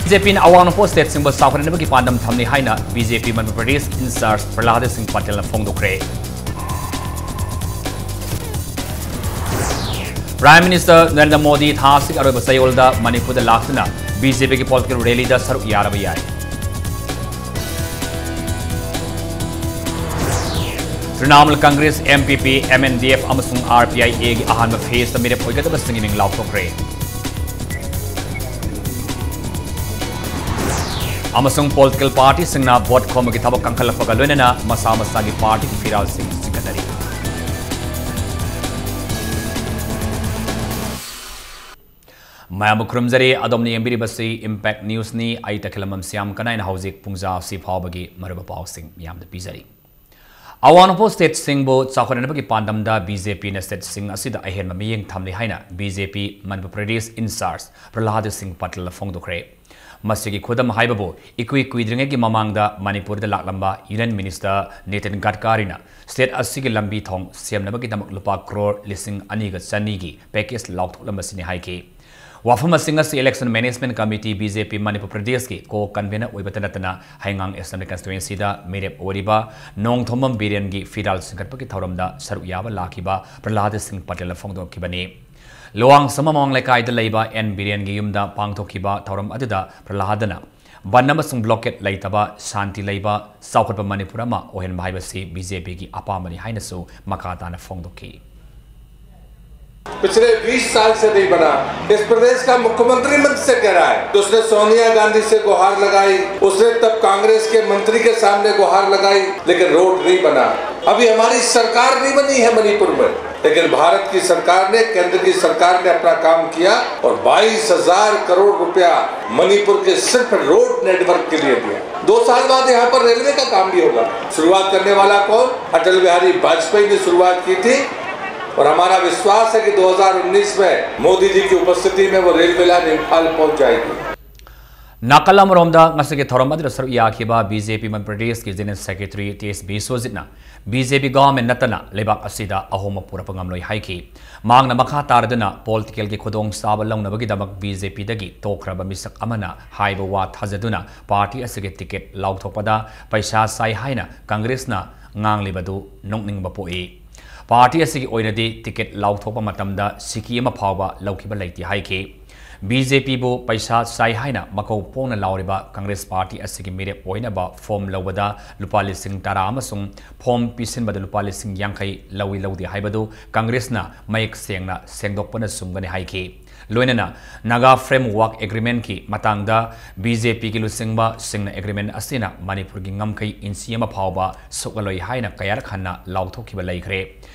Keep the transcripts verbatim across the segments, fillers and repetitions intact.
B J ꯄꯤꯅ ꯑꯋꯥꯡ ꯅꯣꯡꯄꯣꯛ ꯁ꯭ꯇꯦꯠꯁꯤꯡꯕꯨ ꯆꯥꯎꯈꯠꯍꯟꯅꯕꯒꯤ ꯄꯥꯟꯗꯝ ꯊꯝꯂꯤ ꯍꯥꯏꯅ B J P Manipur Pradesh in-charge ꯄ꯭ꯔꯍ꯭ꯂꯥꯗ ꯁꯤꯡ ꯄꯇꯦꯜꯅ ꯐꯣꯡꯗꯣꯛꯈ꯭ꯔꯦ꯫ ꯄ꯭ꯔꯥꯏꯝ ꯃꯤꯅꯤꯁꯇꯔ ꯅꯔꯦꯟꯗ꯭ꯔ ꯃꯣꯗꯤ ꯊꯥ ꯑꯁꯤꯒꯤ ꯑꯔꯣꯏꯕ ꯆꯌꯣꯜꯗ ꯃꯅꯤꯄꯨꯔꯗ ꯂꯥꯛꯇꯨꯅ ꯕꯤ ꯖꯦ ꯄꯤꯒꯤ ꯄꯣꯂꯤꯇꯤꯀꯦꯜ ꯔꯦꯂꯤꯗ ꯁꯔꯨꯛ ꯌꯥꯔꯕ ꯌꯥꯏ꯫ ꯇ꯭ꯔꯤꯅꯥꯃꯨꯜ ꯀꯪꯒ꯭ꯔꯦꯁ, ꯑꯦꯝ ꯄꯤ ꯄꯤ, ꯑꯦꯝ ꯑꯦꯟ ꯗꯤ ꯑꯦꯐ ꯑꯃꯁꯨꯡ ꯑꯥꯔ ꯄꯤ ꯑꯥꯏ ꯑꯦꯒꯤ ꯑꯍꯥꯟꯕ ꯐꯦꯖꯇ ꯃꯤꯔꯦꯞ ꯑꯣꯏꯒꯗꯕꯁꯤꯡꯒꯤ ꯃꯤꯡ ꯂꯥꯎꯊꯣꯛꯈ꯭ꯔꯦ꯫ ꯑꯃꯁꯨꯡ ꯄꯣꯂꯤꯇꯤꯀꯦꯜ ꯄꯥꯔꯇꯤꯁꯤꯡꯅ ꯚꯣꯠ ꯈꯣꯝꯕꯒꯤ ꯊꯕꯛ ꯀꯟꯈꯠꯂꯛꯄꯒ ꯂꯣꯏꯅꯅ ꯃꯁꯥ ꯃꯁꯥꯒꯤ ꯄꯥꯔꯇꯤꯒꯤ ꯐꯤꯔꯥꯜꯁꯤꯡ ꯆꯤꯡꯈꯠꯅꯔꯤ꯫ ꯃꯌꯥꯝꯕꯨ ꯈꯨꯔꯨꯝꯖꯔꯤ꯫ ꯑꯗꯣꯝꯅ ꯌꯦꯡꯕꯤꯔꯤꯕꯁꯤ ꯏꯝꯄꯦꯛ ꯅ꯭ꯌꯨꯁꯅꯤ꯫ ꯑꯩ ꯇꯈꯦꯂꯝꯕꯝ ꯁ꯭ꯌꯥꯝ ꯀꯅꯥꯏꯅ ꯍꯧꯖꯤꯛ ꯄꯨꯡꯖꯥ ꯑꯁꯤ ꯐꯥꯎꯕꯒꯤ ꯃꯔꯨꯑꯣꯏꯕ ꯄꯥꯎꯁꯤꯡ ꯃꯤꯌꯥꯝꯗ ꯄꯤꯖꯔꯤ꯫ ꯑꯋꯥꯡ ꯅꯣꯡꯄꯣꯛ ꯁ꯭ꯇꯦꯠꯁꯤꯡꯕꯨ ꯆꯥꯎꯈꯠꯅꯅꯕꯒꯤ ꯄꯥꯟꯗꯝꯗ ꯕꯤ ꯖꯦ ꯄꯤꯅ ꯁ꯭ꯇꯦꯠꯁꯤꯡ ꯑꯁꯤꯗ ꯑꯍꯦꯟꯕ ꯃꯤꯠꯌꯦꯡ ꯊꯝꯂꯤ ꯍꯥꯏꯅ B J P Manipur Pradesh in-charge ꯄ꯭ꯔꯍ꯭ꯂꯥꯗ ꯁꯤꯡ ꯄꯇꯦꯜꯅ ꯐꯣꯡꯗꯣꯛꯈ꯭ꯔꯦ꯫ ꯃꯁꯤꯒꯤ ꯈꯨꯗꯝ ꯍꯥꯏꯕꯕꯨ ꯏꯀꯨꯏ ꯀꯨꯏꯗ꯭ꯔꯤꯉꯩꯒꯤ ꯃꯃꯥꯡꯗ ꯃꯅꯤꯄꯨꯔꯗ ꯂꯥꯛꯂꯝꯕ ꯌꯨꯅꯤꯌꯟ ꯃꯤꯅꯤꯁꯇꯔ ꯅꯤꯇꯤꯟ ꯒꯗꯀꯥꯔꯤꯅ ꯁ꯭ꯇꯦꯠ ꯑꯁꯤꯒꯤ ꯂꯝꯕꯤ ꯊꯣꯡ ꯁꯦꯝꯅꯕꯒꯤꯗꯃꯛ ꯂꯨꯄꯥ ꯀ꯭ꯔꯣꯔ ꯂꯤꯁꯤꯡ ꯑꯅꯤꯒ ꯆꯅꯤꯒꯤ ꯄꯦꯀꯦꯖ ꯂꯥꯎꯊꯣꯛꯂꯝꯕꯁꯤꯅꯤ ꯍꯥꯏꯈꯤ꯫ ꯋꯥꯐꯝ ꯑꯁꯤꯡ ꯑꯁꯤ election management committee, B J P Manipur ꯄ꯭ꯔꯗꯦꯁꯀꯤ ꯀꯣ ꯀꯟꯚꯦꯅꯔ ꯑꯣꯏꯕꯇ ꯅꯠꯇꯅ ꯍꯩꯉꯥꯡ ꯑꯦꯁꯦꯝꯕ꯭ꯂꯤ ꯀꯟꯁꯇꯤꯇ꯭ꯋꯦꯟꯁꯤꯗ ꯃꯤꯔꯦꯞ ꯑꯣꯏꯔꯤꯕ ꯅꯣꯡꯊꯣꯝꯕꯝ ꯕꯤꯔꯦꯟꯒꯤ ꯐꯤꯔꯥꯜ ꯆꯤꯡꯈꯠꯄꯒꯤ ꯊꯧꯔꯝꯗ ꯁꯔꯨꯛ ꯌꯥꯕ ꯂꯥꯛꯈꯤꯕ ꯄ꯭ꯔꯍ꯭ꯂꯥꯗ ꯁꯤꯡ ꯄꯇꯦꯜꯅ ꯐꯣꯡꯗꯣꯛꯈꯤꯕꯅꯤ꯫ ꯂꯨꯋꯥꯡꯁꯝꯕꯝ ꯃꯃꯥꯡ ꯂꯩꯀꯥꯏꯗ ꯂꯩꯕ ꯑꯦꯟ ꯕꯤꯔꯦꯟꯒꯤ ꯌꯨꯝꯗ ꯄꯥꯡꯊꯣꯛꯈꯤꯕ ꯊꯧꯔꯝ ꯑꯗꯨꯗ ꯄ꯭ꯔꯍ꯭ꯂꯥꯗꯅ ꯕꯟ ꯑꯃꯁꯨꯡ ꯕ꯭ꯂꯣꯀꯦꯠ ꯂꯩꯇꯕ, ꯁꯥꯟꯇꯤ ꯂꯩꯕ, ꯆꯥꯎꯈꯠꯄ ꯃꯅꯤꯄꯨꯔ ꯑꯃ ꯑꯣꯏꯍꯟꯕ ꯍꯥꯏꯕꯁꯤ ꯕꯤ ꯖꯦ ꯄꯤꯒꯤ ꯑꯄꯥꯝꯕꯅꯤ ꯍꯥꯏꯅꯁꯨ ꯃꯈꯥ ꯇꯥꯅ ꯐꯣꯡꯗꯣꯛꯈꯤ꯫ पिछले बीस साल से नहीं बना। इस प्रदेश का मुख्यमंत्री मंच से कह रहा है। उसने सोनिया गांधी से गुहार लगाई, उसने तब कांग्रेस के मंत्री के सामने गुहार लगाई, लेकिन रोड नहीं बना। अभी हमारी सरकार नहीं बनी है मणिपुर में, लेकिन भारत की सरकार ने, केंद्र की सरकार ने अपना काम किया और बाईस हज़ार करोड़ रुपया मणिपुर के सिर्फ रोड नेटवर्क के लिए दिया। दो साल बाद यहाँ पर रेलवे का काम भी होगा। शुरुआत करने वाला कौन? अटल बिहारी वाजपेयी ने शुरुआत की थी और हमारा विश्वास है कि दो हज़ार उन्नीस में मोदी जी की उपस्थिति में वो रेलवे लाइन इम्फाल पहुंच जाएगी। ꯅꯥꯀꯜ ꯑꯃꯔꯣꯝꯗ, ꯉꯁꯤꯒꯤ ꯊꯧꯔꯝ ꯑꯗꯨꯗ ꯁꯔꯨꯛ ꯌꯥꯈꯤꯕ ꯕꯤ ꯖꯦ ꯄꯤ ꯃꯅꯤꯄꯨꯔ ꯄ꯭ꯔꯗꯦꯁꯀꯤ ꯖꯦꯅꯔꯦꯜ ꯁꯦꯀ꯭ꯔꯦꯇꯔꯤ ꯇꯤ ꯑꯦꯁ ꯕꯤꯁ꯭ꯋꯖꯤꯠꯅ ꯕꯤ ꯖꯦ ꯄꯤ ꯒꯚꯔꯟꯃꯦꯟꯠ ꯅꯠꯇꯅ ꯂꯩꯕꯥꯛ ꯑꯁꯤꯗ ꯑꯍꯣꯡꯕ ꯄꯨꯔꯛꯄ ꯉꯝꯂꯣꯏ ꯍꯥꯏꯈꯤ꯫ ꯃꯍꯥꯛꯅ ꯃꯈꯥ ꯇꯥꯔꯗꯨꯅ ꯄꯣꯂꯤꯇꯤꯀꯦꯜꯒꯤ ꯈꯨꯗꯣꯡꯆꯥꯕ ꯂꯧꯅꯕꯒꯤꯗꯃꯛ ꯕꯤ ꯖꯦ ꯄꯤꯗꯒꯤ ꯇꯣꯛꯈ꯭ꯔꯕ ꯃꯤꯁꯛ ꯑꯃꯅ ꯍꯥꯏꯕ ꯋꯥ ꯊꯥꯖꯗꯨꯅ ꯄꯥꯔꯇꯤ ꯑꯁꯤꯒꯤ ꯇꯤꯀꯦꯠ ꯂꯥꯎꯊꯣꯛꯄꯗ ꯄꯩꯁꯥ ꯆꯥꯏ ꯍꯥꯏꯅ ꯀꯪꯒ꯭ꯔꯦꯁꯅ ꯉꯥꯡꯂꯤꯕꯗꯨ ꯅꯣꯛꯅꯤꯡꯕ ꯄꯣꯛꯏ꯫ ꯄꯥꯔꯇꯤ ꯑꯁꯤꯒꯤ ꯑꯣꯏꯅꯗꯤ ꯇꯤꯀꯦꯠ ꯂꯥꯎꯊꯣꯛꯄ ꯃꯇꯝꯗ ꯁꯤꯀꯤ ꯑꯃ ꯐꯥꯎꯕ ꯂꯧꯈꯤꯕ ꯂꯩꯇꯦ ꯍꯥꯏꯈꯤ꯫ ꯕꯤ ꯖꯦ ꯄꯤꯕꯨ ꯄꯩꯁꯥ ꯆꯥꯏ ꯍꯥꯏꯅ ꯃꯀꯧ ꯄꯣꯡꯅ ꯂꯥꯎꯔꯤꯕ ꯀꯪꯒ꯭ꯔꯦꯁ ꯄꯥꯔꯇꯤ ꯑꯁꯤꯒꯤ ꯃꯤꯔꯦꯞ ꯑꯣꯏꯅꯕ ꯐꯣꯔꯝ ꯂꯧꯕꯗ ꯂꯨꯄꯥ ꯂꯤꯁꯤꯡ ꯇꯔꯥ ꯑꯃꯁꯨꯡ ꯐꯣꯔꯝ ꯄꯤꯁꯤꯟꯕꯗ ꯂꯨꯄꯥ ꯂꯤꯁꯤꯡ ꯌꯥꯡꯈꯩ ꯂꯧꯏ ꯂꯧꯗꯦ ꯍꯥꯏꯕꯗꯨ ꯀꯪꯒ꯭ꯔꯦꯁꯅ ꯃꯌꯦꯛ ꯁꯦꯡꯅ ꯁꯦꯡꯗꯣꯛꯄꯅ ꯆꯨꯝꯒꯅꯤ ꯍꯥꯏꯈꯤ꯫ ꯂꯣꯏꯅꯅ ꯅꯥꯒꯥ ꯐ꯭ꯔꯦꯝꯋꯥꯔꯛ ꯑꯦꯒ꯭ꯔꯤꯃꯦꯟꯠꯀꯤ ꯃꯇꯥꯡꯗ ꯕꯤ ꯖꯦ ꯄꯤꯒꯤ ꯂꯨꯆꯤꯡꯕꯁꯤꯡꯅ ꯑꯦꯒ꯭ꯔꯤꯃꯦꯟꯠ ꯑꯁꯤꯅ ꯃꯅꯤꯄꯨꯔꯒꯤ ꯉꯝꯈꯩ ꯏꯟꯆꯤ ꯑꯃ ꯐꯥꯎꯕ ꯁꯣꯛꯍꯜꯂꯣꯏ ꯍꯥꯏꯅ ꯀꯌꯥꯔꯛ ꯍꯟꯅ ꯂꯥꯎꯊꯣꯛꯈꯤꯕ ꯂꯩꯈ꯭ꯔꯦ꯫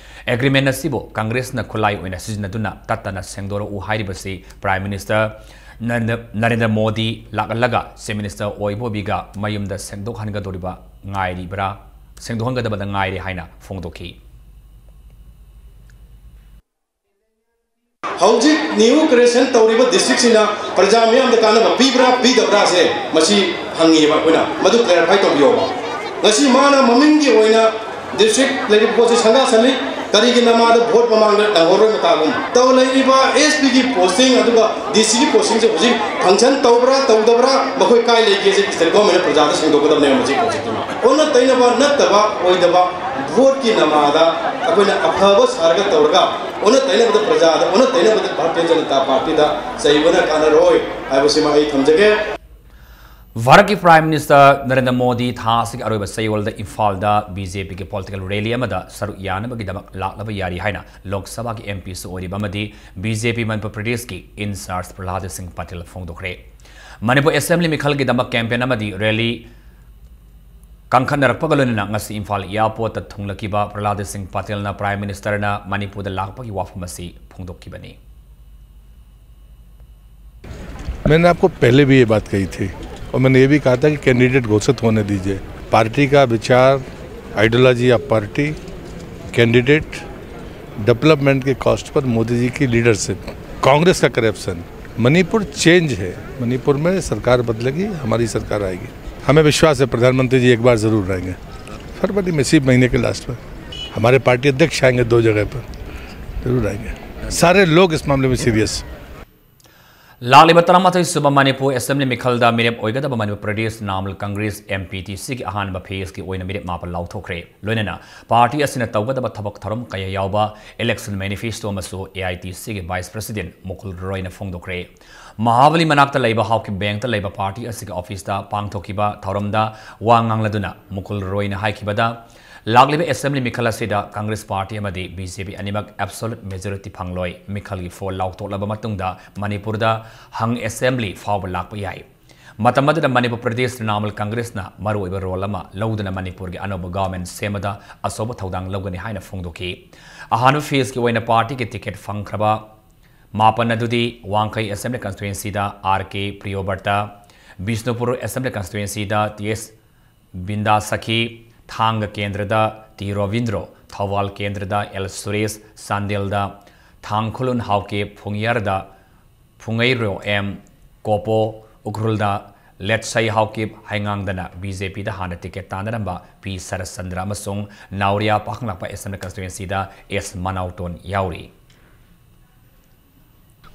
ꯑꯦꯒ꯭ꯔꯤꯃꯦꯟꯠ ꯑꯁꯤꯕꯨ ꯀꯪꯒ꯭ꯔꯦꯁꯅ ꯈꯨꯠꯂꯥꯏ ꯑꯣꯏꯅ ꯁꯤꯖꯤꯟꯅꯗꯨꯅ ꯇꯠꯇꯅ ꯁꯦꯡꯗꯣꯔꯛꯎ ꯍꯥꯏꯔꯤꯕꯁꯤ ꯄ꯭ꯔꯥꯏꯝ ꯃꯤꯅꯤꯁꯇꯔ ꯅꯔꯦꯟꯗ꯭ꯔ, ꯅꯔꯦꯟꯗ꯭ꯔ ꯃꯣꯗꯤ ꯂꯥꯛꯂꯒ ꯆꯤꯐ ꯃꯤꯅꯤꯁꯇꯔ ꯑꯣꯏꯕ ꯑꯣꯏꯕꯤꯒ ꯃꯌꯨꯝꯗ ꯁꯦꯡꯗꯣꯛꯍꯟꯒꯗꯧꯔꯤꯕ ꯉꯥꯏꯔꯤꯕ꯭ꯔꯥ, ꯁꯦꯡꯗꯣꯛꯍꯟꯒꯗꯕꯗ ꯉꯥꯏꯔꯦ ꯍꯥꯏꯅ ꯐꯣꯡꯗꯣꯛꯈꯤ꯫ ꯍꯧꯖꯤꯛ ꯅ꯭ꯌꯨ ꯀ꯭ꯔꯤꯌꯦꯁꯟ ꯇꯧꯔꯤꯕ ꯗꯤꯁꯇ꯭ꯔꯤꯛꯁꯤꯅ ꯄ꯭ꯔꯖꯥ ꯃꯤꯌꯥꯝꯗ ꯀꯥꯟꯅꯕ ꯄꯤꯕ꯭ꯔꯥ ꯄꯤꯗꯕ꯭ꯔꯥꯁꯦ ꯃꯁꯤ ꯍꯪꯉꯤꯕ ꯑꯩꯈꯣꯏꯅ, ꯃꯗꯨ ꯀ꯭ꯂꯦꯔꯤꯐꯥꯏ ꯇꯧꯕꯤꯌꯣꯕ꯫ ꯉꯁꯤ ꯃꯥꯅ ꯃꯃꯤꯡꯒꯤ ꯑꯣꯏꯅ ꯗꯤꯁꯇ꯭ꯔꯤꯛ ꯂꯩꯔꯤꯕ ꯄꯣꯠꯁꯤ ꯁꯪꯒꯥꯁꯜꯂꯤ, ꯀꯔꯤꯒꯤ ꯅꯃꯥꯗ ꯚꯣꯠ ꯃꯃꯥꯡꯗ ꯅꯪꯍꯧꯔꯣꯏ ꯃꯇꯥꯒꯨꯝ ꯇꯧ ꯂꯩꯔꯤꯕ ꯑꯦꯁ ꯄꯤꯒꯤ ꯄꯣꯁꯇꯤꯡ ꯑꯗꯨꯒ ꯗꯤ ꯁꯤꯒꯤ ꯄꯣꯁꯇꯤꯡꯁꯦ ꯍꯧꯖꯤꯛ ꯐꯪꯁꯟ ꯇꯧꯕ꯭ꯔꯥ ꯇꯧꯗꯕ꯭ꯔꯥ, ꯃꯈꯣꯏ ꯀꯥꯏ ꯂꯩꯒꯦꯁꯦ ꯁ꯭ꯇꯦꯠ ꯒꯣꯔꯃꯦꯟꯅ ꯄ꯭ꯔꯖꯥꯗ ꯁꯦꯡꯗꯣꯛꯀꯗꯕꯅꯦꯕ ꯃꯁꯤꯒꯤ ꯄꯣꯠꯁꯤꯗꯤ꯫ ꯑꯣꯟꯅ ꯇꯩꯅꯕ ꯅꯠꯇꯕ ꯑꯣꯏꯗꯕ ꯚꯣꯠꯀꯤ ꯅꯃꯥꯗ ꯑꯩꯈꯣꯏꯅ ꯑꯐꯕ ꯁꯥꯔꯒ ꯇꯧꯔꯒ ꯑꯣꯟꯅ ꯇꯩꯅꯕꯗ ꯄ꯭ꯔꯖꯥꯗ, ꯑꯣꯟꯅ ꯇꯩꯅꯕꯗ ꯚꯥꯔꯇꯤꯌ ꯖꯅꯇꯥ ꯄꯥꯔꯇꯤꯗ ꯆꯩꯕꯅ ꯀꯥꯟꯅꯔꯣꯏ ꯍꯥꯏꯕꯁꯤꯃ ꯑꯩ ꯊꯝꯖꯒꯦ꯫ ꯚꯥꯔꯠꯀꯤ ꯄ꯭ꯔꯥꯏꯝ ꯃꯤꯅꯤꯁꯇꯔ ꯅꯔꯦꯟꯗ꯭ꯔ ꯃꯣꯗꯤ ꯊꯥ ꯑꯁꯤꯒꯤ ꯑꯔꯣꯏꯕ ꯆꯌꯣꯜꯗ ꯏꯝꯐꯥꯜꯗ ꯕꯤ ꯖꯦ ꯄꯤꯒꯤ ꯄꯣꯂꯤꯇꯤꯀꯦꯜ ꯔꯦꯂꯤ ꯑꯃꯗ ꯁꯔꯨꯛ ꯌꯥꯅꯕꯒꯤꯗꯃꯛ ꯂꯥꯛꯂꯕ ꯌꯥꯔꯤ ꯍꯥꯏꯅ ꯂꯣꯛ ꯁꯚꯥꯒꯤ ꯑꯦꯝ ꯄꯤꯁꯨ ꯑꯣꯏꯔꯤꯕ ꯑꯃꯗꯤ ꯕꯤ ꯖꯦ ꯄꯤ ꯃꯅꯤꯄꯨꯔ ꯄ꯭ꯔꯗꯦꯁꯀꯤ ꯏꯟꯆꯥꯔꯖ ꯄ꯭ꯔꯍ꯭ꯂꯥꯗ ꯁꯤꯡ ꯄꯇꯦꯜ ꯐꯣꯡꯗꯣꯛꯈ꯭ꯔꯦ꯫ ꯃꯅꯤꯄꯨꯔ ꯑꯦꯁꯦꯝꯕ꯭ꯂꯤ ꯃꯤꯈꯜꯒꯤꯗꯃꯛ ꯀꯦꯝꯄꯦꯟ ꯑꯃꯗꯤ ꯔꯦꯂꯤ ꯀꯟꯈꯠꯅꯔꯛꯄꯒ ꯂꯣꯏꯅꯅ ꯉꯁꯤ ꯏꯝꯐꯥꯜ ꯑꯦꯌꯥꯔꯄꯣꯔꯠꯇ ꯊꯨꯡꯂꯈꯤꯕ ꯄ꯭ꯔꯍ꯭ꯂꯥꯗ ꯁꯤꯡ ꯄꯇꯦꯜꯅ ꯄ꯭ꯔꯥꯏꯝ ꯃꯤꯅꯤꯁꯇꯔꯅ ꯃꯅꯤꯄꯨꯔꯗ ꯂꯥꯛꯄꯒꯤ ꯋꯥꯐꯝ ꯑꯁꯤ ꯐꯣꯡꯗꯣꯛꯈꯤꯕꯅꯤ꯫ मैंने आपको पहले भी ये बात कही थी और मैंने ये भी कहा था कि कैंडिडेट घोषित होने दीजिए। पार्टी का विचार, ideology of party, candidate, development के कॉस्ट पर मोदी जी की लीडरशिप, कांग्रेस का करप्शन, मणिपुर चेंज है। मणिपुर में सरकार बदलेगी, हमारी सरकार आएगी। हमें विश्वास है प्रधानमंत्री जी एक बार जरूर आएंगे, फरवरी में, इसी महीने के लास्ट में। हमारे पार्टी अध्यक्ष आएंगे दो जगह पर, जरूर आएंगे। सारे लोग इस मामले में सीरियस। ꯂꯥꯛꯂꯤꯕ ꯇꯔꯥꯃꯥꯊꯣꯏ ꯁꯨꯕ ꯃꯅꯤꯄꯨꯔ ꯑꯦꯁꯦꯝꯕ꯭ꯂꯤ ꯃꯤꯈꯜꯗ ꯃꯤꯔꯦꯞ ꯑꯣꯏꯒꯗꯕ Manipur Pradesh Trinamool Congress, M P T C ꯒꯤ ꯑꯍꯥꯟꯕ ꯐꯦꯖꯀꯤ ꯑꯣꯏꯅ ꯃꯤꯔꯦꯞ ꯃꯥꯄꯜ ꯂꯥꯎꯊꯣꯛꯈ꯭ꯔꯦ꯫ ꯂꯣꯏꯅꯅ ꯄꯥꯔꯇꯤ ꯑꯁꯤꯅ ꯇꯧꯒꯗꯕ ꯊꯕꯛ ꯊꯧꯔꯝ ꯀꯌꯥ ꯌꯥꯎꯕ ꯏꯂꯦꯛꯁꯟ ꯃꯦꯅꯤꯐꯦꯁꯇꯣ ꯑꯃꯁꯨ A I T C ꯒꯤ ꯚꯥꯏꯁ ꯄ꯭ꯔꯁꯤꯗꯦꯟ ꯃꯨꯀꯨꯜ ꯔꯣꯏꯅ ꯐꯣꯡꯗꯣꯛꯈ꯭ꯔꯦ꯫ ꯃꯍꯥꯕꯂꯤ ꯃꯅꯥꯛꯇ ꯂꯩꯕ ꯍꯥꯎꯀꯤꯞ ꯕꯦꯡꯛꯇ ꯂꯩꯕ ꯄꯥꯔꯇꯤ ꯑꯁꯤꯒꯤ ꯑꯣꯐꯤꯁꯇ ꯄꯥꯡꯊꯣꯛꯈꯤꯕ ꯊꯧꯔꯝꯗ ꯋꯥ ꯉꯥꯡꯂꯗꯨꯅ ꯃꯨꯀꯨꯜ ꯔꯣꯏꯅ ꯍꯥꯏꯈꯤꯕꯗ, ꯂꯥꯛꯂꯤꯕ ꯑꯦꯁꯦꯝꯕ꯭ꯂꯤ ꯃꯤꯈꯜ ꯑꯁꯤꯗ ꯀꯪꯒ꯭ꯔꯦꯁ ꯄꯥꯔꯇꯤ ꯑꯃꯗꯤ B J P ꯑꯅꯤꯃꯛ ꯑꯦꯕꯁꯣꯂꯨꯠ ꯃꯦꯖꯣꯔꯤꯇꯤ ꯐꯪꯂꯣꯏ꯫ ꯃꯤꯈꯜꯒꯤ ꯐꯣꯜ ꯂꯥꯎꯊꯣꯛꯂꯕ ꯃꯇꯨꯡꯗ ꯃꯅꯤꯄꯨꯔꯗ ꯍꯪ ꯑꯦꯁꯦꯝꯕ꯭ꯂꯤ ꯐꯥꯎꯕ ꯂꯥꯛꯄ ꯌꯥꯏ꯫ ꯃꯇꯝ ꯑꯗꯨꯗ ꯃꯅꯤꯄꯨꯔ ꯄ꯭ꯔꯗꯦꯁ ꯇ꯭ꯔꯤꯅꯥꯃꯨꯜ ꯀꯪꯒ꯭ꯔꯦꯁꯅ ꯃꯔꯨꯑꯣꯏꯕ ꯔꯣꯜ ꯑꯃ ꯂꯧꯗꯨꯅ ꯃꯅꯤꯄꯨꯔꯒꯤ ꯑꯅꯧꯕ ꯒꯚꯔꯟꯃꯦꯟꯠ ꯁꯦꯝꯕꯗ ꯑꯆꯧꯕ ꯊꯧꯗꯥꯡ ꯂꯧꯒꯅꯤ ꯍꯥꯏꯅ ꯐꯣꯡꯗꯣꯛꯈꯤ꯫ ꯑꯍꯥꯟꯕ ꯐꯦꯖꯀꯤ ꯑꯣꯏꯅ ꯄꯥꯔꯇꯤꯒꯤ ꯇꯤꯀꯦꯠ ꯐꯪꯈ꯭ꯔꯕ ꯃꯥꯄꯟ ꯑꯗꯨꯗꯤ ꯋꯥꯡꯈꯩ ꯑꯦꯁꯦꯝꯕ꯭ꯂꯤ ꯀꯟꯁꯇꯤꯇ꯭ꯋꯦꯟꯁꯤꯗ R K Priyobrata, Bishnupur assembly ꯀꯟꯁꯇꯤꯇ꯭ꯋꯦꯟꯁꯤꯗ T S ꯕꯤꯟꯗꯥ ꯁꯈꯤ, ꯊꯥꯡꯒ ꯀꯦꯟꯗ꯭ꯔꯗ ꯇꯤ ꯔꯣꯕꯤꯟꯗ꯭ꯔꯣ, ꯊꯧꯕꯥꯜ ꯀꯦꯟꯗ꯭ꯔꯗ ꯑꯦꯜ ꯁꯨꯔꯦꯁ, ꯆꯥꯟꯗꯦꯜꯗ ꯊꯥꯡꯈꯨꯂꯨꯟ ꯍꯥꯎꯀꯤꯞ, ꯐꯨꯡꯌꯥꯔꯗ ꯐꯨꯡꯉꯩꯔꯣ ꯑꯦꯝ ꯀꯣꯄꯣ, ꯎꯈ꯭ꯔꯨꯜꯗ Letsei Haokip, ꯍꯩꯉꯥꯡꯗꯅ B J P ꯗ ꯍꯥꯟꯅ ꯇꯤꯀꯦꯠ ꯇꯥꯟꯅꯔꯝꯕ ꯄꯤ ꯁꯔꯠꯆꯟꯗ꯭ꯔ ꯑꯃꯁꯨꯡ ꯅꯥꯎꯔꯤꯌꯥ ꯄꯥꯈꯪꯂꯥꯛꯄ ꯑꯦꯁꯦꯝꯕ꯭ꯂꯤ ꯀꯟꯁꯇꯤꯇ꯭ꯋꯦꯟꯁꯤꯗ ꯑꯦꯁ ꯃꯅꯥꯎꯇꯣꯟ ꯌꯥꯎꯔꯤ꯫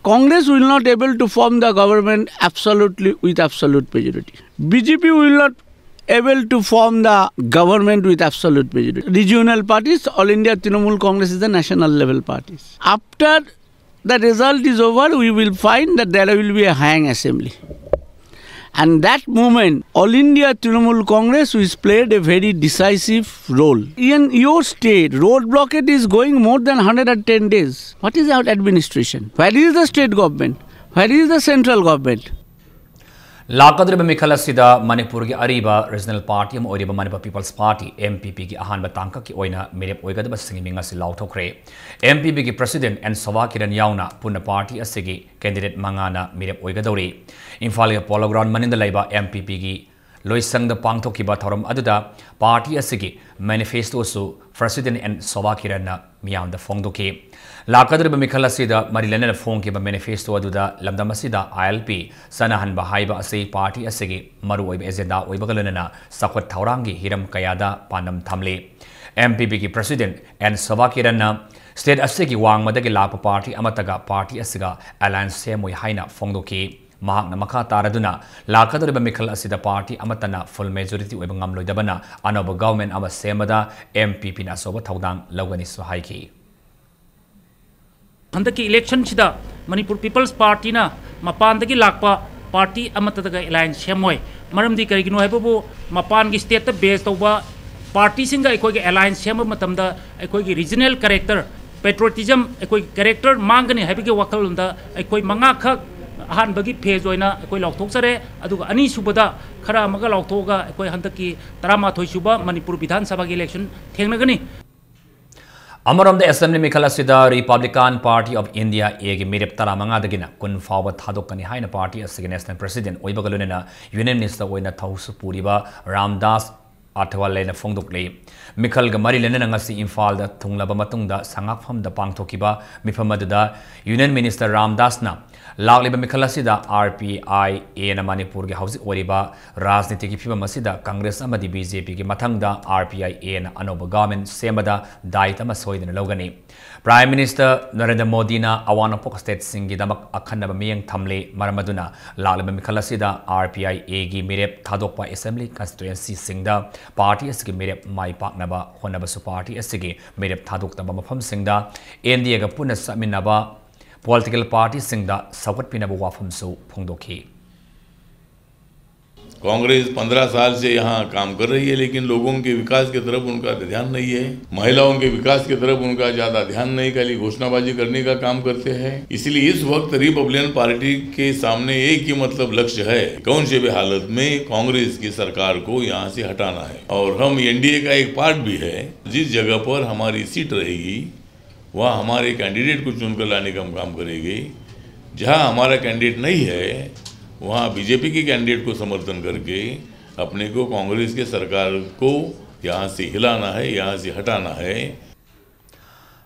Congress will not able to form the government absolutely with absolute majority. B J P will not able to form the government with absolute majority. Regional parties, All India Trinamool Congress is the national level parties. After the result is over, we will find that there will be a hang assembly. And that moment, All India Trinamool Congress, which played a very decisive role. In your state, road blockade is going more than hundred and ten days. What is our administration? Where is the state government? Where is the central government? ꯂꯥꯛꯀꯗꯧꯔꯤꯕ ꯃꯤꯈꯜ ꯑꯁꯤꯗ ꯃꯅꯤꯄꯨꯔꯒꯤ ꯑꯔꯤꯕ regional party ꯑꯃ ꯑꯣꯏꯔꯤꯕ Manipur peoples party, M P P ꯒꯤ ꯑꯍꯥꯟꯕ ꯇꯥꯡꯀꯛꯀꯤ ꯑꯣꯏꯅ ꯃꯤꯔꯦꯞ ꯑꯣꯏꯒꯗꯕꯁꯤꯡꯒꯤ ꯃꯤꯡ ꯑꯁꯤ ꯂꯥꯎꯊꯣꯛꯈ꯭ꯔꯦ꯫ M P P ꯒꯤ ꯄ꯭ꯔꯁꯤꯗꯦꯟ ꯑꯦꯟ ꯁꯣꯚꯥ ꯀꯤꯔꯟ ꯌꯥꯎꯅ ꯄꯨꯟꯅ ꯄꯥꯔꯇꯤ ꯑꯁꯤꯒꯤ ꯀꯦꯟꯗꯤꯗꯦꯠ ꯃꯉꯥꯅ ꯃꯤꯔꯦꯞ ꯑꯣꯏꯒꯗꯧꯔꯤ꯫ ꯏꯝꯐꯥꯜꯒꯤ ꯄꯣꯂꯣ ꯒ꯭ꯔꯥꯎꯟ ꯃꯅꯤꯡꯗ ꯂꯩꯕ M P P ꯒꯤ ꯂꯣꯏꯁꯪꯗ ꯄꯥꯡꯊꯣꯛꯈꯤꯕ ꯊꯧꯔꯝ ꯑꯗꯨꯗ ꯄꯥꯔꯇꯤ ꯑꯁꯤꯒꯤ ꯃꯦꯅꯤꯐꯦꯁꯇꯣꯁꯨ ꯄ꯭ꯔꯁꯤꯗꯦꯟꯠ ꯑꯦꯟ ꯁꯣꯚꯥ ꯀꯤꯔꯟꯅ ꯃꯤꯌꯥꯝꯗ ꯐꯣꯡꯗꯣꯛꯈꯤ꯫ ꯂꯥꯛꯀꯗꯧꯔꯤꯕ ꯃꯤꯈꯜ ꯑꯁꯤꯗ ꯃꯔꯤ ꯂꯩꯅꯅ ꯐꯣꯡꯈꯤꯕ ꯃꯦꯅꯤꯐꯦꯁꯇꯣ ꯑꯗꯨꯗ ꯂꯝꯗꯝ ꯑꯁꯤꯗ ꯑꯥꯏ ꯑꯦꯜ ꯄꯤ ꯆꯠꯅꯍꯟꯕ ꯍꯥꯏꯕ ꯑꯁꯤ ꯄꯥꯔꯇꯤ ꯑꯁꯤꯒꯤ ꯃꯔꯨꯑꯣꯏꯕ ꯑꯦꯖꯦꯟꯗꯥ ꯑꯣꯏꯕꯒ ꯂꯣꯏꯅꯅ ꯆꯥꯎꯈꯠ ꯊꯧꯔꯥꯡꯒꯤ ꯍꯤꯔꯝ ꯀꯌꯥꯗ ꯄꯥꯟꯗꯝ ꯊꯝꯂꯤ꯫ ꯑꯦꯝ ꯄꯤ ꯄꯤꯒꯤ ꯄ꯭ꯔꯁꯤꯗꯦꯟꯠ ꯑꯦꯟ ꯁꯣꯚꯥ ꯀꯤꯔꯟꯅ ꯁ꯭ꯇꯦꯠ ꯑꯁꯤꯒꯤ ꯋꯥꯡꯃꯗꯒꯤ ꯂꯥꯛꯄ ꯄꯥꯔꯇꯤ ꯑꯃꯠꯇꯒ ꯄꯥꯔꯇꯤ ꯑꯁꯤꯒ ꯑꯦꯂꯥꯏꯟꯁ ꯁꯦꯝꯃꯣꯏ ꯍꯥꯏꯅ ꯐꯣꯡꯗꯣꯛꯈꯤ꯫ ꯃꯍꯥꯛꯅ ꯃꯈꯥ ꯇꯥꯔꯗꯨꯅ ꯂꯥꯛꯀꯗꯧꯔꯤꯕ ꯃꯤꯈꯜ ꯑꯁꯤꯗ ꯄꯥꯔꯇꯤ ꯑꯃꯠꯇꯅ ꯐꯨꯜ ꯃꯦꯖꯣꯔꯤꯇꯤ ꯑꯣꯏꯕ ꯉꯝꯂꯣꯏꯗꯕꯅ ꯑꯅꯧꯕ ꯒꯚꯔꯟꯃꯦꯟꯠ ꯑꯃ ꯁꯦꯝꯕꯗ ꯑꯦꯝ ꯄꯤ ꯄꯤꯅ ꯑꯆꯧꯕ ꯊꯧꯗꯥꯡ ꯂꯧꯒꯅꯤꯁꯨ ꯍꯥꯏꯈꯤ꯫ ꯍꯟꯗꯛꯀꯤ ꯏꯂꯦꯛꯁꯟꯁꯤꯗ ꯃꯅꯤꯄꯨꯔ ꯄꯤꯄꯜꯁ ꯄꯥꯔꯇꯤꯅ ꯃꯄꯥꯟꯗꯒꯤ ꯂꯥꯛꯄ ꯄꯥꯔꯇꯤ ꯑꯃꯠꯇꯗꯒ ꯑꯦꯂꯥꯏꯟꯁ ꯁꯦꯝꯃꯣꯏ꯫ ꯃꯔꯝꯗꯤ ꯀꯔꯤꯒꯤꯅꯣ ꯍꯥꯏꯕꯕꯨ, ꯃꯄꯥꯟꯒꯤ ꯁ꯭ꯇꯦꯠꯇ ꯕꯦꯖ ꯇꯧꯕ ꯄꯥꯔꯇꯤꯁꯤꯡꯒ ꯑꯩꯈꯣꯏꯒ ꯑꯦꯂꯥꯏꯟꯁ ꯁꯦꯝꯕ ꯃꯇꯝꯗ ꯑꯩꯈꯣꯏꯒꯤ ꯔꯤꯖꯅꯦꯜ ꯀꯦꯔꯦꯛꯇꯔ, ꯄꯦꯇ꯭ꯔꯣꯇꯤꯖꯝ, ꯑꯩꯈꯣꯏ ꯀꯦꯔꯦꯛꯇꯔ ꯃꯥꯡꯒꯅꯤ ꯍꯥꯏꯕꯒꯤ ꯋꯥꯈꯜꯂꯣꯟꯗ ꯑꯩꯈꯣꯏ ꯃꯉꯥꯈꯛ ꯑꯍꯥꯟꯕꯒꯤ ꯐꯦꯖ ꯑꯣꯏꯅ ꯑꯩꯈꯣꯏ ꯂꯥꯎꯊꯣꯛꯆꯔꯦ꯫ ꯑꯗꯨꯒ ꯑꯅꯤꯁꯨꯕꯗ ꯈꯔ ꯑꯃꯒ ꯂꯥꯎꯊꯣꯛꯑꯒ ꯑꯩꯈꯣꯏ ꯍꯟꯗꯛꯀꯤ ꯇꯔꯥꯃꯥꯊꯣꯏ ꯁꯨꯕ ꯃꯅꯤꯄꯨꯔ ꯕꯤꯙꯥꯟ ꯁꯚꯥꯒꯤ ꯏꯂꯦꯛꯁꯟ ꯊꯦꯡꯅꯒꯅꯤ꯫ ꯑꯃꯔꯣꯝꯗ ꯑꯦꯁꯦꯝꯕ꯭ꯂꯤ ꯃꯤꯈꯜ ꯑꯁꯤꯗ ꯔꯤꯄꯕ꯭ꯂꯤꯀꯥꯟ ꯄꯥꯔꯇꯤ ꯑꯣꯐ ꯏꯟꯗꯤꯌꯥ, ꯑꯦꯒꯤ ꯃꯤꯔꯦꯞ ꯇꯔꯥꯃꯉꯥꯗꯒꯤꯅ ꯀꯨꯟ ꯐꯥꯎꯕ ꯊꯥꯗꯣꯛꯀꯅꯤ ꯍꯥꯏꯅ ꯄꯥꯔꯇꯤ ꯑꯁꯤꯒꯤ ꯅꯦꯁꯅꯦꯜ ꯄ꯭ꯔꯁꯤꯗꯦꯟꯠ ꯑꯣꯏꯕꯒ ꯂꯣꯏꯅꯅ ꯌꯨꯅꯤꯌꯟ ꯃꯤꯅꯤꯁꯇꯔ ꯑꯣꯏꯅ ꯊꯧꯁꯨ ꯄꯨꯔꯤꯕ ꯔꯥꯝꯗꯥꯁ ꯑꯊꯋꯥꯂꯦꯅ ꯐꯣꯡꯗꯣꯛꯂꯤ꯫ ꯃꯤꯈꯜꯒ ꯃꯔꯤ ꯂꯩꯅꯅ ꯉꯁꯤ ꯏꯝꯐꯥꯜꯗ ꯊꯨꯡꯂꯕ ꯃꯇꯨꯡꯗ ꯁꯉꯥꯛꯐꯝꯗ ꯄꯥꯡꯊꯣꯛꯈꯤꯕ ꯃꯤꯐꯝ ꯑꯗꯨꯗ ꯌꯨꯅꯤꯌꯟ ꯃꯤꯅꯤꯁꯇꯔ ꯔꯥꯝꯗꯥꯁꯅ ꯂꯥꯛꯂꯤꯕ ꯃꯤꯈꯜ ꯑꯁꯤꯗ ꯑꯥꯔ ꯄꯤ ꯑꯥꯏ ꯑꯦꯅ ꯃꯅꯤꯄꯨꯔꯒꯤ ꯍꯧꯖꯤꯛ ꯑꯣꯏꯔꯤꯕ ꯔꯥꯖꯅꯤꯇꯤꯒꯤ ꯐꯤꯕꯝ ꯑꯁꯤꯗ ꯀꯪꯒ꯭ꯔꯦꯁ ꯑꯃꯗꯤ ꯕꯤ ꯖꯦ ꯄꯤꯒꯤ ꯃꯊꯪꯗ ꯑꯥꯔ ꯄꯤ ꯑꯥꯏ ꯑꯦꯅ ꯑꯅꯧꯕ ꯒꯚꯔꯟꯃꯦꯟꯠ ꯁꯦꯝꯕꯗ ꯗꯥꯌꯤꯠ ꯑꯃ ꯁꯣꯏꯗꯅ ꯂꯧꯒꯅꯤ꯫ ꯄ꯭ꯔꯥꯏꯝ ꯃꯤꯅꯤꯁꯇꯔ ꯅꯔꯦꯟꯗ꯭ꯔ ꯃꯣꯗꯤꯅ ꯑꯋꯥꯡ ꯅꯣꯡꯄꯣꯛ ꯁ꯭ꯇꯦꯠꯁꯤꯡꯒꯤꯗꯃꯛ ꯑꯈꯟꯅꯕ ꯃꯤꯠꯌꯦꯡ ꯊꯝꯂꯤ꯫ ꯃꯔꯝ ꯑꯗꯨꯅ ꯂꯥꯛꯂꯤꯕ ꯃꯤꯈꯜ ꯑꯁꯤꯗ ꯑꯥꯔ ꯄꯤ ꯑꯥꯏ ꯑꯦꯒꯤ ꯃꯤꯔꯦꯞ ꯊꯥꯗꯣꯛꯄ ꯑꯦꯁꯦꯝꯕ꯭ꯂꯤ ꯀꯟꯁꯇꯤꯇ꯭ꯋꯦꯟꯁꯤꯁꯤꯡꯗ ꯄꯥꯔꯇꯤ ꯑꯁꯤꯒꯤ ꯃꯤꯔꯦꯞ ꯃꯥꯏ ꯄꯥꯛꯅꯕ ꯍꯣꯠꯅꯕꯁꯨ ꯄꯥꯔꯇꯤ ꯑꯁꯤꯒꯤ ꯃꯤꯔꯦꯞ ꯊꯥꯗꯣꯛꯇꯕ ꯃꯐꯝꯁꯤꯡꯗ ꯑꯦꯟ ꯗꯤ ꯑꯦꯒ ꯄꯨꯟꯅ ꯆꯠꯃꯤꯟꯅꯕ ꯄꯣꯂꯤꯇꯤꯀꯦꯜ ꯄꯥꯔꯇꯤꯁꯤꯡꯗ ꯁꯧꯒꯠꯄꯤꯅꯕ ꯋꯥꯐꯝꯁꯨ ꯐꯣꯡꯗꯣꯛꯈꯤ꯫ कांग्रेस पन्द्रह साल से यहाँ काम कर रही है, लेकिन लोगों के विकास की तरफ उनका ध्यान नहीं है, महिलाओं के विकास की तरफ उनका ज्यादा ध्यान नहीं, खाली घोषणाबाजी करने का काम करते हैं। इसलिए इस वक्त रिपब्लिकन पार्टी के सामने एक ही मतलब लक्ष्य है, कौन से भी हालत में कांग्रेस की सरकार को यहाँ से हटाना है। और हम एनडीए का एक पार्ट भी है। जिस जगह पर हमारी सीट रहेगी, वहाँ हमारे कैंडिडेट को चुनकर लाने का हम काम करेंगे। जहाँ हमारा कैंडिडेट नहीं है, वहाँ बीजेपी के कैंडिडेट को समर्थन करके अपने को कांग्रेस की सरकार को यहाँ से हिलाना है, यहाँ से हटाना है।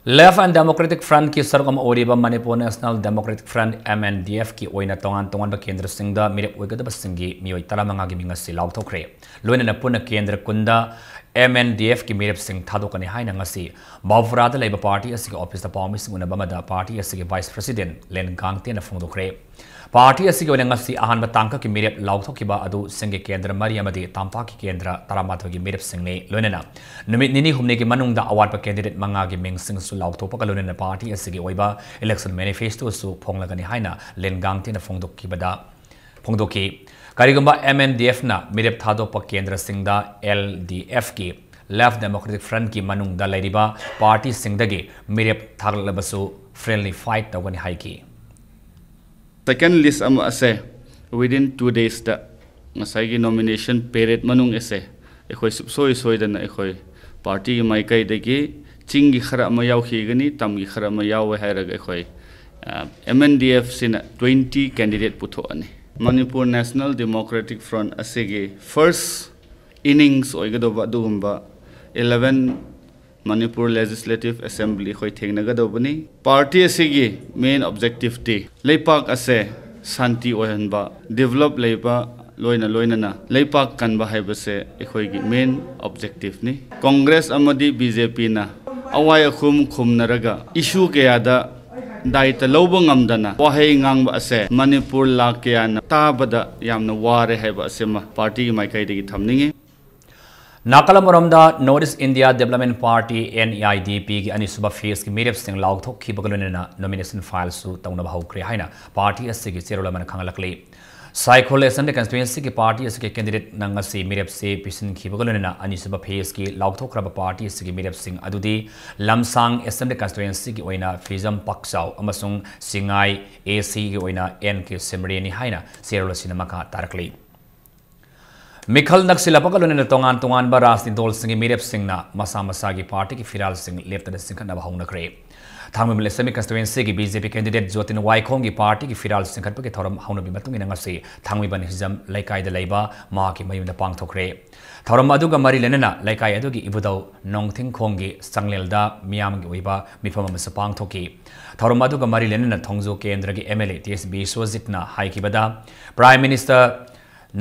Left and Democratic Front ꯀꯤ ꯁꯔꯨꯛ ꯑꯃ ꯑꯣꯏꯔꯤꯕ Manipur National Democratic Front, M N D F ꯀꯤ ꯑꯣꯏꯅ ꯇꯣꯉꯥꯟ ꯇꯣꯉꯥꯟꯕ ꯀꯦꯟꯗ꯭ꯔꯁꯤꯡꯗ ꯃꯤꯔꯦꯞ ꯑꯣꯏꯒꯗꯕꯁꯤꯡꯒꯤ ꯃꯤꯑꯣꯏ ꯇꯔꯥꯃꯉꯥꯒꯤ ꯃꯤꯡ ꯑꯁꯤ ꯂꯥꯎꯊꯣꯛꯈ꯭ꯔꯦ꯫ ꯂꯣꯏꯅꯅ ꯄꯨꯟꯅ ꯀꯦꯟꯗ꯭ꯔ ꯀꯨꯟꯗ M N D F ꯀꯤ ꯃꯤꯔꯦꯞꯁꯤꯡ ꯊꯥꯗꯣꯛꯀꯅꯤ ꯍꯥꯏꯅ ꯉꯁꯤ ꯕꯥꯎꯐꯔꯥꯗ ꯂꯩꯕ ꯄꯥꯔꯇꯤ ꯑꯁꯤꯒꯤ ꯑꯣꯐꯤꯁꯇ ꯄꯥꯎꯃꯤꯁꯤꯡ ꯎꯅꯕ ꯑꯃꯗ ꯄꯥꯔꯇꯤ ꯑꯁꯤꯒꯤ ꯚꯥꯏꯁ ꯄ꯭ꯔꯁꯤꯗꯦꯟ ꯂꯦꯟ ꯒꯥꯡꯇꯦꯅ ꯐꯣꯡꯗꯣꯛꯈ꯭ꯔꯦ꯫ ꯄꯥꯔꯇꯤ ꯑꯁꯤꯒꯤ ꯑꯣꯏꯅ ꯉꯁꯤ ꯑꯍꯥꯟꯕ ꯇꯥꯡꯀꯛꯀꯤ ꯃꯤꯔꯦꯞ ꯂꯥꯎꯊꯣꯛꯈꯤꯕ ꯑꯗꯨ ꯁꯤꯡꯒꯤ ꯀꯦꯟꯗ꯭ꯔ ꯃꯔꯤ ꯑꯃꯗꯤ ꯇꯝꯄꯥꯛꯀꯤ ꯀꯦꯟꯗ꯭ꯔ ꯇꯔꯥꯃꯥꯊꯣꯏꯒꯤ ꯃꯤꯔꯦꯞꯁꯤꯡꯅꯤ꯫ ꯂꯣꯏꯅꯅ ꯅꯨꯃꯤꯠ ꯅꯤꯅꯤ ꯍꯨꯝꯅꯤꯒꯤ ꯃꯅꯨꯡꯗ ꯑꯋꯥꯠꯄ ꯀꯦꯟꯗꯤꯗꯦꯠ ꯃꯉꯥꯒꯤ ꯃꯤꯡꯁꯤꯡꯁꯨ ꯂꯥꯎꯊꯣꯛꯄꯒ ꯂꯣꯏꯅꯅ ꯄꯥꯔꯇꯤ ꯑꯁꯤꯒꯤ ꯑꯣꯏꯕ ꯏꯂꯦꯛꯁꯟ ꯃꯦꯅꯤꯐꯦꯁꯇꯣꯁꯨ ꯐꯣꯡꯂꯒꯅꯤ ꯍꯥꯏꯅ ꯂꯦꯟ ꯒꯥꯡꯇꯦꯅ ꯐꯣꯡꯗꯣꯛꯈꯤꯕꯗ ꯐꯣꯡꯗꯣꯛꯈꯤ꯫ ꯀꯔꯤꯒꯨꯝꯕ M N D F ꯅ ꯃꯤꯔꯦꯞ ꯊꯥꯗꯣꯛꯄ ꯀꯦꯟꯗ꯭ꯔꯁꯤꯡꯗ L D F ꯀꯤ Left Democratic Front ꯀꯤ ꯃꯅꯨꯡꯗ ꯂꯩꯔꯤꯕ ꯄꯥꯔꯇꯤꯁꯤꯡꯗꯒꯤ ꯃꯤꯔꯦꯞ ꯊꯥꯒꯠꯂꯕꯁꯨ friendly fight ꯇꯧꯒꯅꯤ ꯍꯥꯏꯈꯤ꯫ Second list ꯑꯃ ꯑꯁꯦ within two days ꯗ ꯉꯁꯥꯏꯒꯤ nomination period ꯃꯅꯨꯡ ꯑꯁꯦ ꯑꯩꯈꯣꯏ ꯁꯨꯡꯁꯣꯏ ꯁꯣꯏꯗꯅ ꯑꯩꯈꯣꯏ ꯄꯥꯔꯇꯤꯒꯤ ꯃꯥꯏꯀꯩꯗꯒꯤ ꯆꯤꯡꯒꯤ ꯈꯔ ꯑꯃ ꯌꯥꯎꯈꯤꯒꯅꯤ, ꯇꯝꯒꯤ ꯈꯔ ꯑꯃ ꯌꯥꯎꯋꯦ ꯍꯥꯏꯔꯒ ꯑꯩꯈꯣꯏ, ꯑ, M N D F ꯁꯤꯅ twenty candidate ꯄꯨꯊꯣꯛꯑꯅꯤ꯫ Manipur National Democratic Front ꯑꯁꯤꯒꯤ first innings ꯑꯣꯏꯒꯗꯧꯕ ꯑꯗꯨꯒꯨꯝꯕ eleven Manipur Legislative Assembly ꯑꯩꯈꯣꯏ ꯊꯦꯡꯅꯒꯗꯧꯕꯅꯤ꯫ ꯄꯥꯔꯇꯤ ꯑꯁꯤꯒꯤ main objective ꯇꯤ ꯂꯩꯄꯥꯛ ꯑꯁꯦ ꯁꯥꯟꯇꯤ ꯑꯣꯏꯍꯟꯕ, develop ꯂꯩꯕ, ꯂꯣꯏꯅ ꯂꯣꯏꯅꯅ ꯂꯩꯄꯥꯛ ꯀꯟꯕ ꯍꯥꯏꯕꯁꯦ ꯑꯩꯈꯣꯏꯒꯤ main objective ꯅꯤ꯫ ꯀꯣꯡꯒ꯭ꯔꯦꯁ ꯑꯃꯗꯤ B J P ꯅ ꯑꯋꯥꯏ ꯑꯈꯨꯝ ꯈꯨꯝꯅꯔꯒ issue ꯀꯌꯥꯗ ꯗꯥꯏꯇ ꯂꯧꯕ ꯉꯝꯗꯅ ꯋꯥꯍꯩ ꯉꯥꯡꯕ ꯑꯁꯦ ꯃꯅꯤꯄꯨꯔ ꯂꯥꯛ ꯀꯌꯥꯅ ꯇꯥꯕꯗ ꯌꯥꯝꯅ ꯋꯥꯔꯦ ꯍꯥꯏꯕ ꯑꯁꯤꯃ ꯄꯥꯔꯇꯤꯒꯤ ꯃꯥꯏꯀꯩꯗꯒꯤ ꯊꯝꯅꯤꯡꯉꯤ꯫ ꯅꯥꯀꯜ ꯑꯃꯔꯣꯝꯗ North East India Development Party, N E I D P, ꯒꯤ ꯑꯅꯤꯁꯨꯕ phase ꯀꯤ ꯃꯤꯔꯦꯞꯁꯤꯡ ꯂꯥꯎꯊꯣꯛꯈꯤꯕꯒ ꯂꯣꯏꯅꯅ nomination file ꯁꯨ ꯇꯧꯅꯕ ꯍꯧꯈ꯭ꯔꯦ ꯍꯥꯏꯅ ꯄꯥꯔꯇꯤ ꯑꯁꯤꯒꯤ ꯆꯦꯔꯣꯜ ꯑꯃꯅ ꯈꯪꯍꯜꯂꯛꯂꯤ꯫ ꯁꯥꯏꯈꯣꯜ Assembly Constituency ꯒꯤ ꯄꯥꯔꯇꯤ ꯑꯁꯤꯒꯤ candidate ꯅ ꯉꯁꯤ ꯃꯤꯔꯦꯞꯁꯤ ꯄꯤꯁꯤꯟꯈꯤꯕꯒ ꯂꯣꯏꯅꯅ ꯑꯅꯤꯁꯨꯕ phase ꯀꯤ ꯂꯥꯎꯊꯣꯛꯈ꯭ꯔꯕ ꯄꯥꯔꯇꯤ ꯑꯁꯤꯒꯤ ꯃꯤꯔꯦꯞꯁꯤꯡ ꯑꯗꯨꯗꯤ ꯂꯝꯁꯥꯡ Assembly Constituency ꯒꯤ ꯑꯣꯏꯅ ꯐꯤꯖꯝ ꯄꯥꯛꯆꯥꯎ ꯑꯃꯁꯨꯡ ꯁꯤꯡꯉꯥꯏ A C ꯒꯤ ꯑꯣꯏꯅ N K ꯁꯤꯃꯔꯤꯅꯤ ꯍꯥꯏꯅ ꯆꯦꯔꯣꯜ ꯑꯁꯤꯅ ꯃꯈꯥ ꯇꯥꯔꯛꯂꯤ꯫ ꯃꯤꯈꯜ ꯅꯛꯁꯤꯜꯂꯛꯄꯒ ꯂꯣꯏꯅꯅ ꯇꯣꯉꯥꯟ ꯇꯣꯉꯥꯟꯕ ꯔꯥꯖꯅꯤꯇꯤ ꯗꯜꯁꯤꯡꯒꯤ ꯃꯤꯔꯦꯞꯁꯤꯡꯅ ꯃꯁꯥ ꯃꯁꯥꯒꯤ ꯄꯥꯔꯇꯤꯒꯤ ꯐꯤꯔꯥꯜꯁꯤꯡ ꯂꯦꯞꯇꯅ ꯆꯤꯡꯈꯠꯅꯕ ꯍꯧꯅꯈ꯭ꯔꯦ꯫ ꯊꯥꯡꯃꯩꯕꯟ Assembly Constituency ꯒꯤ B J P candidate ꯖꯣꯇꯤꯟ ꯋꯥꯏꯈꯣꯝꯒꯤ party ꯒꯤ ꯐꯤꯔꯥꯜ ꯆꯤꯡꯈꯠꯄꯒꯤ ꯊꯧꯔꯝ ꯍꯧꯅꯕꯤ ꯃꯇꯨꯡ ꯏꯟꯅ ꯉꯁꯤ ꯊꯥꯡꯃꯩꯕꯟ ꯍꯤꯖꯝ ꯂꯩꯀꯥꯏꯗ ꯂꯩꯕ ꯃꯍꯥꯛꯀꯤ ꯃꯌꯨꯝꯗ ꯄꯥꯡꯊꯣꯛꯈ꯭ꯔꯦ꯫ ꯊꯧꯔꯝ ꯑꯗꯨꯒ ꯃꯔꯤ ꯂꯩꯅꯅ ꯂꯩꯀꯥꯏ ꯑꯗꯨꯒꯤ ꯏꯕꯨꯙꯧ ꯅꯣꯡꯊꯤꯡꯈꯣꯡꯒꯤ ꯆꯥꯡꯂꯦꯜꯗ ꯃꯤꯌꯥꯝꯒꯤ ꯑꯣꯏꯕ ꯃꯤꯐꯝ ꯑꯃꯁꯨ ꯄꯥꯡꯊꯣꯛꯈꯤ꯫ ꯊꯧꯔꯝ ꯑꯗꯨꯒ ꯃꯔꯤ ꯂꯩꯅꯅ ꯊꯣꯡꯖꯨ ꯀꯦꯟꯗ꯭ꯔꯒꯤ M L A T S ꯕꯤꯁ꯭ꯋꯖꯤꯠꯅ ꯍꯥꯏꯈꯤꯕꯗ, Prime Minister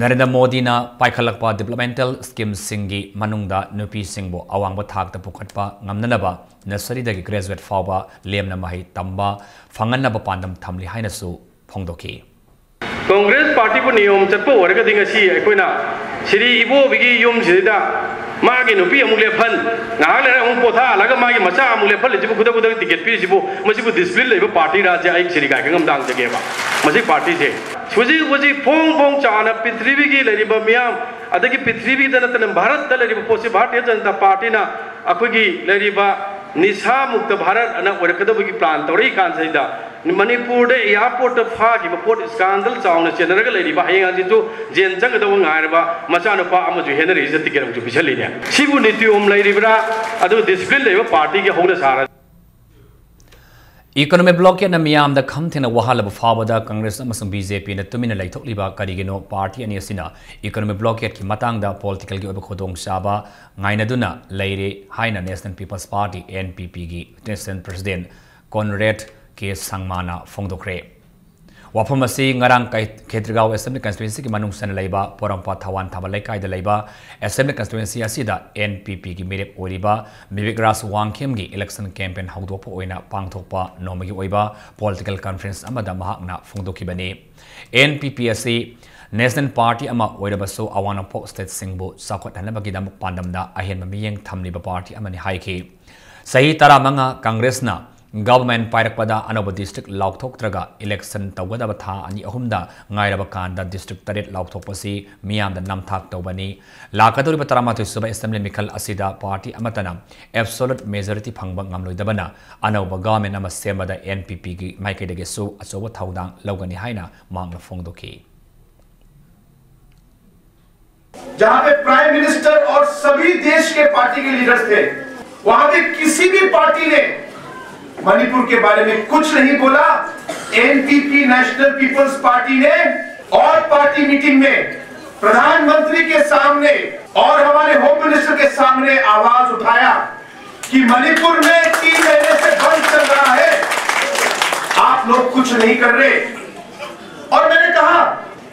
Narendra ꯃꯣꯗꯤꯅ ꯄꯥꯏꯈꯠꯂꯛꯄ developmental scheme ꯁꯤꯡꯒꯤ ꯃꯅꯨꯡꯗ ꯅꯨꯄꯤꯁꯤꯡꯕꯨ ꯑꯋꯥꯡꯕ ꯊꯥꯛꯇ ꯄꯨꯈꯠꯄ ꯉꯝꯅꯅꯕ nursery ꯗꯒꯤ graduate ꯐꯥꯎꯕ ꯂꯦꯝꯅ ꯃꯍꯩ ꯇꯝꯕ ꯐꯪꯍꯟꯅꯕ ꯄꯥꯟꯗꯝ ꯊꯝꯂꯤ ꯍꯥꯏꯅꯁꯨ ꯐꯣꯡꯗꯣꯛꯈꯤ꯫ Congress party ꯕꯨ ꯅꯤꯌꯣꯝ ꯆꯠꯄ ꯑꯣꯏꯔꯒꯗꯤ ꯉꯁꯤ ꯑꯩꯈꯣꯏꯅ ꯁꯤꯔꯤ ꯏꯕꯣꯕꯤꯒꯤ ꯌꯨꯝꯁꯤꯗ ꯃꯥꯒꯤ ꯅꯨꯄꯤ ꯑꯃꯨꯛ ꯂꯦꯞꯍꯟ, ꯉꯥꯏꯍꯥꯛ ꯂꯩꯔꯒ ꯑꯃꯨꯛ ꯄꯣꯊꯥꯍꯜꯂꯒ ꯃꯥꯒꯤ ꯃꯆꯥ ꯑꯃꯨꯛ ꯂꯦꯞꯍꯜꯂꯤꯁꯤꯕꯨ ꯈꯨꯗꯛ ꯈꯨꯗꯛ ticket ꯄꯤꯔꯤꯁꯤꯕꯨ, ꯃꯁꯤꯕꯨ discipline ꯂꯩꯕ party ꯔꯥ ꯍꯥꯏꯁꯦ ꯑꯩ ꯁꯤꯔꯤ ꯀꯥꯏꯀꯪ ꯑꯃ ꯇꯥꯡꯖꯒꯦꯕ꯫ ꯃꯁꯤ party ꯁꯦ ꯍꯧꯖꯤꯛ ꯍꯧꯖꯤꯛ ꯐꯣꯡ ꯐꯣꯡ ꯆꯥꯎꯅ ꯄ꯭ꯔꯤꯊꯤꯕꯤꯒꯤ ꯂꯩꯔꯤꯕ ꯃꯤꯌꯥꯝ, ꯑꯗꯒꯤ ꯄ꯭ꯔꯤꯊꯤꯕꯤꯗ ꯅꯠꯇꯅ ꯚꯥꯔꯠꯇ ꯂꯩꯔꯤꯕ ꯄꯣꯠꯁꯤ ꯚꯥꯔꯇꯤꯌ ꯖꯅꯇꯥ party ꯅ ꯑꯩꯈꯣꯏꯒꯤ ꯂꯩꯔꯤꯕ ꯅꯤꯁꯥ ꯃꯨꯛꯇ ꯚꯥꯔꯠ ꯑꯅ ꯑꯣꯏꯔꯛꯀꯗꯕꯒꯤ plan ꯇꯧꯔꯛꯏ ꯀꯥꯟꯁꯤꯗ, ꯃꯅꯤꯄꯨꯔꯗ airport ꯇ ꯐꯥꯈꯤꯕ ꯄꯣꯠ scandal ꯆꯥꯎꯅ ꯆꯦꯟꯅꯔꯒ ꯂꯩꯔꯤꯕ, ꯍꯌꯦꯡ ꯍꯪꯆꯤꯠꯁꯨ jail ꯆꯪꯒꯗꯧꯕ ꯉꯥꯏꯔꯕ ꯃꯆꯥꯅꯨꯄꯥ ꯑꯃꯁꯨ ꯍꯦꯟꯅꯔꯤꯁꯤꯗ ticket ꯑꯃꯁꯨ ꯄꯤꯁꯜꯂꯤꯅꯦ꯫ ꯁꯤꯕꯨ ꯅꯤꯇꯤ ꯅꯤꯌꯣꯝ ꯂꯩꯔꯤꯕ꯭ꯔꯥ? ꯑꯗꯨ discipline ꯂꯩꯕ party ꯒꯤ ꯍꯧꯅ ꯁꯥꯔ Economic blockade ꯅ ꯃꯤꯌꯥꯝꯗ ꯈꯝ ꯊꯦꯡꯅ ꯋꯥꯍꯜꯂꯕ ꯐꯥꯎꯕꯗ Congress ꯑꯃꯁꯨꯡ B J P ꯅ ꯇꯨꯃꯤꯟꯅ ꯂꯩꯊꯣꯛꯂꯤꯕ ꯀꯔꯤꯒꯤꯅꯣ? Party ꯑꯅꯤ ꯑꯁꯤꯅ economic blockade ꯀꯤ ꯃꯇꯥꯡꯗ political ꯒꯤ ꯑꯣꯏꯕ ꯈꯨꯗꯣꯡꯆꯥꯕ ꯉꯥꯏꯅꯗꯨꯅ ꯂꯩꯔꯦ ꯍꯥꯏꯅ National People's Party, N P P, ꯒꯤ National President Conrad K ꯁꯪꯃꯥꯅ ꯐꯣꯡꯗꯣꯛꯈ꯭ꯔꯦ꯫ ꯋꯥꯐꯝ ꯑꯁꯤ ꯉꯔꯥꯡ ꯀꯩ-, ꯈꯦꯇ꯭ꯔꯤꯒꯥꯎ Assembly Constituency ꯒꯤ ꯃꯅꯨꯡ ꯆꯟꯅ ꯂꯩꯕ ꯄꯣꯔꯣꯝꯄꯥꯠ ꯊꯋꯥꯟ ꯊꯥꯕ ꯂꯩꯀꯥꯏꯗ ꯂꯩꯕ Assembly Constituency ꯑꯁꯤꯗ N P P ꯒꯤ ꯃꯤꯔꯦꯞ ꯑꯣꯏꯔꯤꯕ ꯕꯤꯕꯦꯛ ꯔꯥꯖ ꯋꯥꯡꯈꯦꯝꯒꯤ election campaign ꯍꯧꯗꯣꯛꯄ ꯑꯣꯏꯅ ꯄꯥꯡꯊꯣꯛꯄ ꯅꯣꯡꯃꯒꯤ ꯑꯣꯏꯕ political conference ꯑꯃꯗ ꯃꯍꯥꯛꯅ ꯐꯣꯡꯗꯣꯛꯈꯤꯕꯅꯤ꯫ N P P ꯑꯁꯤ national party ꯑꯃ ꯑꯣꯏꯔꯕꯁꯨ ꯑꯋꯥꯡ ꯅꯣꯡꯄꯣꯛ state ꯁꯤꯡꯕꯨ ꯆꯥꯎꯈꯠꯍꯟꯅꯕꯒꯤꯗꯃꯛ ꯄꯥꯟꯗꯝꯗ ꯑꯍꯦꯟꯕ ꯃꯤꯠꯌꯦꯡ ꯊꯝꯂꯤꯕ party ꯑꯃꯅꯤ ꯍꯥꯏꯈꯤ꯫ ꯆꯍꯤ ꯇꯔꯥꯃꯉꯥ Congress ꯅ government ꯄꯥꯏꯔꯛꯄꯗ ꯑꯅꯧꯕ district ꯂꯥꯎꯊꯣꯛꯇ꯭ꯔꯒ election ꯇꯧꯒꯗꯕ ꯊꯥ ꯑꯅꯤ ꯑꯍꯨꯝꯗ ꯉꯥꯏꯔꯕ ꯀꯥꯟꯗ district ꯇꯔꯦꯠ ꯂꯥꯎꯊꯣꯛꯄꯁꯤ ꯃꯤꯌꯥꯝꯗ ꯅꯝꯊꯥꯛ ꯇꯧꯕꯅꯤ꯫ ꯂꯥꯛꯀꯗꯧꯔꯤꯕ ꯇꯔꯥꯃꯥꯊꯣꯏ ꯁꯨꯕ Assembly ꯃꯤꯈꯜ ꯑꯁꯤꯗ party ꯑꯃꯠꯇꯅ absolute majority ꯐꯪꯕ ꯉꯝꯂꯣꯏꯗꯕꯅ ꯑꯅꯧꯕ government ꯑꯃ ꯁꯦꯝꯕꯗ N P P ꯒꯤ ꯃꯥꯏꯀꯩꯗꯒꯤꯁꯨ ꯑꯆꯧꯕ ꯊꯧꯗꯥꯡ ꯂꯧꯒꯅꯤ ꯍꯥꯏꯅ ꯃꯍꯥꯛꯅ ꯐꯣꯡꯗꯣꯛꯈꯤ꯫ जहां पे प्राइम मिनिस्टर और सभी देश के पार्टी के लीडर्स थे, वहां पे किसी भी पार्टी ने मणिपुर के बारे में कुछ नहीं बोला। एनपीपी, नेशनल पीपल्स पार्टी ने ऑल पार्टी मीटिंग में प्रधानमंत्री के सामने और हमारे होम मिनिस्टर के सामने आवाज उठाया कि मणिपुर में तीन महीने से बंद चल रहा है, आप लोग कुछ नहीं कर रहे। और मैंने कहा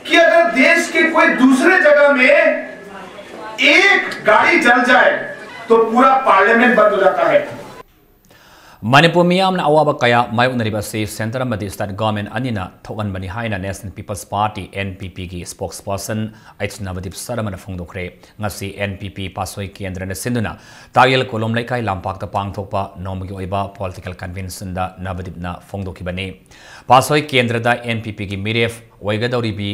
कि अगर देश के कोई दूसरे जगह में एक गाड़ी जल जाए तो पूरा पार्लियामेंट बंद हो जाता है। ꯃꯅꯤꯄꯨꯔ ꯃꯤꯌꯥꯝꯅ ꯑꯋꯥꯕ ꯀꯌꯥ ꯃꯥꯌꯣꯛꯅꯔꯤꯕ ꯑꯁꯤ ꯁꯦꯟꯇꯔ ꯑꯃꯗꯤ ꯁ꯭ꯇꯦꯠ ꯒꯚꯔꯟꯃꯦꯟꯠ ꯑꯅꯤꯅ ꯊꯣꯛꯍꯟꯕꯅꯤ ꯍꯥꯏꯅ National People's Party, N P P, ꯒꯤ ꯁ꯭ꯄꯣꯛꯁꯄꯔꯁꯟ ꯑꯩꯆ ꯅꯕꯗꯤꯞ ꯁꯔꯃꯅ ꯐꯣꯡꯗꯣꯛꯈ꯭ꯔꯦ꯫ ꯉꯁꯤ N P P ꯄꯥꯁꯣꯏ ꯀꯦꯟꯗ꯭ꯔꯅ ꯁꯤꯟꯗꯨꯅ ꯇꯥꯌꯦꯜ ꯀꯣꯂꯣꯝ ꯂꯩꯀꯥꯏ ꯂꯝꯄꯥꯛꯇ ꯄꯥꯡꯊꯣꯛꯄ ꯅꯣꯡꯃꯒꯤ ꯑꯣꯏꯕ ꯄꯣꯂꯤꯇꯤꯀꯦꯜ ꯀꯟꯚꯦꯟꯁꯟꯗ ꯅꯕꯗꯤꯞꯅ ꯐꯣꯡꯗꯣꯛꯈꯤꯕꯅꯤ꯫ ꯄꯥꯁꯣꯏ ꯀꯦꯟꯗ꯭ꯔꯗ N P P ꯒꯤ ꯃꯤꯔꯦꯞ ꯑꯣꯏꯒꯗꯧꯔꯤꯕꯤ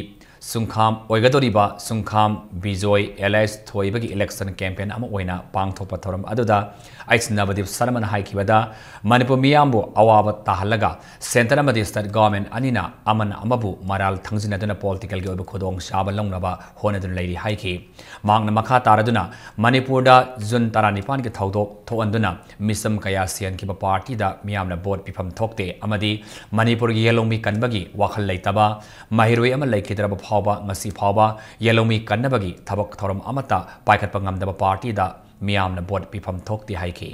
ꯁꯨꯡꯈꯥꯝ ꯑꯣꯏꯒꯗꯧꯔꯤꯕ ꯁꯨꯡꯈꯥꯝ ꯕꯤꯖꯣꯏ alias ꯊꯣꯏꯕꯒꯤ ꯏꯂꯦꯛꯁꯟ ꯀꯦꯝꯄꯦꯟ ꯑꯃ ꯑꯣꯏꯅ ꯄꯥꯡꯊꯣꯛꯄ ꯊꯧꯔꯝ ꯑꯗꯨꯗ ꯑꯩꯆ ꯅꯕꯗꯤꯞ ꯁꯔꯃꯅ ꯍꯥꯏꯈꯤꯕꯗ, ꯃꯅꯤꯄꯨꯔ ꯃꯤꯌꯥꯝꯕꯨ ꯑꯋꯥꯕ ꯇꯥꯍꯜꯂꯒ ꯁꯦꯟꯇꯔ ꯑꯃꯗꯤ ꯁ꯭ꯇꯦꯠ ꯒꯚꯔꯟꯃꯦꯟꯠ ꯑꯅꯤꯅ ꯑꯃꯅ ꯑꯃꯕꯨ ꯃꯔꯥꯜ ꯊꯪꯖꯤꯟꯅꯗꯨꯅ ꯄꯣꯂꯤꯇꯤꯀꯦꯜꯒꯤ ꯑꯣꯏꯕ ꯈꯨꯗꯣꯡꯆꯥꯕ ꯂꯧꯅꯕ ꯍꯣꯠꯅꯗꯨꯅ ꯂꯩꯔꯤ ꯍꯥꯏꯈꯤ꯫ ꯃꯍꯥꯛꯅ ꯃꯈꯥ ꯇꯥꯔꯗꯨꯅ ꯃꯅꯤꯄꯨꯔꯗ ꯖꯨꯟ ꯇꯔꯥꯅꯤꯄꯥꯟꯒꯤ ꯊꯧꯗꯣꯛ ꯊꯣꯛꯍꯟꯗꯨꯅ ꯃꯤꯆꯝ ꯀꯌꯥ ꯁꯤꯍꯟꯈꯤꯕ ꯄꯥꯔꯇꯤꯗ ꯃꯤꯌꯥꯝꯅ ꯚꯣꯠ ꯄꯤꯐꯝ ꯊꯣꯛꯇꯦ ꯑꯃꯗꯤ ꯃꯅꯤꯄꯨꯔꯒꯤ ꯌꯦꯜꯍꯧꯃꯤ ꯀꯟꯕꯒꯤ ꯋꯥꯈꯜ ꯂꯩꯇꯕ, ꯃꯍꯩꯔꯣꯏ ꯑꯃ ꯂꯩꯈꯤꯗ꯭ꯔꯕ ꯐꯥꯎꯕ ꯉꯁꯤ ꯐꯥꯎꯕ ꯌꯦꯜꯍꯧꯃꯤ ꯀꯟꯅꯕꯒꯤ ꯊꯕꯛ ꯊꯧꯔꯝ ꯑꯃꯠꯇ ꯄꯥꯏꯈꯠꯄ ꯉꯝꯗꯕ ꯄꯥꯔꯇꯤꯗ ꯃꯤꯌꯥꯝꯅ ꯚꯣꯠ ꯄꯤꯐꯝ ꯊꯣꯛꯇꯦ ꯍꯥꯏꯈꯤ꯫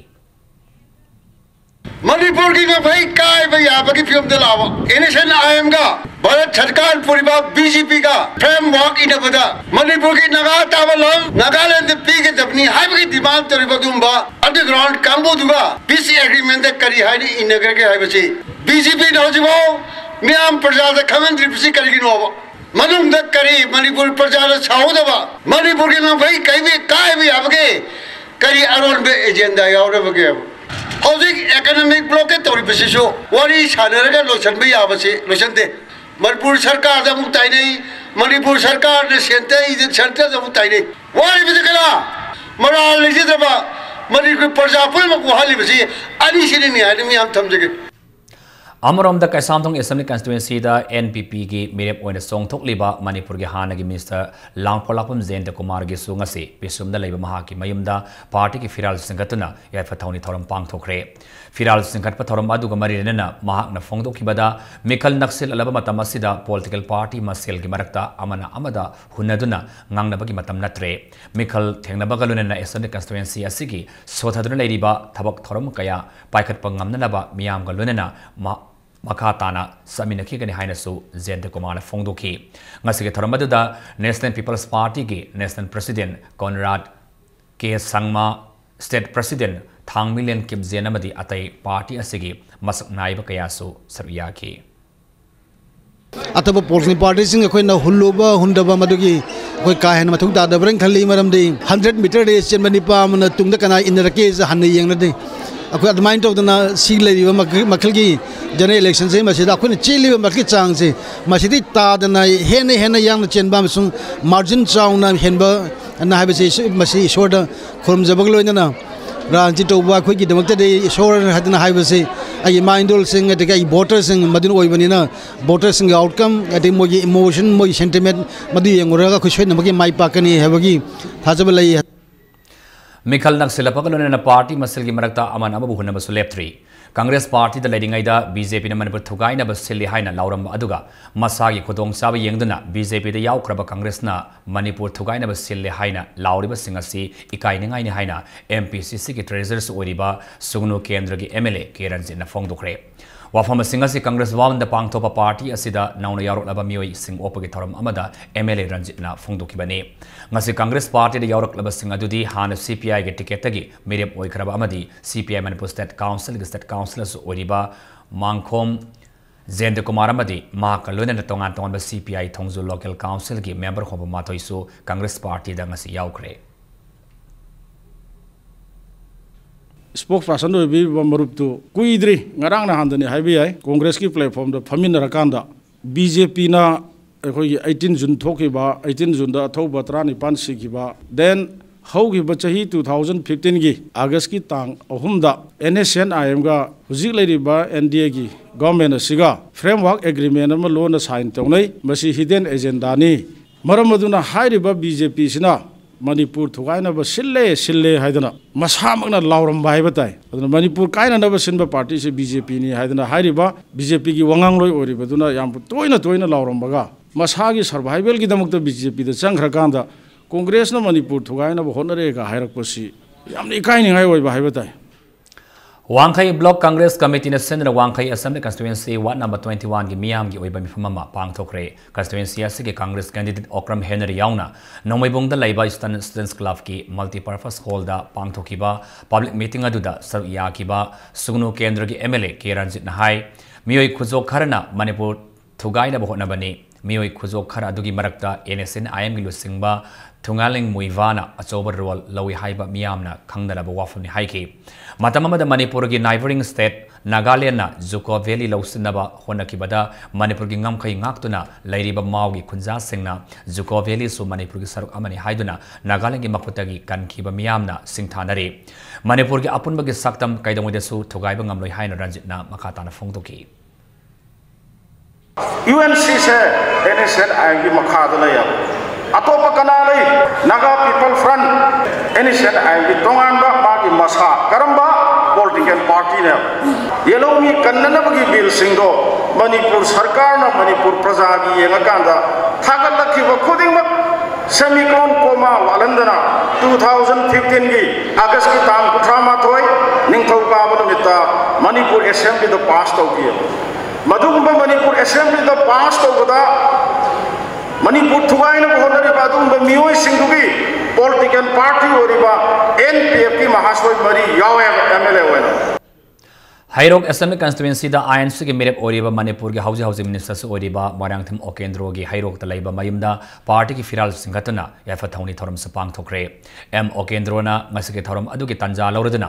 ꯃꯅꯤꯄꯨꯔꯒꯤ ꯉꯝꯈꯩ ꯀꯥꯏꯕ ꯌꯥꯕꯒꯤ ꯐꯤꯕꯝꯗ ꯂꯥꯛꯑꯕ ꯑꯦꯟ ꯑꯦꯁ ꯑꯦꯟ ꯑꯥꯏ ꯑꯦꯝꯒ ꯚꯥꯔꯠ ꯁꯔꯀꯥꯔ ꯄꯨꯔꯤꯕ ꯕꯤ ꯖꯦ ꯄꯤꯒ ꯐ꯭ꯔꯦꯝꯋꯥꯔꯛ ꯏꯟꯅꯕꯗ ꯃꯅꯤꯄꯨꯔꯒꯤ ꯅꯥꯒꯥ ꯇꯥꯕ ꯂꯝ ꯅꯥꯒꯥꯂꯦꯟꯗ ꯄꯤꯒꯗꯕꯅꯤ ꯍꯥꯏꯕꯒꯤ ꯗꯤꯃꯥꯟ ꯇꯧꯔꯤꯕ ꯑꯗꯨꯒꯨꯝꯕ ꯑꯟꯗꯔꯒ꯭ꯔꯥꯎꯟ ꯀꯥꯡꯕꯨꯗꯨꯒ ꯄꯤꯁ ꯑꯦꯒ꯭ꯔꯤꯃꯦꯟꯗ ꯀꯔꯤ ꯍꯥꯏꯅ ꯏꯟꯅꯈ꯭ꯔꯒꯦ ꯍꯥꯏꯕꯁꯤ ꯕꯤ ꯖꯦ ꯄꯤꯅ ꯍꯧꯖꯤꯛꯐꯥꯎ ꯃꯤꯌꯥꯝ ꯄ꯭ꯔꯖꯥꯗ ꯈꯪꯍꯟꯗ꯭ꯔꯤꯕꯁꯤ ꯀꯔꯤꯒꯤꯅꯣꯕ? ꯃꯅꯨꯡꯗ ꯀꯔꯤ ꯃꯅꯤꯄꯨꯔ ꯄ꯭ꯔꯖꯥꯅ ꯁꯥꯎꯒꯗꯕ, ꯃꯅꯤꯄꯨꯔꯒꯤ ꯉꯝꯈꯩ ꯀꯩꯃꯤ ꯀꯥꯏꯕ ꯌꯥꯕꯒꯦ? ꯀꯔꯤ ꯑꯔꯣꯟꯕ ꯑꯦꯖꯦꯟꯗꯥ ꯌꯥꯎꯔꯕꯒꯦꯕ? ꯍꯧꯖꯤꯛ ꯏꯀꯣꯅꯣꯃꯤꯛ ꯕ꯭ꯂꯣꯀꯦꯠ ꯇꯧꯔꯤꯕꯁꯤꯁꯨ ꯋꯥꯔꯤ ꯁꯥꯟꯅꯔꯒ ꯂꯣꯏꯁꯤꯟꯕ ꯌꯥꯕꯁꯤ ꯂꯣꯏꯁꯤꯟꯗꯦ꯫ ꯃꯅꯤꯄꯨꯔ ꯁꯔꯀꯥꯔꯗ ꯑꯃꯨꯛ ꯇꯥꯏꯅꯩ, ꯃꯅꯤꯄꯨꯔ ꯁꯔꯀꯥꯔꯅ ꯁꯦꯟꯇꯔ, ꯁꯦꯟꯇꯔꯗ ꯑꯃꯨꯛ ꯇꯥꯏꯅꯩ꯫ ꯋꯥꯔꯤꯕꯁꯤ ꯀꯅꯥ? ꯃꯔꯥꯜ ꯂꯩꯖꯗ꯭ꯔꯕ ꯃꯅꯤꯄꯨꯔ ꯄ꯭ꯔꯖꯥ ꯄꯨꯝꯅꯃꯛ ꯋꯥꯍꯜꯂꯤꯕꯁꯤ ꯑꯅꯤꯁꯤꯅꯅꯤ ꯍꯥꯏꯅ ꯃꯌꯥꯝ ꯊꯝꯖꯒꯦ꯫ ꯑꯃꯔꯣꯝꯗ, ꯀꯩꯁꯥꯝꯊꯣꯡ Assembly Constituencyꯗ NPPꯒꯤ ꯃꯤꯔꯦꯞ ꯑꯣꯏꯅ ꯆꯣꯡꯊꯣꯛꯂꯤꯕ ꯃꯅꯤꯄꯨꯔꯒꯤ ꯍꯥꯟꯅꯒꯤ Minister ꯂꯥꯡꯄꯣꯛꯂꯥꯛꯄꯝ ꯖꯌꯟꯇ ꯀꯨꯃꯥꯔꯒꯤꯁꯨ ꯉꯁꯤ ꯄꯤꯁꯨꯝꯗ ꯂꯩꯕ ꯃꯍꯥꯛꯀꯤ ꯃꯌꯨꯝꯗ partyꯒꯤ ꯐꯤꯔꯥꯜ ꯆꯤꯡꯈꯠꯇꯨꯅ ꯌꯥꯏꯐ ꯊꯧꯅꯤ ꯊꯧꯔꯝ ꯄꯥꯡꯊꯣꯛꯈ꯭ꯔꯦ꯫ ꯐꯤꯔꯥꯜ ꯆꯤꯡꯈꯠꯄ ꯊꯧꯔꯝ ꯑꯗꯨꯒ ꯃꯔꯤ ꯂꯩꯅꯅ ꯃꯍꯥꯛꯅ ꯐꯣꯡꯗꯣꯛꯈꯤꯕꯗ, ꯃꯤꯈꯜ ꯅꯛꯁꯤꯜꯂꯛꯂꯕ ꯃꯇꯝ ꯑꯁꯤꯗ political party ꯃꯁꯦꯜꯒꯤ ꯃꯔꯛꯇ ꯑꯃꯅ ꯑꯃꯗ ꯍꯨꯟꯅꯗꯨꯅ ꯉꯥꯡꯅꯕꯒꯤ ꯃꯇꯝ ꯅꯠꯇ꯭ꯔꯦ꯫ ꯃꯤꯈꯜ ꯊꯦꯡꯅꯕꯒ ꯂꯣꯏꯅꯅ Assembly Constituency ꯑꯁꯤꯒꯤ ꯁꯣꯊꯗꯨꯅ ꯂꯩꯔꯤꯕ ꯊꯕꯛ ꯊꯧꯔꯝ ꯀꯌꯥ ꯄꯥꯏꯈꯠꯄ ꯉꯝꯅꯅꯕ ꯃꯤꯌꯥꯝꯒ ꯂꯣꯏꯅꯅ ꯃ-, ꯃꯈꯥ ꯇꯥꯅ ꯆꯠꯃꯤꯟꯅꯈꯤꯒꯅꯤ ꯍꯥꯏꯅꯁꯨ ꯖꯌꯟꯇ ꯀꯨꯃꯥꯔꯅ ꯐꯣꯡꯗꯣꯛꯈꯤ꯫ ꯉꯁꯤꯒꯤ ꯊꯧꯔꯝ ꯑꯗꯨꯗ National People's Partyꯒꯤ National President Conrad K Sangma, State President ꯊꯥꯡꯃꯤꯂꯦꯟ ꯀꯤꯞꯖꯦꯟ ꯑꯃꯗꯤ ꯑꯇꯩ party ꯑꯁꯤꯒꯤ ꯃꯁꯛ ꯅꯥꯏꯕ ꯀꯌꯥꯁꯨ ꯁꯔꯨꯛ ꯌꯥꯈꯤ꯫ ꯑꯇꯣꯞꯄ political partyꯁꯤꯡ ꯑꯩꯈꯣꯏꯅ ꯍꯨꯜꯂꯨꯕ ꯍꯨꯟꯗꯕ ꯃꯗꯨꯒꯤ ꯑꯩꯈꯣꯏ ꯀꯥ ꯍꯦꯟꯅ ꯃꯊꯧ ꯇꯥꯗꯕ꯭ꯔꯅ ꯈꯜꯂꯤ꯫ ꯃꯔꯝꯗꯤ hundred meter race ꯆꯦꯟꯕ ꯅꯤꯄꯥ ꯑꯃꯅ ꯇꯨꯡꯗ ꯀꯅꯥ ꯏꯟꯅꯔꯛꯀꯦꯁꯦ ꯍꯟꯅ ꯌꯦꯡꯅꯗꯦ꯫ ꯑꯩꯈꯣꯏ ꯑꯗꯨꯃꯥꯏꯅ ꯇꯧꯗꯅ ꯁꯤ ꯂꯩꯔꯤꯕ ꯃꯈ-, ꯃꯈꯜꯒꯤ general electionꯁꯦ ꯃꯁꯤꯗ ꯑꯩꯈꯣꯏꯅ ꯆꯦꯜꯂꯤꯕ ꯃꯈꯜꯒꯤ ꯆꯥꯡꯁꯦ ꯃꯁꯤꯗꯤ ꯇꯥꯗꯅ ꯍꯦꯟꯅ ꯍꯦꯟꯅ ꯌꯥꯡꯅ ꯆꯦꯟꯕ ꯑꯃꯁꯨꯡ margin ꯆꯥꯎꯅ ꯍꯦꯟꯕ ꯑꯅ ꯍꯥꯏꯕꯁꯤ ꯏꯁ-, ꯃꯁꯤ ꯏꯁꯣꯔꯗ ꯈꯨꯔꯨꯝꯖꯕꯒ ꯂꯣꯏꯅꯅ ꯔꯥꯖꯅꯤꯇꯤ ꯇꯧꯕ ꯑꯩꯈꯣꯏꯒꯤꯗꯃꯛꯇꯗꯤ ꯏꯁꯣꯔ ꯍꯥꯏꯗꯅ ꯍꯥꯏꯕꯁꯤ ꯑꯩꯒꯤ ꯏꯃꯥ ꯏꯟꯗꯣꯜꯁꯤꯡ ꯑꯗꯒꯤ ꯑꯩꯒꯤ voterꯁꯤꯡ ꯃꯗꯨꯅ ꯑꯣꯏꯕꯅꯤꯅ voterꯁꯤꯡꯒꯤ outcome ꯑꯗꯒꯤ ꯃꯣꯏꯒꯤ emotion, ꯃꯣꯏꯒꯤ sentiment ꯃꯗꯨ ꯌꯦꯡꯉꯨꯔꯒ ꯑꯩꯈꯣꯏ ꯁꯣꯏꯗꯅꯃꯛꯀꯤ ꯃꯥꯏ ꯄꯥꯛꯀꯅꯤ ꯍꯥꯏꯕꯒꯤ ꯊꯥꯖꯕ ꯂꯩ꯫ ꯃꯤꯈꯜ ꯅꯛꯁꯤꯜꯂꯛꯄꯒ ꯂꯣꯏꯅꯅ party ꯃꯁꯦꯜꯒꯤ ꯃꯔꯛꯇ ꯑꯃꯅ ꯑꯃꯕꯨ ꯍꯨꯟꯅꯕꯁꯨ ꯂꯦꯞꯇ꯭ꯔꯤ꯫ Congress partyꯗ ꯂꯩꯔꯤꯉꯩꯗ BJPꯅ ꯃꯅꯤꯄꯨꯔ ꯊꯨꯒꯥꯏꯅꯕ ꯁꯤꯜꯂꯤ ꯍꯥꯏꯅ ꯂꯥꯎꯔꯝꯕ ꯑꯗꯨꯒ ꯃꯁꯥꯒꯤ ꯈꯨꯗꯣꯡꯆꯥꯕ ꯌꯦꯡꯗꯨꯅ BJPꯗ ꯌꯥꯎꯈ꯭ꯔꯕ Congressꯅ ꯃꯅꯤꯄꯨꯔ ꯊꯨꯒꯥꯏꯅꯕ ꯁꯤꯜꯂꯦ ꯍꯥꯏꯅ ꯂꯥꯎꯔꯤꯕꯁꯤꯡ ꯑꯁꯤ ꯏꯀꯥꯏꯅꯤꯡꯉꯥꯏꯅꯤ ꯍꯥꯏꯅ MPCCꯒꯤ treasurerꯁꯨ ꯑꯣꯏꯔꯤꯕ ꯁꯨꯒꯅꯨ ꯀꯦꯟꯗ꯭ꯔꯒꯤ MLA ꯀꯦ ꯔꯟꯖꯤꯠꯅ ꯐꯣꯡꯗꯣꯛꯈ꯭ꯔꯦ꯫ ꯋꯥꯐꯝꯁꯤꯡ ꯑꯁꯤ Congress ꯚꯋꯟꯗ ꯄꯥꯡꯊꯣꯛꯄ party ꯑꯁꯤꯗ ꯅꯧꯅ ꯌꯥꯎꯔꯛꯂꯕ ꯃꯤꯑꯣꯏꯁꯤꯡ ꯑꯣꯛꯄꯒꯤ ꯊꯧꯔꯝ ꯑꯃꯗ MLA ꯔꯟꯖꯤꯠꯅ ꯐꯣꯡꯗꯣꯛꯈꯤꯕꯅꯤ꯫ ꯉꯁꯤ Congress partyꯗ ꯌꯥꯎꯔꯛꯂꯕꯁꯤꯡ ꯑꯗꯨꯗꯤ ꯍꯥꯟꯅ CPIꯒꯤ ticketꯇꯒꯤ ꯃꯤꯔꯦꯞ ꯑꯣꯏꯈ꯭ꯔꯕ ꯑꯃꯗꯤ CPI ꯃꯅꯤꯄꯨꯔ state councilꯒꯤ state councillorꯁꯨ ꯑꯣꯏꯔꯤꯕ ꯃꯥꯡꯈꯣꯝ ꯖꯌꯟꯇ ꯀꯨꯃꯥꯔ ꯑꯃꯗꯤ ꯃꯍꯥꯛꯀ ꯂꯣꯏꯅꯅ ꯇꯣꯉꯥꯟ ꯇꯣꯉꯥꯟꯕ CPI ꯊꯣꯡꯖꯨ local councilꯒꯤ member ꯍꯨꯝꯐꯨ ꯃꯥꯊꯣꯏꯁꯨ Congress partyꯗ ꯉꯁꯤ ꯌꯥꯎꯈ꯭ꯔꯦ꯫ Spokesperson ꯑꯣꯏꯕꯤꯔꯤꯕ ꯃꯔꯨꯞꯇꯨ ꯀꯨꯏꯗ꯭ꯔꯤ, ꯉꯔꯥꯡ ꯅꯍꯥꯟꯗꯅꯤ ꯍꯥꯏꯕ ꯌꯥꯏ, Congressꯀꯤ platformꯗ ꯐꯝꯃꯤꯟꯅꯔꯀꯥꯟꯗ BJPꯅ ꯑꯩꯈꯣꯏꯒꯤ eighteen June ꯊꯣꯛꯈꯤꯕ, eighteen Juneꯗ ꯑꯊꯧꯕ ꯇꯔꯥꯅꯤꯄꯥꯟ ꯁꯤꯈꯤꯕ, then ꯍꯧꯈꯤꯕ ꯆꯍꯤ two thousand fifteen ꯒꯤ August ꯀꯤ ꯇꯥꯡ ꯑꯍꯨꯝꯗ N S C N I M ꯒ ꯍꯧꯖꯤꯛ ꯂꯩꯔꯤꯕ N D A ꯒꯤ government ꯑꯁꯤꯒ framework agreement ꯑꯃ ꯂꯣꯟꯅ sign ꯇꯧꯅꯩ꯫ ꯃꯁꯤ hidden agenda ꯅꯤ꯫ ꯃꯔꯝ ꯑꯗꯨꯅ ꯍꯥꯏꯔꯤꯕ B J P ꯁꯤꯅ ꯃꯅꯤꯄꯨꯔ ꯊꯨꯒꯥꯏꯅꯕ ꯁꯤꯜꯂꯦ, ꯁꯤꯜꯂꯦ ꯍꯥꯏꯗꯅ ꯃꯁꯥꯃꯛꯅ ꯂꯥꯎꯔꯝꯕ ꯍꯥꯏꯕ ꯇꯥꯏ꯫ ꯑꯗꯨꯅ ꯃꯅꯤꯄꯨꯔ ꯀꯥꯏꯅꯅꯕ ꯁꯤꯟꯕ party ꯁꯤ B J P ꯅꯤ ꯍꯥꯏꯗꯅ ꯍꯥꯏꯔꯤꯕ B J P ꯒꯤ ꯋꯥꯉꯥꯡꯂꯣꯏ ꯑꯣꯏꯔꯤꯕꯗꯨꯅ ꯌꯥꯝ ꯇꯣꯏꯅ ꯇꯣꯏꯅ ꯂꯥꯎꯔꯝꯕꯒ, ꯃꯁꯥꯒꯤ survival ꯒꯤꯗꯃꯛꯇ B J P ꯗ ꯆꯪꯈ꯭ꯔꯀꯥꯟꯗ Congress ꯅ ꯃꯅꯤꯄꯨꯔ ꯊꯨꯒꯥꯏꯅꯕ ꯍꯣꯠꯅꯔꯦꯒ ꯍꯥꯏꯔꯛꯄꯁꯤ ꯌꯥꯝꯅ ꯏꯀꯥꯏꯅꯤꯡꯉꯥꯏ ꯑꯣꯏꯕ ꯍꯥꯏꯕ ꯇꯥꯏ꯫ ꯋꯥꯡꯈꯩ Block Congress Committee ꯅ ꯁꯤꯟꯗꯨꯅ ꯋꯥꯡꯈꯩ Assembly Constituency Ward number twenty one ꯒꯤ ꯃꯤꯌꯥꯝꯒꯤ ꯑꯣꯏꯕ ꯃꯤꯐꯝ ꯑꯃ ꯄꯥꯡꯊꯣꯛꯈ꯭ꯔꯦ꯫ Constituency ꯑꯁꯤꯒꯤ Congress candidate ꯑꯣꯀ꯭ꯔꯝ ꯍꯦꯅꯔꯤ ꯌꯥꯎꯅ ꯅꯣꯡꯃꯩꯕꯨꯡꯗ ꯂꯩꯕ Eastern Students Club ꯀꯤ multipurpose hall ꯗ ꯄꯥꯡꯊꯣꯛꯈꯤꯕ public meeting ꯑꯗꯨꯗ ꯁꯔꯨꯛ ꯌꯥꯈꯤꯕ ꯁꯨꯒꯅꯨ ꯀꯦꯟꯗ꯭ꯔꯒꯤ M L A K ꯔꯟꯖꯤꯠꯅ ꯍꯥꯏ, ꯃꯤꯑꯣꯏ ꯈꯨꯖꯣꯛ ꯈꯔꯅ ꯃꯅꯤꯄꯨꯔ ꯊꯨꯒꯥꯏꯅꯕ ꯍꯣꯠꯅꯕꯅꯤ꯫ ꯃꯤꯑꯣꯏ ꯈꯨꯖꯣꯛ ꯈꯔ ꯑꯗꯨꯒꯤ ꯃꯔꯛꯇ N S C N I M ꯒꯤ ꯂꯨꯆꯤꯡꯕ ꯊꯨꯉꯥꯂꯤꯡ ꯃꯨꯏꯚꯥꯅ ꯑꯆꯧꯕ role ꯂꯧꯏ ꯍꯥꯏꯕ ꯃꯤꯌꯥꯝꯅ ꯈꯪꯅꯔꯕ ꯋꯥꯐꯝꯅꯤ ꯍꯥꯏꯈꯤ꯫ ꯃꯇꯝ ꯑꯃꯗ ꯃꯅꯤꯄꯨꯔꯒꯤ neighbouring state ꯅꯥꯒꯥꯂꯦꯟꯗꯅ ꯖꯨꯀꯣ ꯚꯦꯂꯤ ꯂꯧꯁꯤꯟꯅꯕ ꯍꯣꯠꯅꯈꯤꯕꯗ ꯃꯅꯤꯄꯨꯔꯒꯤ ꯉꯝꯈꯩ ꯉꯥꯛꯇꯨꯅ ꯂꯩꯔꯤꯕ ꯃꯥꯎꯒꯤ ꯈꯨꯟꯖꯥꯁꯤꯡꯅ ꯖꯨꯀꯣ ꯚꯦꯂꯤꯁꯨ ꯃꯅꯤꯄꯨꯔꯒꯤ ꯁꯔꯨꯛ ꯑꯃꯅꯤ ꯍꯥꯏꯗꯨꯅ ꯅꯥꯒꯥꯂꯦꯟꯒꯤ ꯃꯈꯨꯠꯇꯒꯤ ꯀꯟꯈꯤꯕ ꯃꯤꯌꯥꯝꯅ ꯁꯤꯡꯊꯥꯅꯔꯤ꯫ ꯃꯅꯤꯄꯨꯔꯒꯤ ꯑꯄꯨꯟꯕꯒꯤ ꯁꯛꯇꯝ ꯀꯩꯗꯧꯉꯩꯗꯁꯨ ꯊꯨꯒꯥꯏꯕ ꯉꯝꯂꯣꯏ ꯍꯥꯏꯅ ꯔꯟꯖꯤꯠꯅ ꯃꯈꯥ ꯇꯥꯅ ꯐꯣꯡꯗꯣꯛꯈꯤ꯫ U N C say N S C N I M ꯒꯤ ꯃꯈꯥꯗ ꯂꯩꯌꯦꯕ꯫ ꯑꯇꯣꯞꯄ ꯀꯅꯥ ꯂꯩ? Naga People Front, N S C N I M ꯒꯤ ꯇꯣꯉꯥꯟꯕ ꯃꯥꯒꯤ ꯃꯁꯥ, ꯀꯔꯝꯕ political party ꯅꯦꯕ? ꯌꯦꯜꯍꯧꯃꯤ ꯀꯟꯅꯅꯕꯒꯤ bill ꯁꯤꯡꯗꯣ ꯃꯅꯤꯄꯨꯔ ꯁꯔꯀꯥꯔꯅ ꯃꯅꯤꯄꯨꯔ ꯄ꯭ꯔꯖꯥꯒꯤ ꯌꯦꯡꯉꯀꯥꯟꯗ ꯊꯥꯒꯠꯂꯛꯈꯤꯕ ꯈꯨꯗꯤꯡꯃꯛ semicolon comma ꯋꯥꯠꯍꯟꯗꯅ two thousand fifteen ꯒꯤ August ꯀꯤ ꯇꯥꯡ ꯀꯨꯟꯊ꯭ꯔꯥ ꯃꯥꯊꯣꯏ ꯅꯤꯡꯊꯧꯀꯥꯕ ꯅꯨꯃꯤꯠꯇ ꯃꯅꯤꯄꯨꯔ Assembly ꯗ pass ꯇꯧꯈꯤꯑꯕ꯫ ꯃꯗꯨꯒꯨꯝꯕ ꯃꯅꯤꯄꯨꯔ Assembly ꯗ pass ꯇꯧꯕꯗ ꯃꯅꯤꯄꯨꯔ ꯊꯨꯒꯥꯏꯅꯕ ꯍꯣꯠꯅꯔꯤꯕ ꯑꯗꯨꯒꯨꯝꯕ ꯃꯤꯑꯣꯏꯁꯤꯡꯗꯨꯒꯤ political party ꯑꯣꯏꯔꯤꯕ N P F ꯀꯤ ꯃꯍꯥꯁꯣꯏ ꯃꯔꯤ ꯌꯥꯎꯋꯦꯕ M L A ꯑꯣꯏꯅ꯫ ꯍꯩꯔꯣꯛ Assembly Constituency the I N C ꯒꯤ ꯃꯤꯔꯦꯞ ꯑꯣꯏꯔꯤꯕ ꯃꯅꯤꯄꯨꯔꯒꯤ ꯍꯧꯖꯤꯛ ꯍꯧꯖꯤꯛ minister ꯁꯨ ꯑꯣꯏꯔꯤꯕ ꯃꯣꯏꯔꯥꯡꯊꯦꯝ ꯑꯣꯀꯦꯟꯗ꯭ꯔꯣꯒꯤ ꯍꯩꯔꯣꯛꯇ ꯂꯩꯕ ꯃꯌꯨꯝꯗ party ꯒꯤ ꯐꯤꯔꯥꯜ ꯆꯤꯡꯈꯠꯇꯨꯅ ꯌꯥꯏꯐ ꯊꯧꯅꯤ ꯊꯧꯔꯝꯁꯨ ꯄꯥꯡꯊꯣꯛꯈ꯭ꯔꯦ꯫ M ꯑꯣꯀꯦꯟꯗ꯭ꯔꯣꯅ ꯉꯁꯤꯒꯤ ꯊꯧꯔꯝ ꯑꯗꯨꯒꯤ ꯇꯥꯟꯖꯥ ꯂꯧꯔꯗꯨꯅ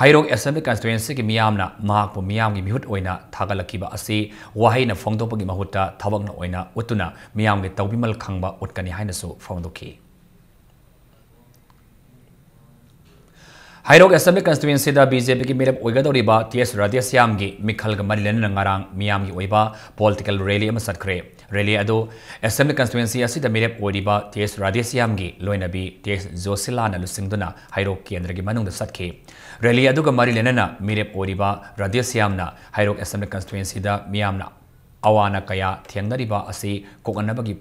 ꯍꯩꯔꯣꯛ Assembly Constituency ꯒꯤ ꯃꯤꯌꯥꯝꯅ ꯃꯍꯥꯛꯄꯨ ꯃꯤꯌꯥꯝꯒꯤ ꯃꯤꯍꯨꯠ ꯑꯣꯏꯅ ꯊꯥꯒꯠꯂꯛꯈꯤꯕ ꯑꯁꯤ ꯋꯥꯍꯩꯅ ꯐꯣꯡꯗꯣꯛꯄꯒꯤ ꯃꯍꯨꯠꯇ ꯊꯕꯛꯅ ꯑꯣꯏꯅ ꯎꯠꯇꯨꯅ ꯃꯤꯌꯥꯝꯒꯤ ꯇꯧꯕꯤꯃꯜ ꯈꯪꯕ ꯎꯠꯀꯅꯤ ꯍꯥꯏꯅꯁꯨ ꯐꯣꯡꯗꯣꯛꯈꯤ꯫ ꯍꯩꯔꯣꯛ Assembly Constituencyꯗ BJPꯒꯤ ꯃꯤꯔꯦꯞ ꯑꯣꯏꯒꯗꯧꯔꯤꯕ ꯇꯤ ꯑꯦꯁ ꯔꯥꯙꯦꯁ꯭ꯌꯥꯝꯒꯤ ꯃꯤꯈꯜꯒ ꯃꯔꯤ ꯂꯩꯅꯅ ꯉꯔꯥꯡ ꯃꯤꯌꯥꯝꯒꯤ ꯑꯣꯏꯕ political rally ꯑꯃ ꯆꯠꯈ꯭ꯔꯦ꯫ Rally ꯑꯗꯨ Assembly Constituency ꯑꯁꯤꯗ ꯃꯤꯔꯦꯞ ꯑꯣꯏꯔꯤꯕ ꯇꯤ ꯑꯦꯁ ꯔꯥꯙꯦꯁ꯭ꯌꯥꯝꯒꯤ ꯂꯣꯏꯅꯕꯤ ꯇꯤ ꯑꯦꯁ ꯖꯣꯁꯤꯂꯥꯅ ꯂꯨꯆꯤꯡꯗꯨꯅ ꯍꯩꯔꯣꯛ ꯀꯦꯟꯗ꯭ꯔꯒꯤ ꯃꯅꯨꯡꯗ ꯆꯠꯈꯤ꯫ Rally ꯑꯗꯨꯒ ꯃꯔꯤ ꯂꯩꯅꯅ ꯃꯤꯔꯦꯞ ꯑꯣꯏꯔꯤꯕ ꯔꯥꯙꯦꯁ꯭ꯌꯥꯝꯅ ꯍꯩꯔꯣꯛ Assembly Constituencyꯗ ꯃꯤꯌꯥꯝꯅ ꯑꯋꯥ ꯑꯅꯥ ꯀꯌꯥ ꯊꯦꯡꯅꯔꯤꯕ ꯑꯁꯤ ꯀꯣꯛꯍꯟꯅꯕꯒꯤ,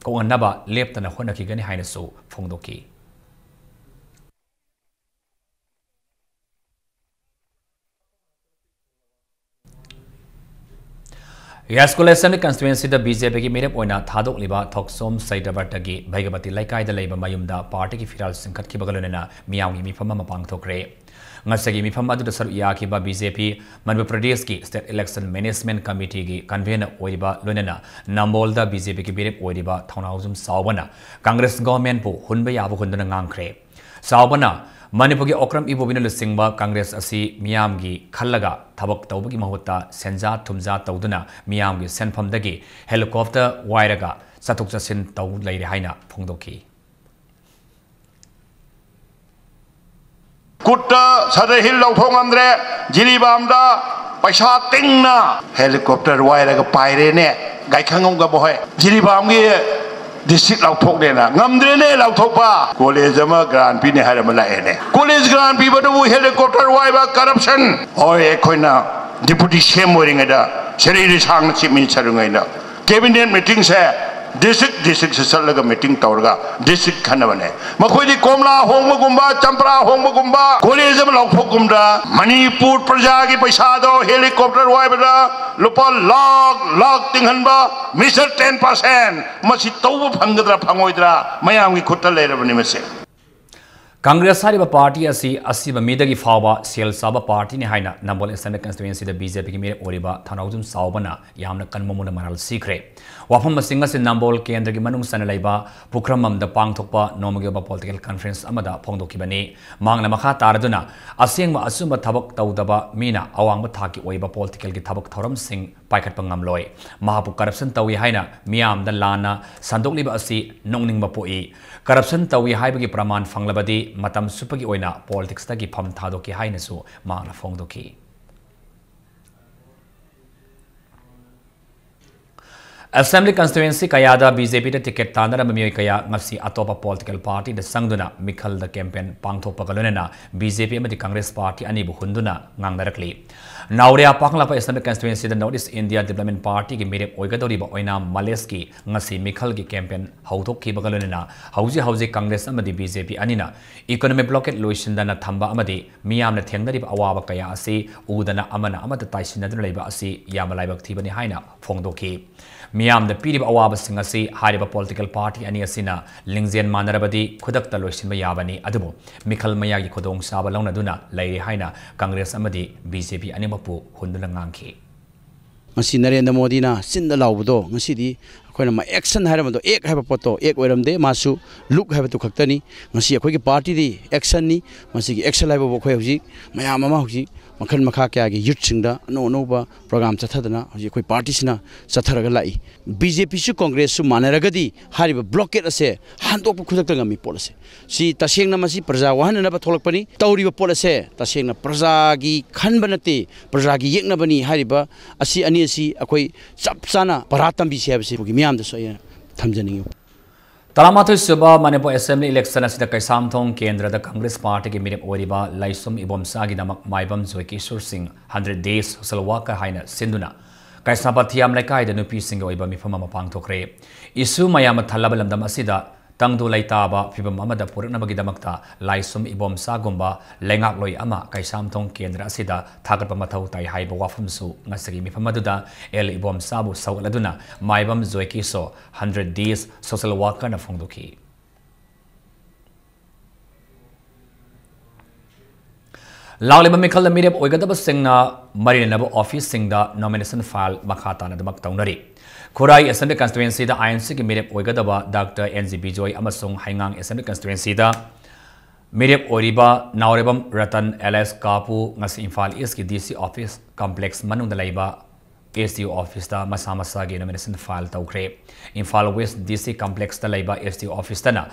ꯀꯣꯛꯍꯟꯅꯕ ꯂꯦꯞꯇꯅ ꯍꯣꯠꯅꯈꯤꯒꯅꯤ ꯍꯥꯏꯅꯁꯨ ꯐꯣꯡꯗꯣꯛꯈꯤ꯫ ꯌꯥꯏꯁ꯭ꯀꯨꯜ Assembly Constituencyꯗ BJPꯒꯤ ꯃꯤꯔꯦꯞ ꯑꯣꯏꯅ ꯊꯥꯗꯣꯛꯂꯤꯕ ꯊꯣꯛꯆꯣꯝ ꯁꯩꯗꯕꯔꯇꯒꯤ ꯚꯩꯒꯕꯇꯤ ꯂꯩꯀꯥꯏꯗ ꯂꯩꯕ ꯃꯌꯨꯝꯗ partyꯒꯤ ꯐꯤꯔꯥꯜ ꯆꯤꯡꯈꯠꯈꯤꯕꯒ ꯂꯣꯏꯅꯅ ꯃꯤꯌꯥꯝꯒꯤ ꯃꯤꯐꯝ ꯑꯃ ꯄꯥꯡꯊꯣꯛꯈ꯭ꯔꯦ꯫ ꯉꯁꯤꯒꯤ ꯃꯤꯐꯝ ꯑꯗꯨꯗ ꯁꯔꯨꯛ ꯌꯥꯈꯤꯕ BJP ꯃꯅꯤꯄꯨꯔ ꯄ꯭ꯔꯗꯦꯁꯀꯤ State Election Management Committeeꯒꯤ convener ꯑꯣꯏꯔꯤꯕ ꯂꯣꯏꯅꯅ ꯅꯝꯕꯣꯜꯗ BJPꯒꯤ ꯃꯤꯔꯦꯞ ꯑꯣꯏꯔꯤꯕ ꯊꯧꯅꯥꯎꯖꯝ ꯆꯥꯎꯕꯅ Congress governmentꯄꯨ ꯍꯨꯟꯕ ꯌꯥꯕ ꯍꯨꯟꯗꯨꯅ ꯉꯥꯡꯈ꯭ꯔꯦ꯫ ꯆꯥꯎꯕꯅ ꯃꯅꯤꯄꯨꯔꯒꯤ ꯑꯣꯀ꯭ꯔꯝ ꯏꯕꯣꯕꯤꯅ ꯂꯨꯆꯤꯡꯕ Congress ꯑꯁꯤ ꯃꯤꯌꯥꯝꯒꯤ ꯈꯜꯂꯒ ꯊꯕꯛ ꯇꯧꯕꯒꯤ ꯃꯍꯨꯠꯇ ꯁꯦꯟꯖꯥ ꯊꯨꯝꯖꯥ ꯇꯧꯗꯨꯅ ꯃꯤꯌꯥꯝꯒꯤ ꯁꯦꯟꯐꯝꯗꯒꯤ helicopter ꯋꯥꯏꯔꯒ ꯆꯠꯊꯣꯛ ꯆꯠꯁꯤꯟ ꯇꯧ ꯂꯩꯔꯦ ꯍꯥꯏꯅ ꯐꯣꯡꯗꯣꯛꯈꯤ꯫ ꯀꯨꯠꯇ ꯁꯗꯔ ꯍꯤꯜ ꯂꯧꯊꯣꯛ ꯉꯝꯗ꯭ꯔꯦ, ꯖꯤꯔꯤꯕꯥꯝꯗ ꯄꯩꯁꯥ ꯇꯤꯡꯅ helicopter ꯋꯥꯏꯔꯒ ꯄꯥꯏꯔꯦꯅꯦ, ꯒꯥꯏꯈꯪꯉꯝꯒ ꯃꯈꯣꯏ꯫ ꯖꯤꯔꯤꯕꯥꯝꯒꯤ district ꯂꯥꯎꯊꯣꯛꯅꯦꯅ ꯉꯝꯗ꯭ꯔꯦꯅꯦ ꯂꯥꯎꯊꯣꯛꯄ꯫ College ꯑꯃ grant ꯄꯤꯅꯦ ꯍꯥꯏꯔ ꯑꯃ ꯂꯥꯛꯑꯦꯅꯦ꯫ College grant ꯄꯤꯕꯗꯨꯕꯨ helicopter ꯋꯥꯏꯕ corruption꯫ ꯍꯣꯏ, ꯑꯩꯈꯣꯏꯅ deputy CM ꯑꯣꯏꯔꯤꯉꯩꯗ, ꯁꯦꯔꯩ ꯁꯥꯡꯅ chief minister ꯑꯣꯏꯔꯤꯉꯩꯗ, cabinet meetingꯁꯦ district districtꯁꯦ ꯆꯠꯂꯒ meeting ꯇꯧꯔꯒ district ꯈꯟꯅꯕꯅꯦ꯫ ꯃꯈꯣꯏꯗꯤ ꯀꯣꯝꯂꯥ ꯍꯣꯡꯕꯒꯨꯝꯕ, ꯆꯝꯄ꯭ꯔꯥ ꯍꯣꯡꯕꯒꯨꯝꯕ, college ꯑꯃ ꯂꯥꯎꯊꯣꯛꯀꯨꯝꯗ ꯃꯅꯤꯄꯨꯔ ꯄ꯭ꯔꯖꯥꯒꯤ ꯄꯩꯁꯥꯗꯣ helicopter ꯋꯥꯏꯕꯗ ꯂꯨꯄꯥ lakh lakh ꯇꯤꯡꯍꯟꯕ, Mister ten percent, ꯃꯁꯤ ꯇꯧꯕ ꯐꯪꯒꯗ꯭ꯔꯥ ꯐꯪꯉꯣꯏꯗ꯭ꯔꯥ ꯃꯌꯥꯝꯒꯤ ꯈꯨꯠꯇ ꯂꯩꯔꯕꯅꯤ ꯃꯁꯤ꯫ Congress ꯍꯥꯏꯔꯤꯕ party ꯑꯁꯤ ꯑꯁꯤꯕ ꯃꯤꯗꯒꯤ ꯐꯥꯎꯕ ꯁꯦꯜ ꯆꯥꯕ partyꯅꯤ ꯍꯥꯏꯅ ꯅꯝꯕꯣꯜ Assembly Constituencyꯗ BJPꯒꯤ ꯃꯤꯔꯦꯞ ꯑꯣꯏꯔꯤꯕ ꯊꯧꯅꯥꯎꯖꯝ ꯆꯥꯎꯕꯅ ꯌꯥꯝꯅ ꯀꯟꯕ ꯃꯑꯣꯡꯗ ꯃꯔꯥꯜ ꯁꯤꯈ꯭ꯔꯦ꯫ ꯋꯥꯐꯝ ꯑꯁꯤꯡ ꯑꯁꯤ ꯅꯝꯕꯣꯜ ꯀꯦꯟꯗ꯭ꯔꯒꯤ ꯃꯅꯨꯡ ꯆꯟꯅ ꯂꯩꯕ ꯄꯨꯈ꯭ꯔꯝꯕꯝꯗ ꯄꯥꯡꯊꯣꯛꯄ ꯅꯣꯡꯃꯒꯤ ꯑꯣꯏꯕ political conference ꯑꯃꯗ ꯐꯣꯡꯗꯣꯛꯈꯤꯕꯅꯤ꯫ ꯃꯍꯥꯛꯅ ꯃꯈꯥ ꯇꯥꯔꯗꯨꯅ ꯑꯁꯦꯡꯕ ꯑꯆꯨꯝꯕ ꯊꯕꯛ ꯇꯧꯗꯕ ꯃꯤꯅ ꯑꯋꯥꯡꯕ ꯊꯥꯛꯀꯤ ꯑꯣꯏꯕ politicalꯒꯤ ꯊꯕꯛ ꯊꯧꯔꯝꯁꯤꯡ ꯄꯥꯏꯈꯠꯄ ꯉꯝꯂꯣꯏ꯫ ꯃꯍꯥꯛꯄꯨ corruption ꯇꯧꯏ ꯍꯥꯏꯅ ꯃꯤꯌꯥꯝꯗ ꯂꯥꯟꯅ ꯁꯟꯗꯣꯛꯂꯤꯕ ꯑꯁꯤ ꯅꯣꯛꯅꯤꯡꯕ ꯄꯣꯛꯏ꯫ Corruption ꯇꯧꯏ ꯍꯥꯏꯕꯒꯤ ꯄ꯭ꯔꯃꯥꯟ ꯐꯪꯂꯕꯗꯤ ꯃꯇꯝ ꯆꯨꯞꯄꯒꯤ ꯑꯣꯏꯅ ꯄꯣꯂꯤꯇꯤꯛꯁꯇꯒꯤ ꯐꯝ ꯊꯥꯗꯣꯛꯈꯤ ꯍꯥꯏꯅꯁꯨ ꯃꯍꯥꯛꯅ ꯐꯣꯡꯗꯣꯛꯈꯤ꯫ ꯑꯦꯁꯦꯝꯕ꯭ꯂꯤ ꯀꯟꯁꯇꯤꯇ꯭ꯋꯦꯟꯁꯤ ꯀꯌꯥꯗ ꯕꯤ ꯖꯦ ꯄꯤꯗ ꯇꯤꯀꯦꯠ ꯇꯥꯟꯅꯔꯝꯕ ꯃꯤꯑꯣꯏ ꯀꯌꯥ ꯉꯁꯤ ꯑꯇꯣꯞꯄ ꯄꯣꯂꯤꯇꯤꯀꯦꯜ ꯄꯥꯔꯇꯤꯗ ꯆꯪꯗꯨꯅ ꯃꯤꯈꯜꯗ ꯀꯦꯝꯄꯦꯟ ꯄꯥꯡꯊꯣꯛꯄꯒ ꯂꯣꯏꯅꯅ ꯕꯤ ꯖꯦ ꯄꯤ ꯑꯃꯗꯤ ꯀꯪꯒ꯭ꯔꯦꯁ ꯄꯥꯔꯇꯤ ꯑꯅꯤꯕꯨ ꯍꯨꯟꯗꯨꯅ ꯉꯥꯡꯅꯔꯛꯂꯤ꯫ ꯅꯥꯎꯔꯤꯌꯥ ꯄꯥꯡꯂꯛꯄ ꯑꯦꯁꯦꯝꯕ꯭ꯂꯤ ꯀꯟꯁꯇꯤꯇ꯭ꯋꯦꯟꯁꯤꯗ ꯅꯣꯔꯠ ꯏꯁ ꯏꯟꯗꯤꯌꯥ ꯗꯤꯕ꯭ꯂꯞꯃꯦꯟ ꯄꯥꯔꯇꯤꯒꯤ ꯃꯤꯔꯦꯞ ꯑꯣꯏꯒꯗꯧꯔꯤꯕ ꯑꯣꯏꯅꯥꯝ ꯃꯂꯦꯁꯀꯤ ꯉꯁꯤ ꯃꯤꯈꯜꯒꯤ ꯀꯦꯝꯄꯦꯟ ꯍꯧꯗꯣꯛꯈꯤꯕꯒ ꯂꯣꯏꯅꯅ ꯍꯧꯖꯤꯛ ꯍꯧꯖꯤꯛ ꯀꯪꯒ꯭ꯔꯦꯁ ꯑꯃꯗꯤ ꯕꯤ ꯖꯦ ꯄꯤ ꯑꯅꯤꯅ ꯏꯀꯣꯅꯣꯃꯤꯛ ꯕ꯭ꯂꯣꯀꯦꯠ ꯂꯣꯏꯁꯤꯟꯗꯅ ꯊꯝꯕ ꯑꯃꯗꯤ ꯃꯤꯌꯥꯝꯅ ꯊꯦꯡꯅꯔꯤꯕ ꯑꯋꯥꯕ ꯀꯌꯥ ꯑꯁꯤ ꯎꯗꯅ ꯑꯃꯅ ꯑꯃꯠꯇ ꯇꯥꯏꯁꯤꯟꯅꯗꯨꯅ ꯂꯩꯕ ꯑꯁꯤ ꯌꯥꯝꯅ ꯂꯥꯏꯕꯛ ꯊꯤꯕꯅꯤ ꯍꯥꯏꯅ ꯐꯣꯡꯗꯣꯛꯈꯤ꯫ ꯃꯤꯌꯥꯝꯗ ꯄꯤꯔꯤꯕ ꯑꯋꯥꯕꯁꯤꯡ ꯑꯁꯤ ꯍꯥꯏꯔꯤꯕ ꯄꯣꯂꯤꯇꯤꯀꯦꯜ ꯄꯥꯔꯇꯤ ꯑꯅꯤ ꯑꯁꯤꯅ ꯂꯤꯡꯖꯦꯜ ꯃꯥꯟꯅꯔꯕꯗꯤ ꯈꯨꯗꯛꯇ ꯂꯣꯏꯁꯤꯟꯕ ꯌꯥꯕꯅꯤ, ꯑꯗꯨꯕꯨ ꯃꯤꯈꯜ ꯃꯌꯥꯒꯤ ꯈꯨꯗꯣꯡꯆꯥꯕ ꯂꯧꯅꯗꯨꯅ ꯂꯩꯔꯦ ꯍꯥꯏꯅ ꯀꯪꯒ꯭ꯔꯦꯁ ꯑꯃꯗꯤ ꯕꯤ ꯖꯦ ꯄꯤ ꯑꯅꯤꯃꯛꯄꯨ ꯍꯨꯟꯗꯨꯅ ꯉꯥꯡꯈꯤ꯫ ꯉꯁꯤ ꯅꯔꯦꯟꯗ꯭ꯔ ꯃꯣꯗꯤꯅ ꯆꯤꯟꯗ ꯂꯥꯎꯕꯗꯣ ꯉꯁꯤꯗꯤ ꯑꯩꯈꯣꯏꯅ ꯃꯥ ꯑꯦꯛꯁꯟ ꯍꯥꯏꯔꯝꯕꯗꯣ ꯑꯦꯛ ꯍꯥꯏꯕ ꯄꯣꯠꯇꯣ ꯑꯦꯛ ꯑꯣꯏꯔꯝꯗꯦ, ꯃꯥꯁꯨ ꯂꯨꯛ ꯍꯥꯏꯕꯗꯨ ꯈꯛꯇꯅꯤ꯫ ꯉꯁꯤ ꯑꯩꯈꯣꯏꯒꯤ ꯄꯥꯔꯇꯤꯗꯤ ꯑꯦꯛꯁꯟꯅꯤ꯫ ꯃꯁꯤꯒꯤ ꯑꯦꯛꯁꯟ ꯍꯥꯏꯕꯕꯨ ꯑꯩꯈꯣꯏ ꯍꯧꯖꯤꯛ ꯃꯌꯥꯝ ꯑꯃ ꯍꯧꯖꯤꯛ ꯃꯈꯜ ꯃꯈꯥ ꯀꯌꯥꯒꯤ ꯌꯨꯠꯁꯤꯡꯗ ꯑꯅꯧ ꯑꯅꯧꯕ ꯄ꯭ꯔꯣꯒ꯭ꯔꯥꯝ ꯆꯠꯊꯗꯅ ꯍꯧꯖꯤꯛ ꯑꯩꯈꯣꯏ ꯄꯥꯔꯇꯤꯁꯤꯅ ꯆꯠꯊꯔꯒ ꯂꯥꯛꯏ꯫ ꯕꯤ ꯖꯦ ꯄꯤꯁꯨ ꯀꯪꯒ꯭ꯔꯦꯁꯁꯨ ꯃꯥꯟꯅꯔꯒꯗꯤ ꯍꯥꯏꯔꯤꯕ ꯕ꯭ꯂꯣꯀꯦꯠ ꯑꯁꯦ ꯍꯟꯗꯣꯛꯄ ꯈꯨꯗꯛꯇ ꯉꯝꯃꯤ ꯄꯣꯠ ꯑꯁꯦ꯫ ꯁꯤ ꯇꯁꯦꯡꯅ ꯃꯁꯤ ꯄ꯭ꯔꯖꯥ ꯋꯥꯍꯟꯅꯅꯕ ꯊꯣꯛꯂꯛꯄꯅꯤ꯫ ꯇꯧꯔꯤꯕ ꯄꯣꯠ ꯑꯁꯦ ꯇꯁꯦꯡꯅ ꯄ꯭ꯔꯖꯥꯒꯤ ꯈꯟꯕ ꯅꯠꯇꯦ, ꯄ꯭ꯔꯖꯥꯒꯤ ꯌꯦꯛꯅꯕꯅꯤ ꯍꯥꯏꯔꯤꯕ ꯑꯁꯤ ꯑꯅꯤ ꯑꯁꯤ ꯑꯩꯈꯣꯏ ꯆꯞ ꯆꯥꯅ ꯄꯔꯥ ꯇꯝꯕꯤꯁꯤ ꯍꯥꯏꯕꯁꯤ ꯑꯩꯈꯣꯏꯒꯤ ꯃꯤꯌꯥꯝꯗꯁꯨ ꯑꯩꯅ ꯊꯝꯖꯅꯤꯡꯏ꯫ ꯇꯔꯥꯃꯥꯊꯣꯏ ꯁꯨꯕ ꯃꯅꯤꯄꯨꯔ ꯑꯦꯁꯦꯝꯕ꯭ꯂꯤ ꯏꯂꯦꯛꯁꯟ ꯑꯁꯤꯗ ꯀꯩꯁꯥꯝꯊꯣꯡ ꯀꯦꯟꯗ꯭ꯔꯗ ꯀꯪꯒ꯭ꯔꯦꯁ ꯄꯥꯔꯇꯤꯒꯤ ꯃꯤꯔꯦꯞ ꯑꯣꯏꯔꯤꯕ ꯂꯥꯏꯁ꯭ꯔꯝ ꯏꯕꯣꯝꯆꯥꯒꯤꯗꯃꯛ ꯃꯥꯏꯕꯝ ꯖꯣꯏꯀꯤꯁꯣꯔ ꯁꯤꯡ ꯍꯟꯗ꯭ꯔꯦꯠ ꯗꯦꯖ ꯁꯣꯁꯦꯜ ꯋꯥꯔꯀꯔ ꯍꯥꯏꯅ ꯁꯤꯟꯗꯨꯅ ꯀꯩꯁꯥꯝꯄꯥꯠ ꯊꯤꯌꯥꯝ ꯂꯩꯀꯥꯏꯗ ꯅꯨꯄꯤꯁꯤꯡꯒꯤ ꯑꯣꯏꯕ ꯃꯤꯐꯝ ꯑꯃ ꯄꯥꯡꯊꯣꯛꯈ꯭ꯔꯦ꯫ ꯏꯁꯨ ꯃꯌꯥꯝꯅ ꯊꯜꯂꯕ ꯂꯝꯗꯝ ꯑꯁꯤꯗ ꯇꯪꯗꯨ ꯂꯩꯇꯥꯕ ꯐꯤꯕꯝ ꯑꯃꯗ ꯄꯨꯔꯛꯅꯕꯒꯤꯗꯃꯛꯇ ꯂꯥꯏꯁ꯭ꯔꯝ ꯏꯕꯣꯝꯆꯥꯒꯨꯝꯕ ꯂꯩꯉꯥꯛꯂꯣꯏ ꯑꯃ ꯀꯩꯁꯥꯝꯊꯣꯡ ꯀꯦꯟꯗ꯭ꯔ ꯑꯁꯤꯗ ꯊꯥꯒꯠꯄ ꯃꯊꯧ ꯇꯥꯏ ꯍꯥꯏꯕ ꯋꯥꯐꯝꯁꯨ ꯉꯁꯤꯒꯤ ꯃꯤꯐꯝ ꯑꯗꯨꯗ ꯑꯦꯜ ꯏꯕꯣꯝꯆꯥꯕꯨ ꯁꯧꯒꯠꯂꯗꯨꯅ ꯃꯥꯏꯕꯝ ꯖꯣꯏꯀꯤꯁꯣ ꯍꯟꯗ꯭ꯔꯦꯠ ꯗꯦꯖ ꯁꯣꯁꯦꯜ ꯋꯥꯔꯀꯔꯅ ꯐꯣꯡꯗꯣꯛꯈꯤ꯫ ꯂꯥꯛꯂꯤꯕ ꯃꯤꯈꯜꯗ ꯃꯤꯔꯦꯞ ꯑꯣꯏꯒꯗꯕꯁꯤꯡꯅ ꯃꯔꯤ ꯂꯩꯅꯕ ꯑꯣꯐꯤꯁꯁꯤꯡꯗ ꯅꯣꯃꯤꯅꯦꯁꯟ ꯐꯥꯏꯜ ꯃꯈꯥ ꯇꯥꯅ ꯑꯗꯨꯃꯛ ꯇꯧꯅꯔꯤ꯫ ꯈꯨꯔꯥꯏ ꯑꯦꯁꯦꯝꯕ꯭ꯂꯤ ꯀꯟꯁꯇꯤꯇ꯭ꯋꯦꯟꯁꯤꯗ ꯑꯥꯏ ꯑꯦꯟ ꯁꯤꯒꯤ ꯃꯤꯔꯦꯞ ꯑꯣꯏꯒꯗꯕ ꯗꯥꯛꯇꯔ ꯑꯦꯟ ꯖꯤ ꯕꯤꯖꯣꯏ ꯑꯃꯁꯨꯡ ꯍꯩꯉꯥꯡ ꯑꯦꯁꯦꯝꯕ꯭ꯂꯤ ꯀꯟꯁꯇꯤꯇ꯭ꯋꯦꯟꯁꯤꯗ ꯃꯤꯔꯦꯞ ꯑꯣꯏꯔꯤꯕ ꯅꯥꯎꯔꯦꯝꯕꯝ ꯔꯇꯟ ꯑꯦꯂꯥꯏꯁ ꯀꯥꯄꯨ ꯉꯁꯤ ꯏꯝꯐꯥꯜ ꯏꯁꯀꯤ ꯗꯤ ꯁꯤ ꯑꯣꯐꯤꯁ ꯀꯝꯄ꯭ꯂꯦꯛꯁ ꯃꯅꯨꯡꯗ ꯂꯩꯕ ꯑꯦꯁ ꯗꯤ ꯑꯣ ꯑꯣꯐꯤꯁꯇ ꯃꯁꯥ ꯃꯁꯥꯒꯤ ꯅꯣꯃꯤꯅꯦꯁꯟ ꯐꯥꯏꯜ ꯇꯧꯈ꯭ꯔꯦ꯫ ꯏꯝꯐꯥꯜ ꯋꯦꯁ ꯗꯤ ꯁꯤ ꯀꯝꯄ꯭ꯂꯦꯛꯁꯇ ꯂꯩꯕ ꯑꯦꯁ ꯗꯤ ꯑꯣ ꯑꯣꯐꯤꯁꯇꯅ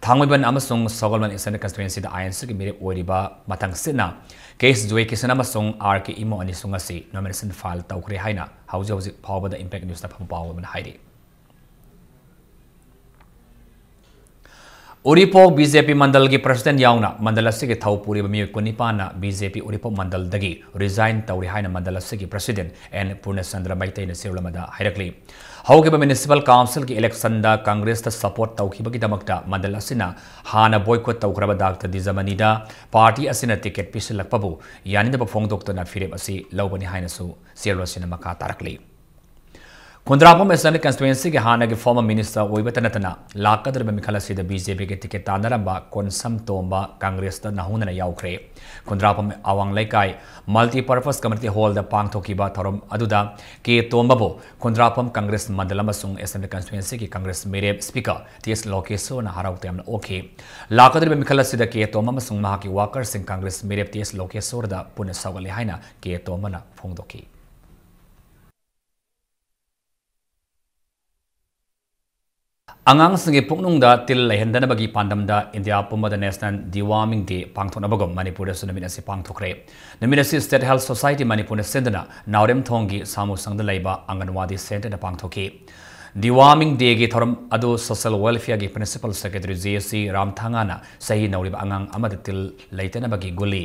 ꯊꯥꯡꯃꯩꯕꯟ ꯑꯃꯁꯨꯡ ꯁꯒꯣꯜꯕꯟ ꯏꯁꯇꯔꯟ ꯀꯟꯁꯇꯤꯇ꯭ꯋꯦꯟꯁꯤꯗ ꯑꯥꯏ ꯑꯦꯟ ꯁꯤꯒꯤ ꯃꯤꯔꯦꯞ ꯑꯣꯏꯔꯤꯕ ꯃꯊꯪꯁꯤꯠꯅ ꯀꯦ ꯑꯦꯁ ꯖꯣꯏꯀꯤꯁꯟ ꯑꯃꯁꯨꯡ ꯑꯥꯔ ꯀꯦ ꯏꯃꯣ ꯑꯅꯤꯁꯨ ꯉꯁꯤ ꯅꯣꯃꯤꯅꯦꯁꯟ ꯐꯥꯏꯜ ꯇꯧꯈ꯭ꯔꯦ ꯍꯥꯏꯅ ꯍꯧꯖꯤꯛ ꯍꯧꯖꯤꯛ ꯐꯥꯎꯕꯗ ꯏꯝꯄꯦꯛ ꯅ꯭ꯌꯨꯁꯇ ꯐꯪꯕ ꯄꯥꯎ ꯑꯃꯅ ꯍꯥꯏꯔꯤ꯫ ꯎꯔꯤꯄꯣꯛ ꯕꯤ ꯖꯦ ꯄꯤ ꯃꯟꯗꯜꯒꯤ ꯄ꯭ꯔꯁꯤꯗꯦꯟ ꯌꯥꯎꯅ ꯃꯟꯗꯜ ꯑꯁꯤꯒꯤ ꯊꯧ ꯄꯨꯔꯤꯕ ꯃꯤꯑꯣꯏ ꯀꯨꯟꯅꯤꯄꯥꯟꯅ ꯕꯤ ꯖꯦ ꯄꯤ ꯎꯔꯤꯄꯣꯛ ꯃꯟꯗꯜꯗꯒꯤ ꯔꯤꯖꯥꯏꯟ ꯇꯧꯔꯤ ꯍꯥꯏꯅ ꯃꯟꯗꯜ ꯑꯁꯤꯒꯤ ꯄ꯭ꯔꯁꯤꯗꯦꯟ ꯑꯦꯟ ꯄꯨꯔꯅꯆꯟꯗ꯭ꯔ ꯃꯩꯇꯩꯅ ꯆꯦꯔꯣꯜ ꯑꯃꯗ ꯍꯥꯏꯔꯛꯂꯤ꯫ ꯍꯧꯈꯤꯕ ꯃ꯭ꯌꯨꯅꯤꯁꯤꯄꯥꯜ ꯀꯥꯎꯟꯁꯤꯜꯒꯤ ꯏꯂꯦꯛꯁꯟꯗ ꯀꯪꯒ꯭ꯔꯦꯁꯇ ꯁꯄꯣꯔꯠ ꯇꯧꯈꯤꯕꯒꯤꯗꯃꯛꯇ ꯃꯟꯗꯜ ꯑꯁꯤꯅ ꯍꯥꯟꯅ ꯕꯣꯏꯀꯣꯠ ꯇꯧꯈ꯭ꯔꯕ ꯗꯥꯛꯇꯔ ꯗꯤꯖꯃꯅꯤꯗ ꯄꯥꯔꯇꯤ ꯑꯁꯤꯅ ꯇꯤꯀꯦꯠ ꯄꯤꯁꯤꯜꯂꯛꯄꯕꯨ ꯌꯥꯅꯤꯡꯗꯕ ꯐꯣꯡꯗꯣꯛꯇꯨꯅ ꯐꯤꯔꯦꯞ ꯑꯁꯤ ꯂꯧꯕꯅꯤ ꯍꯥꯏꯅꯁꯨ ꯆꯦꯔꯣꯜ ꯑꯁꯤꯅ ꯃꯈꯥ ꯇꯥꯔꯛꯂꯤ꯫ ꯈꯨꯟꯗ꯭ꯔꯥꯛꯄꯝ ꯑꯦꯁꯦꯝꯕ꯭ꯂꯤ ꯀꯟꯁꯇꯤꯇ꯭ꯋꯦꯟꯁꯤꯒꯤ ꯍꯥꯟꯅꯒꯤ ꯐꯣꯔꯃꯔ ꯃꯤꯅꯤꯁꯇꯔ ꯑꯣꯏꯕꯇ ꯅꯠꯇꯅ ꯂꯥꯛꯀꯗꯧꯔꯤꯕ ꯃꯤꯈꯜ ꯑꯁꯤꯗ ꯕꯤ ꯖꯦ ꯄꯤꯒꯤ ꯇꯤꯀꯦꯠ ꯇꯥꯟꯅꯔꯝꯕ ꯀꯣꯟꯁꯝ ꯇꯣꯝꯕ ꯀꯪꯒ꯭ꯔꯦꯁꯇ ꯅꯧꯍꯧꯅꯅ ꯌꯥꯎꯈ꯭ꯔꯦ꯫ ꯈꯨꯟꯗ꯭ꯔꯥꯛꯄꯝ ꯑꯋꯥꯡ ꯂꯩꯀꯥꯏ ꯃꯜꯇꯤꯄꯔꯄꯁ ꯀꯝꯃ꯭ꯌꯨꯅꯤꯇꯤ ꯍꯣꯜꯗ ꯄꯥꯡꯊꯣꯛꯈꯤꯕ ꯊꯧꯔꯝ ꯑꯗꯨꯗ ꯀꯦ ꯇꯣꯝꯕꯕꯨ ꯈꯨꯟꯗ꯭ꯔꯥꯛꯄꯝ ꯀꯪꯒ꯭ꯔꯦꯁ ꯃꯟꯗꯜ ꯑꯃꯁꯨꯡ ꯑꯦꯁꯦꯝꯕ꯭ꯂꯤ ꯀꯟꯁꯇꯤꯇ꯭ꯋꯦꯟꯁꯤꯒꯤ ꯀꯪꯒ꯭ꯔꯦꯁ ꯃꯤꯔꯦꯞ ꯁ꯭ꯄꯤꯀꯔ ꯇꯤ ꯑꯦꯁ ꯂꯣꯀꯦꯁꯣꯔꯅ ꯍꯔꯥꯎ ꯇꯌꯥꯝꯅ ꯑꯣꯛꯈꯤ꯫ ꯂꯥꯛꯀꯗꯧꯔꯤꯕ ꯃꯤꯈꯜ ꯑꯁꯤꯗ ꯀꯦ ꯇꯣꯝꯕ ꯑꯃꯁꯨꯡ ꯃꯍꯥꯛꯀꯤ ꯋꯥꯀꯔꯁꯤꯡ ꯀꯪꯒ꯭ꯔꯦꯁ ꯃꯤꯔꯦꯞ ꯇꯤ ꯑꯦꯁ ꯂꯣꯀꯦꯁꯣꯔꯗ ꯄꯨꯟꯅ ꯁꯧꯒꯠꯂꯤ ꯍꯥꯏꯅ ꯀꯦ ꯇꯣꯝꯕꯅ ꯐꯣꯡꯗꯣꯛꯈꯤ꯫ ꯑꯉꯥꯡꯁꯤꯡꯒꯤ ꯄꯨꯛꯅꯨꯡꯗ ꯇꯤꯜ ꯂꯩꯍꯟꯗꯅꯕꯒꯤ ꯄꯥꯟꯗꯝꯗ ꯏꯟꯗꯤꯌꯥ ꯄꯨꯝꯕꯗ ꯅꯦꯁꯅꯦꯜ ꯗꯤꯋꯥꯔꯃꯤꯡ ꯗꯦ ꯄꯥꯡꯊꯣꯛꯅꯕꯒꯨꯝ ꯃꯅꯤꯄꯨꯔꯗꯁꯨ ꯅꯨꯃꯤꯠ ꯑꯁꯤ ꯄꯥꯡꯊꯣꯛꯈ꯭ꯔꯦ꯫ ꯅꯨꯃꯤꯠ ꯑꯁꯤ ꯁ꯭ꯇꯦꯠ ꯍꯦꯜꯊ ꯁꯣꯁꯥꯏꯇꯤ ꯃꯅꯤꯄꯨꯔꯅ ꯁꯤꯟꯗꯨꯅ ꯅꯥꯎꯔꯦꯝꯊꯣꯡꯒꯤ ꯁꯥꯃꯨꯁꯪꯗ ꯂꯩꯕ ꯑꯪꯒꯟꯋꯥꯗꯤ ꯁꯦꯟꯇꯔꯗ ꯄꯥꯡꯊꯣꯛꯈꯤ꯫ ꯗꯤꯋꯥꯔꯃꯤꯡ ꯗꯦꯒꯤ ꯊꯧꯔꯝ ꯑꯗꯨ ꯁꯣꯁꯤꯌꯦꯜ ꯋꯦꯜꯐꯤꯌꯔꯒꯤ ꯄ꯭ꯔꯤꯟꯁꯤꯄꯜ ꯁꯦꯀ꯭ꯔꯦꯇꯔꯤ ꯖꯦ ꯁꯤ ꯔꯥꯝꯊꯥꯉꯥꯅ ꯆꯍꯤ ꯅꯧꯔꯤꯕ ꯑꯉꯥꯡ ꯑꯃꯗ ꯇꯤꯜ ꯂꯩꯇꯅꯕꯒꯤ ꯒꯨꯂꯤ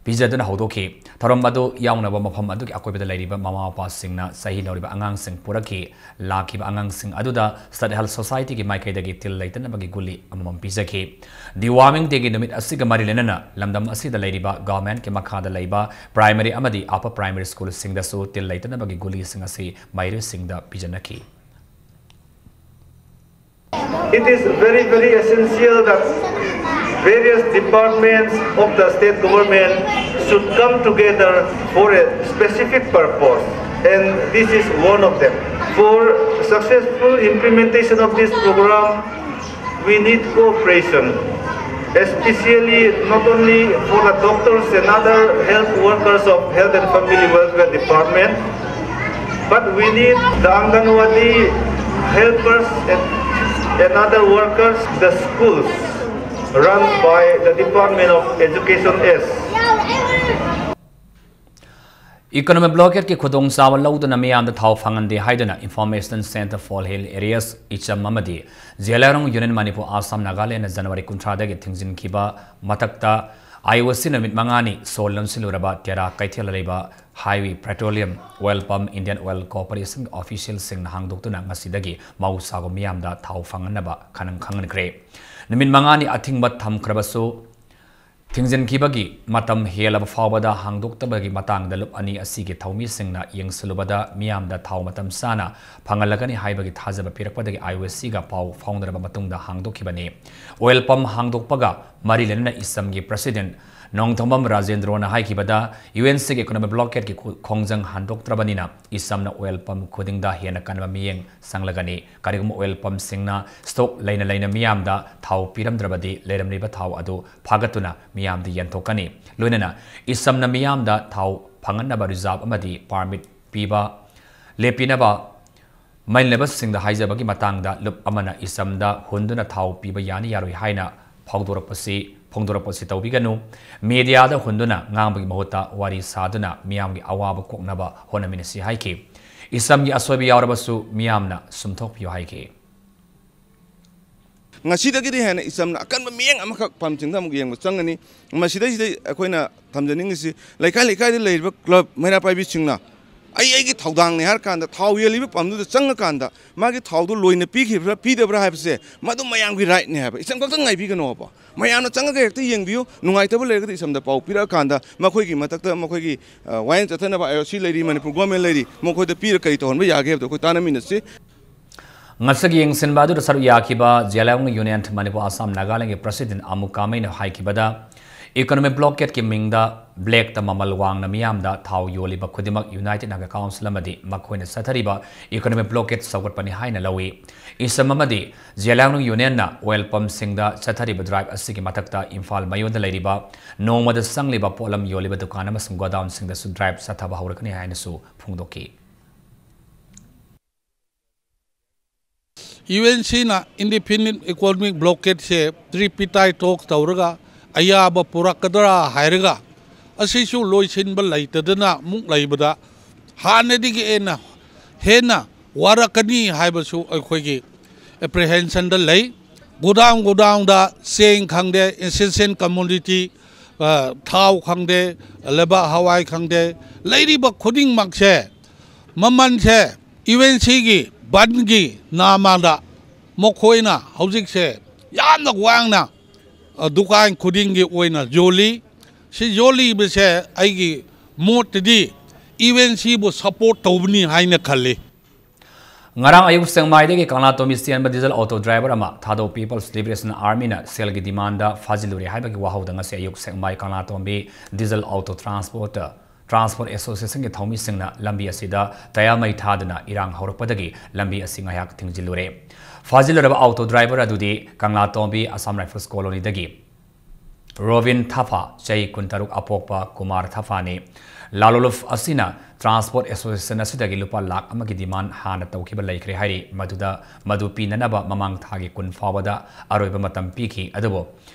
ꯄꯤꯖꯗꯨꯅ ꯍꯧꯗꯣꯛꯈꯤ꯫ ꯊꯧꯔꯝ ꯑꯗꯨ ꯌꯥꯎꯅꯕ ꯃꯐꯝ ꯑꯗꯨꯒꯤ ꯑꯀꯣꯏꯕꯗ ꯂꯩꯔꯤꯕ ꯃꯃꯥ ꯃꯄꯥꯁꯤꯡꯅ ꯆꯍꯤ ꯅꯧꯔꯤꯕ ꯑꯉꯥꯡꯁꯤꯡ ꯄꯨꯔꯛꯈꯤ꯫ ꯂꯥꯛꯈꯤꯕ ꯑꯉꯥꯡꯁꯤꯡ ꯑꯗꯨꯗ ꯁ꯭ꯇꯦꯠ ꯍꯦꯜꯊ ꯁꯣꯁꯥꯏꯇꯤꯒꯤ ꯃꯥꯏꯀꯩꯗꯒꯤ ꯇꯤꯜ ꯂꯩꯇꯅꯕꯒꯤ ꯒꯨꯂꯤ ꯑꯃꯃꯝ ꯄꯤꯖꯈꯤ꯫ ꯗꯤꯋꯥꯔꯃꯤꯡ ꯗꯦꯒꯤ ꯅꯨꯃꯤꯠ ꯑꯁꯤꯒ ꯃꯔꯤ ꯂꯩꯅꯅ ꯂꯝꯗꯝ ꯑꯁꯤꯗ ꯂꯩꯔꯤꯕ ꯒꯚꯔꯟꯃꯦꯟꯠꯀꯤ ꯃꯈꯥꯗ ꯂꯩꯕ ꯄ꯭ꯔꯥꯏꯃꯔꯤ ꯑꯃꯗꯤ ꯑꯄꯔ ꯄ꯭ꯔꯥꯏꯃꯔꯤ ꯁ꯭ꯀꯨꯜꯁꯤꯡꯗꯁꯨ ꯇꯤꯜ ꯂꯩꯇꯅꯕꯒꯤ ꯒꯨꯂꯤꯁꯤꯡ ꯑꯁꯤ ꯃꯍꯩꯔꯣꯏꯁꯤꯡꯗ ꯄꯤꯖꯅꯈꯤ꯫ It is very, very essential that various departments of the state government should come together for a specific purpose, and this is one of them. For successful implementation of this program, we need cooperation, especially not only for the doctors and other health workers of Health and Family Welfare Department, But we need the Anganwadi helpers and, and other workers, the schools run by the Department of Education S. Economic blockade ꯀꯤ ꯈꯨꯗꯣꯡꯆꯥꯕ ꯂꯧꯗꯨꯅ ꯃꯤꯌꯥꯝꯗ ꯊꯥꯎ ꯐꯪꯍꯟꯗꯦ ꯍꯥꯏꯗꯨꯅ Information Center for Hill Areas ꯏꯆꯝ ꯑꯃꯗꯤ ꯖꯦꯂꯥꯏꯔꯣꯡ Union Manipur Assam Nagaland ꯅ January ꯀꯨꯟꯊ꯭ꯔꯥꯗꯒꯤ ꯊꯤꯡꯖꯤꯟꯈꯤꯕ ꯃꯊꯛꯇ IOC ꯅ ꯅꯨꯃꯤꯠ ꯃꯉꯥꯅꯤ ꯁꯣ ꯂꯣꯟꯁꯤꯜꯂꯨꯔꯕ ꯇꯦꯔꯥ ꯀꯩꯊꯦꯜꯗ ꯂꯩꯕ Highway Petroleum Oil Pump Indian Oil Corporation ꯒꯤ official ꯁꯤꯡꯅ ꯍꯥꯡꯗꯣꯛꯇꯨꯅ ꯉꯁꯤꯗꯒꯤ ꯃꯍꯧꯁꯥꯒꯨꯝ ꯃꯤꯌꯥꯝꯗ ꯊꯥꯎ ꯐꯪꯍꯟꯅꯕ ꯈꯪꯍꯟꯈ꯭ꯔꯦ꯫ ꯅꯨꯃꯤꯠ ꯃꯉꯥꯅꯤ ꯑꯊꯤꯡꯕ ꯊꯝꯈ꯭ꯔꯕꯁꯨ ꯊꯤꯡꯖꯤꯟꯈꯤꯕꯒꯤ ꯃꯇꯝ ꯍꯦꯜꯂꯕ ꯐꯥꯎꯕꯗ ꯍꯥꯡꯗꯣꯛꯇꯕꯒꯤ ꯃꯇꯥꯡꯗ ꯂꯨꯞ ꯑꯅꯤ ꯑꯁꯤꯒꯤ ꯊꯧꯃꯤꯁꯤꯡꯅ ꯌꯦꯡꯁꯤꯜꯂꯨꯕꯗ ꯃꯤꯌꯥꯝꯗ ꯊꯥꯎ ꯃꯇꯝ ꯆꯥꯅ ꯐꯪꯍꯜꯂꯒꯅꯤ ꯍꯥꯏꯕꯒꯤ ꯊꯥꯖꯕ ꯄꯤꯔꯛꯄꯗꯒꯤ IOC ꯒ ꯄꯥꯎ ꯐꯥꯎꯅꯔꯕ ꯃꯇꯨꯡꯗ ꯍꯥꯡꯗꯣꯛꯈꯤꯕꯅꯤ꯫ Oil pump ꯍꯥꯡꯗꯣꯛꯄꯒ ꯃꯔꯤ ꯂꯩꯅꯅ ꯏꯁꯝꯒꯤ President ꯅꯣꯡꯊꯣꯝꯕꯝ ꯔꯥꯖꯦꯟꯗ꯭ꯔꯣꯅ ꯍꯥꯏꯈꯤꯕꯗ, UNC ꯒꯤ economic blockade ꯀꯤ ꯈꯣꯡꯖꯪ ꯍꯟꯗꯣꯛꯇ꯭ꯔꯕꯅꯤꯅ ꯏꯁꯝꯅ oil pump ꯈꯨꯗꯤꯡꯗ ꯍꯦꯟꯅ ꯀꯟꯕ ꯃꯤꯠꯌꯦꯡ ꯆꯪꯂꯒꯅꯤ꯫ ꯀꯔꯤꯒꯨꯝꯕ oil pump ꯁꯤꯡꯅ stock ꯂꯩꯅ ꯂꯩꯅ ꯃꯤꯌꯥꯝꯗ ꯊꯥꯎ ꯄꯤꯔꯝꯗ꯭ꯔꯕꯗꯤ ꯂꯩꯔꯝꯂꯤꯕ ꯊꯥꯎ ꯑꯗꯨ ꯐꯥꯒꯠꯇꯨꯅ ꯃꯤꯌꯥꯝꯗ ꯌꯦꯟꯊꯣꯛꯀꯅꯤ꯫ ꯂꯣꯏꯅꯅ ꯏꯁꯝꯅ ꯃꯤꯌꯥꯝꯗ ꯊꯥꯎ ꯐꯪꯍꯟꯅꯕ reserve ꯑꯃꯗꯤ permit ꯄꯤꯕ ꯂꯦꯞꯄꯤꯅꯕ ꯃꯩꯅꯕꯁꯤꯡꯗ ꯍꯥꯏꯖꯕꯒꯤ ꯃꯇꯥꯡꯗ ꯂꯨꯞ ꯑꯃꯅ ꯏꯁꯝꯗ ꯍꯨꯟꯗꯨꯅ ꯊꯥꯎ ꯄꯤꯕ ꯌꯥꯅꯤ ꯌꯥꯔꯣꯏ ꯍꯥꯏꯅ ꯐꯥꯎꯗꯣꯔꯛꯄꯁꯤ ꯐꯣꯡꯗꯣꯔꯛꯄꯁꯤ ꯇꯧꯕꯤꯒꯅꯨ꯫ Media ꯗ ꯍꯨꯟꯗꯨꯅ ꯉꯥꯡꯕꯒꯤ ꯃꯍꯨꯠꯇ ꯋꯥꯔꯤ ꯁꯥꯗꯨꯅ ꯃꯤꯌꯥꯝꯒꯤ ꯑꯋꯥꯕ ꯀꯣꯛꯅꯕ ꯍꯣꯠꯅꯃꯤꯟꯅꯁꯤ ꯍꯥꯏꯈꯤ꯫ ꯏꯁꯝꯒꯤ ꯑꯁꯣꯏꯕ ꯌꯥꯎꯔꯕꯁꯨ ꯃꯤꯌꯥꯝꯅ ꯁꯨꯝꯊꯣꯛꯄꯤꯌꯨ ꯍꯥꯏꯈꯤ꯫ ꯉꯁꯤꯗꯒꯤꯗꯤ ꯍꯦꯟꯅ ꯏꯆꯝꯅ ꯑꯀꯟꯕ ꯃꯤꯠꯌꯦꯡ ꯑꯃꯈꯛ ꯄꯝꯁꯤꯡꯗ ꯑꯃꯨꯛ ꯌꯦꯡꯕ ꯆꯪꯒꯅꯤ꯫ ꯃꯁꯤꯗꯩꯁꯤꯗ ꯑꯩꯈꯣꯏꯅ ꯊꯝꯖꯅꯤꯡꯉꯤꯁꯤ, ꯂꯩꯀꯥꯏ ꯂꯩꯀꯥꯏꯗ ꯂꯩꯔꯤꯕ club ꯃꯩꯔꯥ ꯄꯥꯏꯕꯤꯁꯤꯡꯅ ꯑꯩ ꯑꯩꯒꯤ ꯊꯧꯗꯥꯡꯅꯤ ꯍꯥꯏꯔ ꯀꯥꯟꯗ, ꯊꯥꯎ ꯌꯦꯜꯂꯤꯕ ꯄꯝꯗꯨꯗ ꯆꯪꯉꯀꯥꯟꯗ ꯃꯥꯒꯤ ꯊꯥꯎꯗꯨ ꯂꯣꯏꯅ ꯄꯤꯈꯤꯕ꯭ꯔꯥ ꯄꯤꯗꯕ꯭ꯔꯥ ꯍꯥꯏꯕꯁꯦ ꯃꯗꯨ ꯃꯌꯥꯝꯒꯤ right ꯅꯤ ꯍꯥꯏꯕ꯫ ꯏꯆꯝ ꯈꯛꯇꯪ ꯉꯥꯏꯕꯤꯒꯅꯣꯕ꯫ ꯃꯌꯥꯝꯅ ꯆꯪꯉꯒ ꯍꯦꯛꯇ ꯌꯦꯡꯕꯤꯌꯨ꯫ ꯅꯨꯡꯉꯥꯏꯇꯕ ꯂꯩꯔꯒꯗꯤ ꯏꯆꯝꯗ ꯄꯥꯎ ꯄꯤꯔꯛꯑꯀꯥꯟꯗ ꯃꯈꯣꯏꯒꯤ ꯃꯊꯛꯇ ꯃꯈꯣꯏꯒꯤ, ꯑ, ꯋꯥꯌꯦꯜ ꯆꯠꯊꯅꯕ IOC ꯂꯩꯔꯤ, ꯃꯅꯤꯄꯨꯔ government ꯂꯩꯔꯤ, ꯃꯈꯣꯏꯗ ꯄꯤꯔ ꯀꯔꯤ ꯇꯧꯍꯟꯕ ꯌꯥꯒꯦ ꯍꯥꯏꯕꯗꯣ ꯑꯩꯈꯣꯏ ꯇꯥꯟꯅꯃꯤꯟꯅꯁꯤ꯫ ꯉꯁꯤꯒꯤ ꯌꯦꯡꯁꯤꯟꯕ ꯑꯗꯨꯗ ꯁꯔꯨꯛ ꯌꯥꯈꯤꯕ ꯖꯦꯂꯥꯌꯣꯡ Union Manipur Assam Nagaland ꯒꯤ President ꯑꯃꯨ ꯀꯥꯃꯩꯅ ꯍꯥꯏꯈꯤꯕꯗ, economic blockade ꯀꯤ ꯃꯤꯡꯗ black ꯇ ꯃꯃꯜ ꯋꯥꯡꯅ ꯃꯤꯌꯥꯝꯗ ꯊꯥꯎ ꯌꯣꯜꯂꯤꯕ ꯈꯨꯗꯤꯡꯃꯛ United Naga Council ꯑꯃꯗꯤ ꯃꯈꯣꯏꯅ ꯆꯠꯊꯔꯤꯕ economic blockade ꯁꯧꯒꯠꯄꯅꯤ ꯍꯥꯏꯅ ꯂꯧꯏ꯫ ꯏꯁꯝ ꯑꯃꯗꯤ ꯖꯦꯂꯥꯌꯣꯡ Union ꯅ oil pump ꯁꯤꯡꯗ ꯆꯠꯊꯔꯤꯕ drive ꯑꯁꯤꯒꯤ ꯃꯊꯛꯇ ꯏꯝꯐꯥꯜ ꯃꯌꯣꯟꯗ ꯂꯩꯔꯤꯕ ꯅꯣꯡꯃꯗ ꯆꯪꯂꯤꯕ ꯄꯣꯠꯂꯝ ꯌꯣꯜꯂꯤꯕ ꯗꯨꯀꯥꯟ ꯑꯃꯁꯨꯡ godown ꯁꯤꯡꯗꯁꯨ drive ꯆꯠꯊꯕ ꯍꯧꯔꯒꯅꯤ ꯍꯥꯏꯅꯁꯨ ꯐꯣꯡꯗꯣꯛꯈꯤ꯫ ꯌꯨ ꯑꯦꯟ ꯁꯤꯅ indefinite economic blockade ꯁꯦ tripartite talk ꯇꯧꯔꯒ ꯑꯌꯥꯕ ꯄꯨꯔꯛꯀꯗ꯭ꯔꯥ ꯍꯥꯏꯔꯒ, ꯑꯁꯤꯁꯨ ꯂꯣꯏꯁꯤꯟꯕ ꯂꯩꯇꯗꯅ ꯑꯃꯨꯛ ꯂꯩꯕꯗ, ꯍꯥꯟꯅꯗꯒꯤ ꯍꯦꯟꯅ, ꯍꯦꯟꯅ ꯋꯥꯔꯛꯀꯅꯤ ꯍꯥꯏꯕꯁꯨ ꯑꯩꯈꯣꯏꯒꯤ apprehension ꯗ ꯂꯩ꯫ Godown godown ꯗ ꯆꯦꯡ ꯈꯪꯗꯦ, essential commodity, ꯑ, ꯊꯥꯎ ꯈꯪꯗꯦ, ꯂꯩꯕꯥꯛ ꯍꯋꯥꯏ ꯈꯪꯗꯦ, ꯂꯩꯔꯤꯕ ꯈꯨꯗꯤꯡꯃꯛꯁꯦ, ꯃꯃꯜꯁꯦ ꯌꯨ ꯑꯦꯟ ꯁꯤꯒꯤ ꯕꯟꯒꯤ ꯅꯥꯃꯗ ꯃꯈꯣꯏꯅ ꯍꯧꯖꯤꯛꯁꯦ ꯌꯥꯝꯅ ꯋꯥꯡꯅ, ꯑ, ꯗꯨꯀꯥꯟ ꯈꯨꯗꯤꯡꯒꯤ ꯑꯣꯏꯅ ꯌꯣꯜꯂꯤ꯫ ꯁꯤ ꯌꯣꯜꯂꯤꯕꯁꯦ ꯑꯩꯒꯤ ꯃꯣꯠꯇꯗꯤ ꯌꯨ ꯑꯦꯟ ꯁꯤꯕꯨ support ꯇꯧꯕꯅꯤ ꯍꯥꯏꯅ ꯈꯜꯂꯤ꯫ ꯉꯔꯥꯡ ꯑꯌꯨꯛ ꯁꯦꯛꯃꯥꯏꯗꯒꯤ ꯀꯪꯂꯥꯇꯣꯝꯕꯤ ꯆꯦꯟꯕ diesel auto driver ꯑꯃ ꯊꯥꯗꯧ People's Liberation Army ꯅ ꯁꯦꯜꯒꯤ demand ꯗ ꯐꯥꯖꯤꯜꯂꯨꯔꯦ ꯍꯥꯏꯕꯒꯤ ꯋꯥꯍꯧꯗ ꯉꯁꯤ ꯑꯌꯨꯛ ꯁꯦꯛꯃꯥꯏ ꯀꯪꯂꯥꯇꯣꯝꯕꯤ diesel auto transport, Transport Association ꯒꯤ ꯊꯧꯃꯤꯁꯤꯡꯅ ꯂꯝꯕꯤ ꯑꯁꯤꯗ ꯇꯌꯥꯔ ꯃꯩ ꯊꯥꯗꯨꯅ ꯏꯔꯥꯡ ꯍꯧꯔꯛꯄꯗꯒꯤ ꯂꯝꯕꯤ ꯑꯁꯤ ꯉꯥꯏꯍꯥꯛ ꯊꯤꯡꯖꯤꯜꯂꯨꯔꯦ꯫ ꯐꯥꯖꯤꯜꯂꯨꯔꯕ auto driver ꯑꯗꯨꯗꯤ ꯀꯪꯂꯥꯇꯣꯝꯕꯤ Assam Rifles Colony ꯗꯒꯤ ꯔꯣꯕꯤꯟ ꯊꯥꯐꯥ, ꯆꯍꯤ ꯀꯨꯟꯇꯔꯨꯛ, ꯑꯄꯣꯛꯄ ꯀꯨꯃꯥꯔ ꯊꯥꯐꯥꯅꯤ꯫ ꯂꯥꯂꯣꯂꯨꯞ ꯑꯁꯤꯅ Transport Association ꯑꯁꯤꯗꯒꯤ ꯂꯨꯄꯥ ꯂꯥꯈ ꯑꯃꯒꯤ demand ꯍꯥꯟꯅ ꯇꯧꯈꯤꯕ ꯂꯩꯈ꯭ꯔꯦ ꯍꯥꯏꯔꯤ꯫ ꯃꯗꯨꯗ, ꯃꯗꯨ ꯄꯤꯅꯅꯕ ꯃꯃꯥꯡ ꯊꯥꯒꯤ ꯀꯨꯟ ꯐꯥꯎꯕꯗ ꯑꯔꯣꯏꯕ ꯃꯇꯝ ꯄꯤꯈꯤ꯫ ꯑꯗꯨꯕꯨ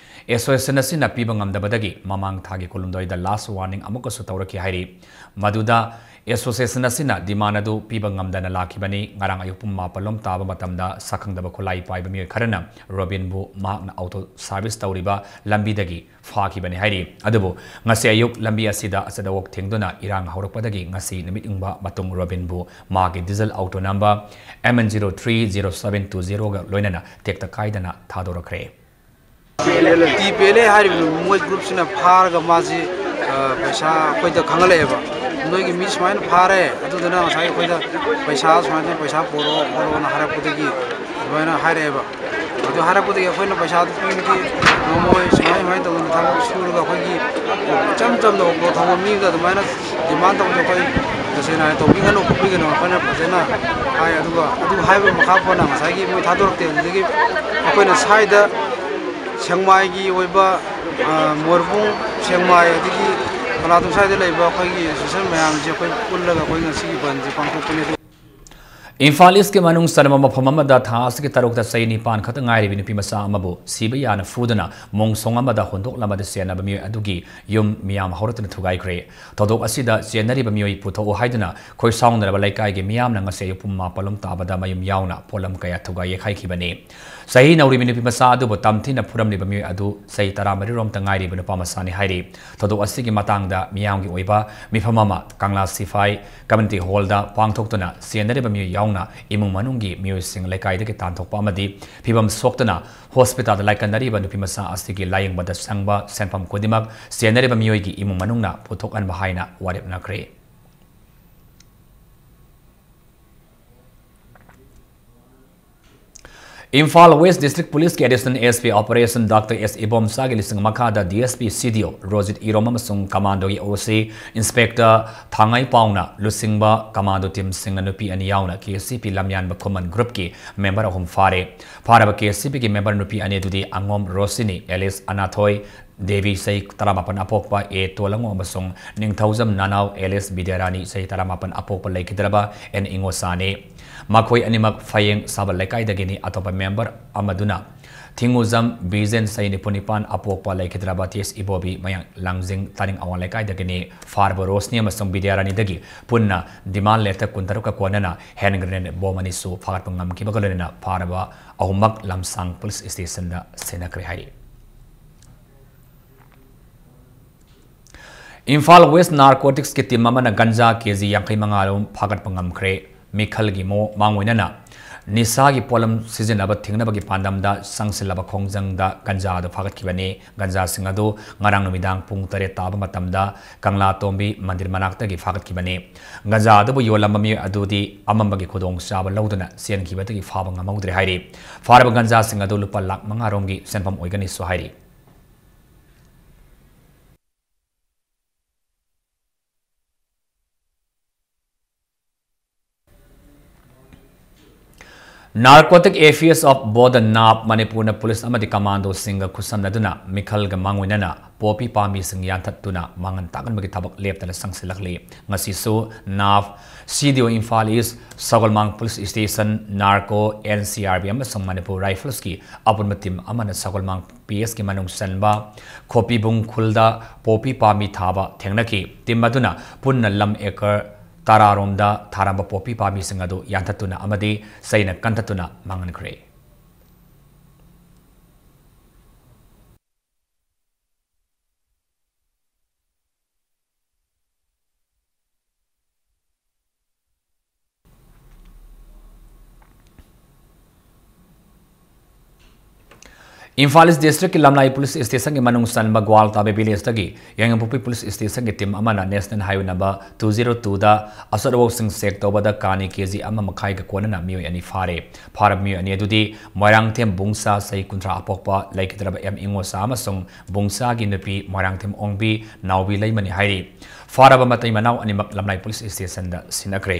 association ꯑꯁꯤꯅ ꯄꯤꯕ ꯉꯝꯗꯕꯗꯒꯤ ꯃꯃꯥꯡ ꯊꯥꯒꯤ ꯀꯨꯟꯍꯨꯝꯗꯣꯏꯗ last warning ꯑꯃꯨꯛꯀꯁꯨ ꯇꯧꯔꯛꯈꯤ ꯍꯥꯏꯔꯤ꯫ ꯃꯗꯨꯗ association ꯑꯁꯤꯅ demand ꯑꯗꯨ ꯄꯤꯕ ꯉꯝꯗꯅ ꯂꯥꯛꯈꯤꯕꯅꯤ꯫ ꯉꯔꯥꯡ ꯑꯌꯨꯛ ꯄꯨꯡ ꯃꯥꯄꯜ ꯂꯣꯝ ꯇꯥꯕ ꯃꯇꯝꯗ ꯁꯛꯈꯪꯗꯕ ꯈꯨꯠꯂꯥꯏ ꯄꯥꯏꯕ ꯃꯤꯑꯣꯏ ꯈꯔꯅ ꯔꯣꯕꯤꯟꯕꯨ ꯃꯍꯥꯛꯅ auto service ꯇꯧꯔꯤꯕ ꯂꯝꯕꯤꯗꯒꯤ ꯐꯥꯈꯤꯕꯅꯤ ꯍꯥꯏꯔꯤ꯫ ꯑꯗꯨꯕꯨ ꯉꯁꯤ ꯑꯌꯨꯛ ꯂꯝꯕꯤ ꯑꯁꯤꯗ ꯑꯆꯠ ꯑꯋꯣꯛ ꯊꯤꯡꯗꯨꯅ ꯏꯔꯥꯡ ꯍꯧꯔꯛꯄꯗꯒꯤ ꯉꯁꯤ ꯅꯨꯃꯤꯠ ꯌꯨꯡꯕ ꯃꯇꯨꯡ ꯔꯣꯕꯤꯟꯕꯨ ꯃꯍꯥꯛꯀꯤ diesel auto number M N zero three zero seven two zero ꯒ ꯂꯣꯏꯅꯅ ꯇꯦꯛꯇ ꯀꯥꯏꯗꯅ ꯊꯥꯗꯣꯔꯛꯈ꯭ꯔꯦ꯫ ꯇꯤ ꯄꯤ ꯑꯦꯜ ꯑꯦ ꯍꯥꯏꯔꯤꯕ ꯃꯣꯏ group ꯁꯤꯅ ꯐꯥꯔꯒ ꯃꯥꯁꯤ, ꯑ, ꯄꯩꯁꯥ ꯑꯩꯈꯣꯏꯗ ꯈꯪꯍꯜꯂꯛꯑꯦꯕ, "ꯅꯣꯏꯒꯤ ꯃꯤ ꯁꯨꯃꯥꯏꯅ ꯐꯥꯔꯦ, ꯑꯗꯨꯗꯨꯅ ꯉꯁꯥꯏ ꯑꯩꯈꯣꯏꯗ ꯄꯩꯁꯥ ꯁꯨꯃꯥꯏꯅ ꯄꯩꯁꯥ ꯄꯨꯔꯛꯑꯣ ꯈꯣꯠꯂꯣꯅ" ꯍꯥꯏꯔꯛꯄꯗꯒꯤ ꯑꯗꯨꯃꯥꯏꯅ ꯍꯥꯏꯔꯛꯑꯦꯕ꯫ ꯑꯗꯨ ꯍꯥꯏꯔꯛꯄꯗꯒꯤ ꯑꯩꯈꯣꯏꯅ ꯄꯩꯁꯥꯗꯨ ꯄꯤꯕꯗꯤ ꯉꯝꯃꯣꯏ, ꯁꯨꯃꯥꯏ ꯁꯨꯃꯥꯏꯅ ꯇꯧꯗꯅ ꯊꯕꯛ ꯁꯨꯔꯒ ꯑꯩꯈꯣꯏꯒꯤ ꯏꯆꯝ ꯆꯝꯅ ꯑꯣꯇꯣ ꯊꯧꯕ ꯃꯤꯗ ꯑꯗꯨꯃꯥꯏꯅ demand ꯇꯧꯕꯗꯣ ꯑꯩꯈꯣꯏ ꯇꯁꯦꯡꯅ ꯍꯥꯏ ꯇꯧꯕꯤꯒꯅꯨ ꯈꯣꯠꯄꯤꯒꯅꯨ ꯑꯩꯈꯣꯏꯅ ꯐꯖꯅ ꯍꯥꯏ꯫ ꯑꯗꯨꯒ ꯑꯗꯨ ꯍꯥꯏꯕ ꯃꯈꯥ ꯄꯣꯟꯅ ꯉꯁꯥꯏꯒꯤ ꯃꯣꯏ ꯊꯥꯗꯣꯔꯛꯇꯦ꯫ ꯑꯗꯨꯗꯒꯤ ꯑꯩꯈꯣꯏꯅ ꯁ꯭ꯋꯥꯏꯗ ꯁꯦꯛꯃꯥꯏꯒꯤ ꯑꯣꯏꯕ, ꯑ, ꯃꯣꯏꯔꯕꯨꯡ, ꯁꯦꯛꯃꯥꯏ, ꯑꯗꯒꯤ ꯀꯪꯂꯥꯇꯣꯡ ꯁ꯭ꯋꯥꯏꯗ ꯂꯩꯕ ꯑꯩꯈꯣꯏꯒꯤ association ꯃꯌꯥꯝꯁꯦ ꯑꯩꯈꯣꯏ ꯄꯨꯜꯂꯒ ꯑꯩꯈꯣꯏ ꯉꯁꯤꯒꯤ ꯕꯟꯁꯦ ꯄꯥꯡꯊꯣꯛꯄꯅꯤ꯫ ꯑꯗꯨ ꯏꯝꯐꯥꯜ ꯏꯁꯀꯤ ꯃꯅꯨꯡ ꯆꯟꯕ ꯃꯐꯝ ꯑꯃꯗ ꯊꯥ ꯑꯁꯤꯒꯤ ꯇꯔꯨꯛꯇ ꯆꯍꯤ ꯅꯤꯄꯥꯟ ꯈꯛꯇ ꯉꯥꯏꯔꯤꯕꯤ ꯅꯨꯄꯤ ꯃꯆꯥ ꯑꯃꯕꯨ ꯁꯤꯕ ꯌꯥꯅ ꯐꯨꯗꯨꯅ ꯃꯣꯡꯁꯣꯡ ꯑꯃꯗ ꯍꯨꯟꯗꯣꯛꯂꯝꯕꯗ ꯆꯦꯟꯅꯕ ꯃꯤꯑꯣꯏ ꯑꯗꯨꯒꯤ ꯌꯨꯝ ꯃꯤꯌꯥꯝ ꯍꯧꯔꯛꯇꯨꯅ ꯊꯨꯒꯥꯏꯈ꯭ꯔꯦ꯫ ꯊꯧꯗꯣꯛ ꯑꯁꯤꯗ ꯆꯦꯟꯅꯔꯤꯕ ꯃꯤꯑꯣꯏ ꯄꯨꯊꯣꯛꯎ ꯍꯥꯏꯗꯨꯅ ꯈꯣꯏꯁꯥꯎꯅꯔꯕ ꯂꯩꯀꯥꯏꯒꯤ ꯃꯤꯌꯥꯝꯅ ꯉꯁꯤ ꯑꯌꯨꯛ ꯄꯨꯡ ꯃꯥꯄꯜ ꯂꯣꯝ ꯇꯥꯕꯗ ꯃꯌꯨꯝ ꯌꯥꯎꯅ ꯄꯣꯠꯂꯝ ꯀꯌꯥ ꯊꯨꯒꯥꯏ ꯌꯩꯈꯥꯏꯈꯤꯕꯅꯤ꯫ ꯆꯍꯤ ꯅꯧꯔꯤꯕꯤ ꯅꯨꯄꯤ ꯃꯆꯥ ꯑꯗꯨꯕꯨ ꯇꯝꯊꯤꯅ ꯐꯨꯔꯝꯂꯤꯕ ꯃꯤꯑꯣꯏ ꯑꯗꯨ ꯆꯍꯤ ꯇꯔꯥꯃꯔꯤ ꯔꯣꯝꯇ ꯉꯥꯏꯔꯤꯕ ꯅꯨꯄꯥ ꯃꯆꯥꯅꯤ ꯍꯥꯏꯔꯤ꯫ ꯊꯧꯗꯣꯛ ꯑꯁꯤꯒꯤ ꯃꯇꯥꯡꯗ ꯃꯤꯌꯥꯝꯒꯤ ꯑꯣꯏꯕ ꯃꯤꯐꯝ ꯑꯃ ꯀꯪꯂꯥ ꯁꯤꯐꯥꯏ community hall ꯗ ꯄꯥꯡꯊꯣꯛꯇꯨꯅ ꯆꯦꯟꯅꯔꯤꯕ ꯃꯤꯑꯣꯏ ꯌꯥꯎꯅ ꯏꯃꯨꯡ ꯃꯅꯨꯡꯒꯤ ꯃꯤꯑꯣꯏꯁꯤꯡ ꯂꯩꯀꯥꯏꯗꯒꯤ ꯇꯥꯟꯊꯣꯛꯄ ꯑꯃꯗꯤ ꯐꯤꯕꯝ ꯁꯣꯛꯇꯨꯅ ꯍꯣꯁꯄꯤꯇꯥꯜꯗ ꯂꯥꯏꯀꯠꯅꯔꯤꯕ ꯅꯨꯄꯤ ꯃꯆꯥ ꯑꯁꯤꯒꯤ ꯂꯥꯌꯦꯡꯕꯗ ꯆꯪꯕ ꯁꯦꯟꯐꯝ ꯈꯨꯗꯤꯡꯃꯛ ꯆꯦꯟꯅꯔꯤꯕ ꯃꯤꯑꯣꯏꯒꯤ ꯏꯃꯨꯡ ꯃꯅꯨꯡꯅ ꯄꯨꯊꯣꯛꯍꯟꯕ ꯍꯥꯏꯅ ꯋꯥꯔꯦꯞꯅꯈ꯭ꯔꯦ꯫ ꯏꯝꯐꯥꯜ West District Police ꯀꯤ Additional S P Operation Doctor S ꯏꯕꯣꯝꯆꯥꯒꯤ ꯂꯨꯆꯤꯡ ꯃꯈꯥꯗ D S P C D O Rojit ꯏꯔꯣꯝ ꯑꯃꯁꯨꯡ ꯀꯃꯥꯟꯗꯣꯒꯤ O C Inspector ꯊꯥꯡꯉꯩꯄꯥꯎꯅ ꯂꯨꯆꯤꯡꯕ ꯀꯃꯥꯟꯗꯣ ꯇꯤꯝꯁꯤꯡꯅ ꯅꯨꯄꯤ ꯑꯅꯤ ꯌꯥꯎꯅ K C P ꯂꯝꯌꯥꯟꯕ ꯈꯨꯃꯟ group ꯀꯤ member ꯑꯍꯨꯝ ꯐꯥꯔꯦ꯫ ꯐꯥꯔꯕ K C P ꯒꯤ member ꯅꯨꯄꯤ ꯑꯅꯤ ꯑꯗꯨꯗꯤ ꯑꯉꯣꯝ ꯔꯣꯁꯤꯅꯤ alias ꯑꯅꯥꯊꯣꯏ, ꯗꯦꯕꯤ ꯆꯍꯤ ꯇꯔꯥꯃꯥꯄꯟ ꯑꯄꯣꯛꯄ A ꯇꯣꯂꯪꯉꯣ ꯑꯃꯁꯨꯡ ꯅꯤꯡꯊꯧꯖꯝ ꯅꯅꯥꯎ alias ꯕꯤꯗ꯭ꯌꯥꯔꯥꯅꯤ ꯆꯍꯤ ꯇꯔꯥꯃꯥꯄꯟ ꯑꯄꯣꯛꯄ ꯂꯩꯈꯤꯗ꯭ꯔꯕ N ꯏꯉꯣꯆꯥꯅꯤ꯫ ꯃꯈꯣꯏ ꯑꯅꯤꯃꯛ ꯐꯌꯦꯡ ꯁꯥꯕꯜ ꯂꯩꯀꯥꯏꯗꯒꯤꯅꯤ꯫ ꯑꯇꯣꯞꯄ member ꯑꯃꯗꯨꯅ ꯊꯤꯡꯉꯨꯖꯝ ꯕꯤꯖꯦꯟ ꯆꯍꯤ ꯅꯤꯐꯨ ꯅꯤꯄꯥꯟ ꯑꯄꯣꯛꯄ ꯂꯩꯈꯤꯗ꯭ꯔꯕ T S ꯏꯕꯣꯕꯤ ꯃꯌꯥꯡ ꯂꯥꯡꯖꯤꯡ ꯇꯥꯅꯤꯡ ꯑꯋꯥꯡ ꯂꯩꯀꯥꯏꯗꯒꯤꯅꯤ꯫ ꯐꯥꯔꯕ ꯔꯣꯁꯅꯤ ꯑꯃꯁꯨꯡ ꯕꯤꯗ꯭ꯌꯥꯔꯥꯅꯤꯗꯒꯤ ꯄꯨꯟꯅ demand letter ꯀꯨꯟꯇꯔꯨꯛꯀ ꯀꯣꯟꯅꯅ hand grenade bomb ꯑꯅꯤꯁꯨ ꯐꯥꯒꯠꯄ ꯉꯝꯈꯤꯕꯒ ꯂꯣꯏꯅꯅ ꯐꯥꯔꯕ ꯑꯍꯨꯝꯃꯛ ꯂꯝꯁꯥꯡ police station ꯗ ꯁꯦꯟꯅꯈ꯭ꯔꯦ ꯍꯥꯏꯔꯤ꯫ ꯏꯝꯐꯥꯜ West Narcotics ꯀꯤ team ꯑꯃꯅ ꯒꯟꯖꯥ K G ꯌꯥꯡꯈꯩ ꯃꯉꯥ ꯔꯣꯝ ꯐꯥꯒꯠꯄ ꯉꯝꯈ꯭ꯔꯦ꯫ ꯃꯤꯈꯜꯒꯤ ꯃꯑꯣꯡ ꯃꯥꯡꯑꯣꯏꯅꯅ ꯅꯤꯁꯥꯒꯤ ꯄꯣꯠꯂꯝ ꯁꯤꯖꯤꯟꯅꯕ ꯊꯤꯡꯅꯕꯒꯤ ꯄꯥꯟꯗꯝꯗ ꯆꯪꯁꯤꯜꯂꯕ ꯈꯣꯡꯖꯪꯗ ꯒꯟꯖꯥ ꯑꯗꯨ ꯐꯥꯒꯠꯈꯤꯕꯅꯤ꯫ ꯒꯟꯖꯥꯁꯤꯡ ꯑꯗꯨ ꯉꯔꯥꯡ ꯅꯨꯃꯤꯗꯥꯡ ꯄꯨꯡ ꯇꯔꯦꯠ ꯇꯥꯕ ꯃꯇꯝꯗ ꯀꯪꯂꯥꯇꯣꯝꯕꯤ ꯃꯟꯗꯤꯔ ꯃꯅꯥꯛꯇꯒꯤ ꯐꯥꯒꯠꯈꯤꯕꯅꯤ꯫ ꯒꯟꯖꯥ ꯑꯗꯨꯕꯨ ꯌꯣꯜꯂꯝꯕ ꯃꯤꯑꯣꯏ ꯑꯗꯨꯗꯤ ꯑꯃꯝꯕꯒꯤ ꯈꯨꯗꯣꯡꯆꯥꯕ ꯂꯧꯗꯨꯅ ꯆꯦꯟꯈꯤꯕꯗꯒꯤ ꯐꯥꯕ ꯉꯝꯍꯧꯗ꯭ꯔꯦ ꯍꯥꯏꯔꯤ꯫ ꯐꯥꯔꯕ ꯒꯟꯖꯥꯁꯤꯡ ꯑꯗꯨ ꯂꯨꯄꯥ ꯂꯥꯈ ꯃꯉꯥ ꯔꯣꯝꯒꯤ ꯁꯦꯟꯐꯝ ꯑꯣꯏꯒꯅꯤꯁꯨ ꯍꯥꯏꯔꯤ꯫ Narcotic Affairs of Board, NAB, ꯃꯅꯤꯄꯨꯔꯅ ꯄꯨꯂꯤꯁ ꯑꯃꯗꯤ ꯀꯃꯥꯟꯗꯣꯁꯤꯡꯒ ꯈꯨꯠꯁꯝꯅꯗꯨꯅ ꯃꯤꯈꯜꯒ ꯃꯥꯡꯑꯣꯏꯅꯅ ꯄꯣꯄꯤ ꯄꯥꯝꯕꯤꯁꯤꯡ ꯌꯥꯟꯊꯠꯇꯨꯅ ꯃꯥꯡꯍꯟ ꯇꯥꯛꯍꯟꯕꯒꯤ ꯊꯕꯛ ꯂꯦꯞꯇꯅ ꯆꯪꯁꯤꯜꯂꯛꯂꯤ꯫ ꯉꯁꯤꯁꯨ NAB, CDO ꯏꯝꯐꯥꯜ ꯏꯁ, ꯁꯒꯣꯜꯃꯥꯡ ꯄꯨꯂꯤꯁ ꯁ꯭ꯇꯦꯁꯟ, ꯅꯥꯔꯀꯣ, NCRB ꯑꯃꯁꯨꯡ ꯃꯅꯤꯄꯨꯔ ꯔꯥꯏꯐꯜꯁꯀꯤ ꯑꯄꯨꯟꯕ ꯇꯤꯝ ꯑꯃꯅ ꯁꯒꯣꯜꯃꯥꯡ ꯄꯤ ꯑꯦꯁꯀꯤ ꯃꯅꯨꯡ ꯆꯟꯕ ꯈꯣꯄꯤꯕꯨꯡ ꯈꯨꯜꯗ ꯄꯣꯄꯤ ꯄꯥꯝꯕꯤ ꯊꯥꯕ ꯊꯦꯡꯅꯈꯤ꯫ ꯇꯤꯝ ꯑꯗꯨꯅ ꯄꯨꯟꯅ ꯂꯝ ꯑꯦꯀꯔ ꯇꯔꯥꯔꯣꯝꯗ ꯊꯥꯔꯝꯕ ꯄꯣꯄꯤ ꯄꯥꯝꯕꯤꯁꯤꯡ ꯑꯗꯨ ꯌꯥꯟꯊꯠꯇꯨꯅ ꯑꯃꯗꯤ ꯆꯩꯅ ꯀꯟꯊꯠꯇꯨꯅ ꯃꯥꯡꯍꯟꯈ꯭ꯔꯦ꯫ ꯏꯝꯐꯥꯜ ꯏꯁ ꯗꯤꯁꯇ꯭ꯔꯤꯛꯀꯤ ꯂꯝꯂꯥꯏ ꯄꯨꯂꯤꯁ ꯁ꯭ꯇꯦꯁꯟꯒꯤ ꯃꯅꯨꯡ ꯆꯟꯕ ꯒ꯭ꯋꯥꯜꯇꯥꯕꯦ ꯚꯤꯂꯦꯖꯇꯒꯤ ꯌꯥꯏꯉꯪꯄꯣꯛꯄꯤ ꯄꯨꯂꯤꯁ ꯁ꯭ꯇꯦꯁꯟꯒꯤ ꯇꯤꯝ ꯑꯃꯅ national highway number two zero ꯇꯨꯗ ꯑꯆꯠ ꯑꯋꯣꯛꯁꯤꯡ ꯆꯦꯛ ꯇꯧꯕꯗ ꯀꯥꯅꯤ ꯀꯦ ꯖꯤ ꯑꯃ ꯃꯈꯥꯏꯒ ꯀꯣꯟꯅꯅ ꯃꯤꯑꯣꯏ ꯑꯅꯤ ꯐꯥꯔꯦ꯫ ꯐꯥꯔꯕ ꯃꯤꯑꯣꯏ ꯑꯅꯤ ꯑꯗꯨꯗꯤ ꯃꯣꯏꯔꯥꯡꯊꯦꯝ ꯕꯨꯡꯁꯥ, ꯆꯍꯤ ꯀꯨꯟꯊ꯭ꯔꯥ ꯑꯄꯣꯛꯄ, ꯂꯩꯈꯤꯗ꯭ꯔꯕ ꯑꯦꯝ ꯏꯉꯣꯆꯥ ꯑꯃꯁꯨꯡ ꯕꯨꯡꯁꯥꯒꯤ ꯅꯨꯄꯤ ꯃꯣꯏꯔꯥꯡꯊꯦꯝ ꯑꯣꯡꯕꯤ ꯅꯥꯎꯕꯤ ꯂꯩꯃꯅꯤ ꯍꯥꯏꯔꯤ꯫ ꯐꯥꯔꯕ ꯃꯇꯩ ꯃꯅꯥꯎ ꯑꯅꯤꯃꯛ ꯂꯝꯂꯥꯏ ꯄꯨꯂꯤꯁ ꯁ꯭ꯇꯦꯁꯟꯗ ꯁꯤꯟꯅꯈ꯭ꯔꯦ꯫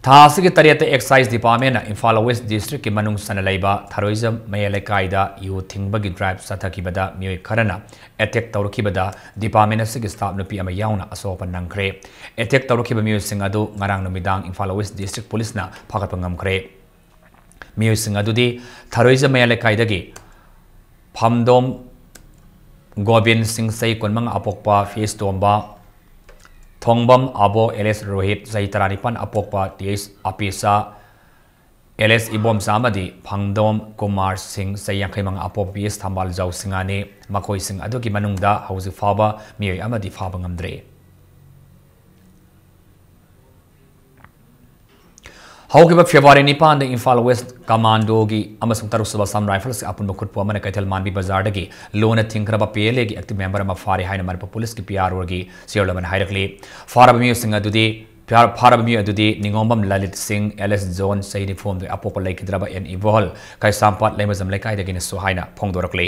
ꯊꯥ ꯑꯁꯤꯒꯤ ꯇꯔꯦꯠꯇ ꯑꯦꯛꯁꯥꯏꯖ ꯗꯤꯄꯥꯔꯠꯃꯦꯟꯅ ꯏꯝꯐꯥꯜ ꯋꯦꯁ ꯗꯤꯁꯇ꯭ꯔꯤꯛꯀꯤ ꯃꯅꯨꯡ ꯆꯟꯅ ꯂꯩꯕ ꯊꯔꯣꯏꯖꯝ ꯃꯌꯥꯏ ꯂꯩꯀꯥꯏꯗ ꯌꯨ ꯊꯤꯡꯕꯒꯤ ꯗ꯭ꯔꯥꯏꯚ ꯆꯠꯊꯈꯤꯕꯗ ꯃꯤꯑꯣꯏ ꯈꯔꯅ ꯑꯦꯇꯦꯛ ꯇꯧꯔꯛꯈꯤꯕꯗ ꯗꯤꯄꯥꯔꯠꯃꯦꯟ ꯑꯁꯤꯒꯤ ꯁ꯭ꯇꯥꯐ ꯅꯨꯄꯤ ꯑꯃ ꯌꯥꯎꯅ ꯑꯁꯣꯛ ꯑꯄꯟ ꯅꯪꯈ꯭ꯔꯦ꯫ ꯑꯦꯇꯦꯛ ꯇꯧꯔꯛꯈꯤꯕ ꯃꯤꯑꯣꯏꯁꯤꯡ ꯑꯗꯨ ꯉꯔꯥꯡ ꯅꯨꯃꯤꯗꯥꯡ ꯏꯝꯐꯥꯜ ꯋꯦꯁ ꯗꯤꯁꯇ꯭ꯔꯤꯛ ꯄꯨꯂꯤꯁꯅ ꯐꯥꯒꯠꯄ ꯉꯝꯈ꯭ꯔꯦ꯫ ꯃꯤꯑꯣꯏꯁꯤꯡ ꯑꯗꯨꯗꯤ ꯊꯔꯣꯏꯖꯝ ꯃꯌꯥꯏ ꯂꯩꯀꯥꯏꯗꯒꯤ ꯐꯝꯗꯣꯝ ꯒꯣꯕꯤꯟ ꯁꯤꯡ, ꯆꯍꯤ ꯀꯨꯟꯃꯉꯥ ꯑꯄꯣꯛꯄ, ꯐꯤꯁ ꯇꯣꯝꯕ, ꯊꯣꯡꯕꯝ ꯑꯕꯣ ꯑꯦꯂꯤꯌꯥꯁ ꯔꯣꯍꯤꯠ, ꯆꯍꯤ ꯇꯔꯥꯅꯤꯄꯥꯟ ꯑꯄꯣꯛꯄ, ꯇꯤ ꯑꯦꯁ ꯑꯄꯤꯁꯥ, ꯑꯦꯂꯤꯌꯥꯁ ꯏꯕꯣꯝꯆꯥ ꯑꯃꯗꯤ ꯐꯪꯗꯣꯝ ꯀꯨꯃꯥꯔ ꯁꯤꯡ, ꯆꯍꯤ ꯌꯥꯡꯈꯩ ꯃꯉꯥ ꯑꯄꯣꯛꯄ, ꯄꯤ ꯑꯦꯁ ꯊꯝꯕꯥꯜꯖꯥꯎ ꯁꯤꯡꯍꯥꯅꯤ꯫ ꯃꯈꯣꯏꯁꯤꯡ ꯑꯗꯨꯒꯤ ꯃꯅꯨꯡꯗ ꯍꯧꯖꯤꯛ ꯐꯥꯎꯕ ꯃꯤꯑꯣꯏ ꯑꯃꯗꯤ ꯐꯥꯕ ꯉꯝꯗ꯭ꯔꯤ꯫ ꯍꯧꯈꯤꯕ ꯐꯦꯕ꯭ꯔꯨꯋꯥꯔꯤ ꯅꯤꯄꯥꯟꯗ ꯏꯝꯐꯥꯜ ꯋꯦꯁ ꯀꯃꯥꯟꯗꯣꯒꯤ ꯑꯃꯁꯨꯡ ꯇꯔꯨꯛ ꯁꯨꯕ ꯑꯁꯥꯝ ꯔꯥꯏꯐꯜꯁꯀꯤ ꯑꯄꯨꯟꯕ ꯈꯨꯠꯄꯨ ꯑꯃꯅ ꯀꯩꯊꯦꯜ ꯃꯥꯟꯕꯤ ꯕꯖꯥꯔꯗꯒꯤ ꯂꯣꯟꯅ ꯊꯤꯡꯈ꯭ꯔꯕ ꯄꯤ ꯑꯦꯜ ꯑꯦꯒꯤ ꯑꯦꯛꯇꯤꯚ ꯃꯦꯝꯕꯔ ꯑꯃ ꯐꯥꯔꯦ ꯍꯥꯏꯅ ꯃꯅꯤꯄꯨꯔ ꯄꯨꯂꯤꯁꯀꯤ ꯄꯤ ꯑꯥꯔ ꯑꯣꯒꯤ ꯆꯦꯌꯔꯃꯦꯟ ꯍꯥꯏꯔꯛꯂꯤ꯫ ꯐꯥꯔꯕ ꯃꯤꯑꯣꯏꯁꯤꯡ ꯑꯗꯨꯗꯤ, ꯐꯥꯔ-, ꯐꯥꯔꯕ ꯃꯤꯑꯣꯏ ꯑꯗꯨꯗꯤ ꯅꯤꯉꯣꯝꯕꯝ ꯂꯂꯤꯠ ꯁꯤꯡ, ꯑꯦꯂꯤꯌꯥꯁ ꯖꯣꯟ, ꯆꯍꯤ ꯅꯤꯐꯨꯍꯨꯝꯗꯣꯏ ꯑꯄꯣꯛꯄ, ꯂꯩꯈꯤꯗ꯭ꯔꯕ ꯑꯦꯟ ꯏꯕꯣꯍꯜ, ꯀꯩꯁꯥꯝꯄꯥꯠ ꯂꯩꯃꯖꯝ ꯂꯩꯀꯥꯏꯗꯒꯤꯅꯁꯨ ꯍꯥꯏꯅ ꯐꯣꯡꯗꯣꯔꯛꯂꯤ꯫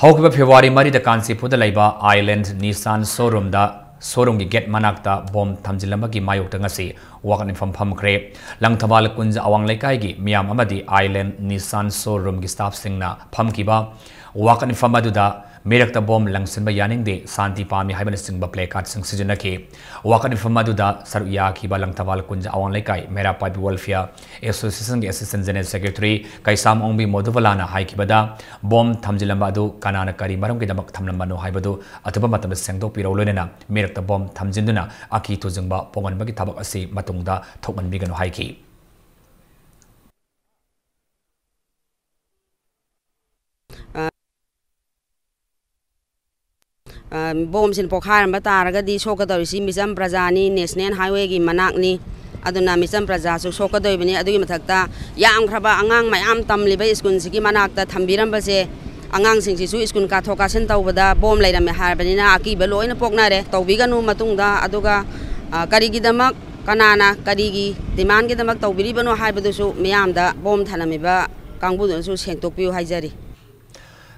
ꯍꯧꯈꯤꯕ ꯐꯦꯕ꯭ꯔꯨꯋꯥꯔꯤ ꯃꯔꯤꯗ ꯀꯥꯟꯆꯤꯄꯨꯔꯗ ꯂꯩꯕ ꯑꯥꯏꯂꯦꯟ ꯅꯤꯁꯥꯟ ꯁꯣꯔꯨꯝꯗ ꯁꯣꯔꯨꯝꯒꯤ ꯒꯦꯠ ꯃꯅꯥꯛꯇ ꯕꯣꯝ ꯊꯝꯖꯤꯜꯂꯝꯕꯒꯤ ꯃꯥꯌꯣꯛꯇ ꯉꯁꯤ ꯋꯥꯀꯠ ꯃꯤꯐꯝ ꯐꯝꯈ꯭ꯔꯦ꯫ ꯂꯪꯊꯕꯥꯜ ꯀꯨꯟꯖ ꯑꯋꯥꯡ ꯂꯩꯀꯥꯏꯒꯤ ꯃꯤꯌꯥꯝ ꯑꯃꯗꯤ ꯑꯥꯏꯂꯦꯟ ꯅꯤꯁꯥꯟ ꯁꯣꯔꯨꯝꯒꯤ ꯁ꯭ꯇꯥꯐꯁꯤꯡꯅ ꯐꯝꯈꯤꯕ ꯋꯥꯀꯠ ꯃꯤꯐꯝ ꯑꯗꯨꯗ ꯃꯤꯔꯛꯇ ꯕꯣꯝ ꯂꯪꯁꯤꯟꯕ ꯌꯥꯅꯤꯡꯗꯦ, ꯁꯥꯟꯇꯤ ꯄꯥꯝꯃꯤ ꯍꯥꯏꯕꯅꯆꯤꯡꯕ ꯄ꯭ꯂꯦ ꯀꯥꯔꯗꯁꯤꯡ ꯁꯤꯖꯤꯟꯅꯈꯤ꯫ ꯋꯥꯀꯠ ꯃꯤꯐꯝ ꯑꯗꯨꯗ ꯁꯔꯨꯛ ꯌꯥꯈꯤꯕ ꯂꯪꯊꯕꯥꯜ ꯀꯨꯟꯖ ꯑꯋꯥꯡ ꯂꯩꯀꯥꯏ ꯃꯩꯔꯥ ꯄꯥꯏꯕꯤ ꯋꯦꯜꯐꯤꯌꯔ ꯑꯦꯁꯣꯁꯤꯌꯦꯁꯟꯒꯤ assistant general secretary Keisam Ongbi ꯃꯣꯗꯨꯕꯂꯥꯅ ꯍꯥꯏꯈꯤꯕꯗ, ꯕꯣꯝ ꯊꯝꯖꯤꯜꯂꯝꯕ ꯑꯗꯨ ꯀꯅꯥꯅ ꯀꯔꯤ ꯃꯔꯝꯒꯤꯗꯃꯛ ꯊꯝꯂꯝꯕꯅꯣ ꯍꯥꯏꯕꯗꯨ ꯑꯊꯨꯕ ꯃꯇꯝꯗ ꯁꯦꯡꯗꯣꯛꯄꯤꯔꯛꯎ, ꯂꯣꯏꯅꯅ ꯃꯤꯔꯛꯇ ꯕꯣꯝ ꯊꯝꯖꯤꯟꯗꯨꯅ ꯑꯀꯤ ꯊꯨꯖꯤꯡꯕ ꯄꯣꯛꯍꯟꯕꯒꯤ ꯊꯕꯛ ꯑꯁꯤ ꯃꯇꯨꯡꯗ ꯊꯣꯛꯍꯟꯕꯤꯒꯅꯨ ꯍꯥꯏꯈꯤ꯫ ꯑ, ꯕꯣꯝꯁꯤꯅ ꯄꯣꯈꯥꯏꯔꯝꯕ ꯇꯥꯔꯒꯗꯤ ꯁꯣꯛꯀꯗꯧꯔꯤꯁꯤ ꯃꯤꯆꯝ ꯄ꯭ꯔꯖꯥꯅꯤ, ꯅꯦꯁꯅꯦꯜ ꯍꯥꯏꯋꯦꯒꯤ ꯃꯅꯥꯛꯅꯤ꯫ ꯑꯗꯨꯅ ꯃꯤꯆꯝ ꯄ꯭ꯔꯖꯥꯁꯨ ꯁꯣꯛꯀꯗꯧꯔꯤꯕꯅꯤ꯫ ꯑꯗꯨꯒꯤ ꯃꯊꯛꯇ ꯌꯥꯝꯈ꯭ꯔꯕ ꯑꯉꯥꯡ ꯃꯌꯥꯝ ꯇꯝꯂꯤꯕ ꯁ꯭ꯀꯨꯜꯁꯤꯒꯤ ꯃꯅꯥꯛꯇ ꯊꯝꯕꯤꯔꯝꯕꯁꯦ, ꯑꯉꯥꯡꯁꯤꯡꯁꯤꯁꯨ ꯁ꯭ꯀꯨꯜ ꯀꯥꯊꯣꯛ ꯀꯥꯁꯤꯟ ꯇꯧꯕꯗ ꯕꯣꯝ ꯂꯩꯔꯝꯃꯦ ꯍꯥꯏꯔꯕꯅꯤꯅ ꯑꯀꯤꯕ ꯂꯣꯏꯅ ꯄꯣꯛꯅꯔꯦ꯫ ꯇꯧꯕꯤꯒꯅꯨ ꯃꯇꯨꯡꯗ꯫ ꯑꯗꯨꯒ, ꯑ, ꯀꯔꯤꯒꯤꯗꯃꯛ, ꯀꯅꯥꯅ ꯀꯔꯤꯒꯤ ꯗꯤꯃꯥꯟꯒꯤꯗꯃꯛ ꯇꯧꯕꯤꯔꯤꯕꯅꯣ ꯍꯥꯏꯕꯗꯨꯁꯨ ꯃꯤꯌꯥꯝꯗ ꯕꯣꯝ ꯊꯅꯝꯃꯤꯕ ꯀꯥꯡꯕꯨꯗꯨꯅꯁꯨ ꯁꯦꯡꯗꯣꯛꯄꯤꯌꯨ ꯍꯥꯏꯖꯔꯤ꯫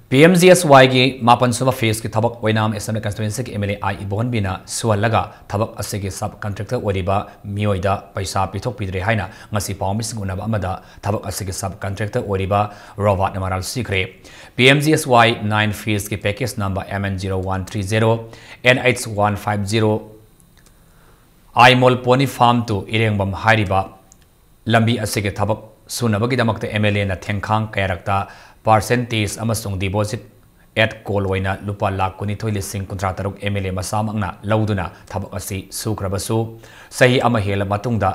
ꯄꯤ ꯑꯦꯝ ꯖꯤ ꯑꯦꯁ ꯋꯥꯏꯒꯤ ꯃꯥꯄꯟ ꯁꯨꯕ ꯐꯦꯖꯀꯤ ꯊꯕꯛ ꯑꯣꯏꯅꯥꯝ ꯑꯦꯁꯦꯝꯕ꯭ꯂꯤ ꯀꯟꯁꯇꯤꯇ꯭ꯋꯦꯟꯁꯤꯒꯤ ꯑꯦꯝ ꯑꯦꯜ ꯑꯦ ꯑꯥꯏ ꯏꯕꯣꯍꯟꯕꯤꯅ ꯁꯨꯍꯜꯂꯒ ꯊꯕꯛ ꯑꯁꯤꯒꯤ ꯁꯕ ꯀꯟꯇ꯭ꯔꯦꯛꯇꯔ ꯑꯣꯏꯔꯤꯕ ꯃꯤꯑꯣꯏꯗ ꯄꯩꯁꯥ ꯄꯤꯊꯣꯛꯄꯤꯗ꯭ꯔꯦ ꯍꯥꯏꯅ ꯉꯁꯤ ꯄꯥꯎꯃꯤꯁꯤꯡ ꯎꯅꯕ ꯑꯃꯗ ꯊꯕꯛ ꯑꯁꯤꯒꯤ ꯁꯕ ꯀꯟꯇ꯭ꯔꯦꯛꯇꯔ ꯑꯣꯏꯔꯤꯕ ꯔꯣꯕꯥꯔꯠꯅ ꯃꯔꯥꯜ ꯁꯤꯈ꯭ꯔꯦ꯫ P M G S Y nine ꯐꯦꯖꯀꯤ package number M N zero one three zero, N H one five zero, Aimol Poni farm to Irengbam ꯍꯥꯏꯔꯤꯕ ꯂꯝꯕꯤ ꯑꯁꯤꯒꯤ ꯊꯕꯛ ꯁꯨꯅꯕꯒꯤꯗꯃꯛꯇ ꯑꯦꯝ ꯑꯦꯜ ꯑꯦꯅ ꯊꯦꯡꯈꯥꯡ ꯀꯌꯥꯔꯛꯇ ꯄꯥꯔꯁꯦꯟꯇꯦꯖ ꯑꯃꯁꯨꯡ ꯗꯤꯄꯣꯖꯤꯠ ꯑꯦꯠ ꯀꯣꯜ ꯑꯣꯏꯅ ꯂꯨꯄꯥ ꯂꯥꯈ ꯀꯨꯟꯅꯤꯊꯣꯏ ꯂꯤꯁꯤꯡ ꯀꯨꯟꯊ꯭ꯔꯥ ꯇꯔꯨꯛ ꯑꯦꯝ ꯑꯦꯜ ꯑꯦ ꯃꯁꯥꯃꯛꯅ ꯂꯧꯗꯨꯅ ꯊꯕꯛ ꯑꯁꯤ ꯁꯨꯈ꯭ꯔꯕꯁꯨ, ꯆꯍꯤ ꯑꯃ ꯍꯦꯜꯂ ꯃꯇꯨꯡꯗ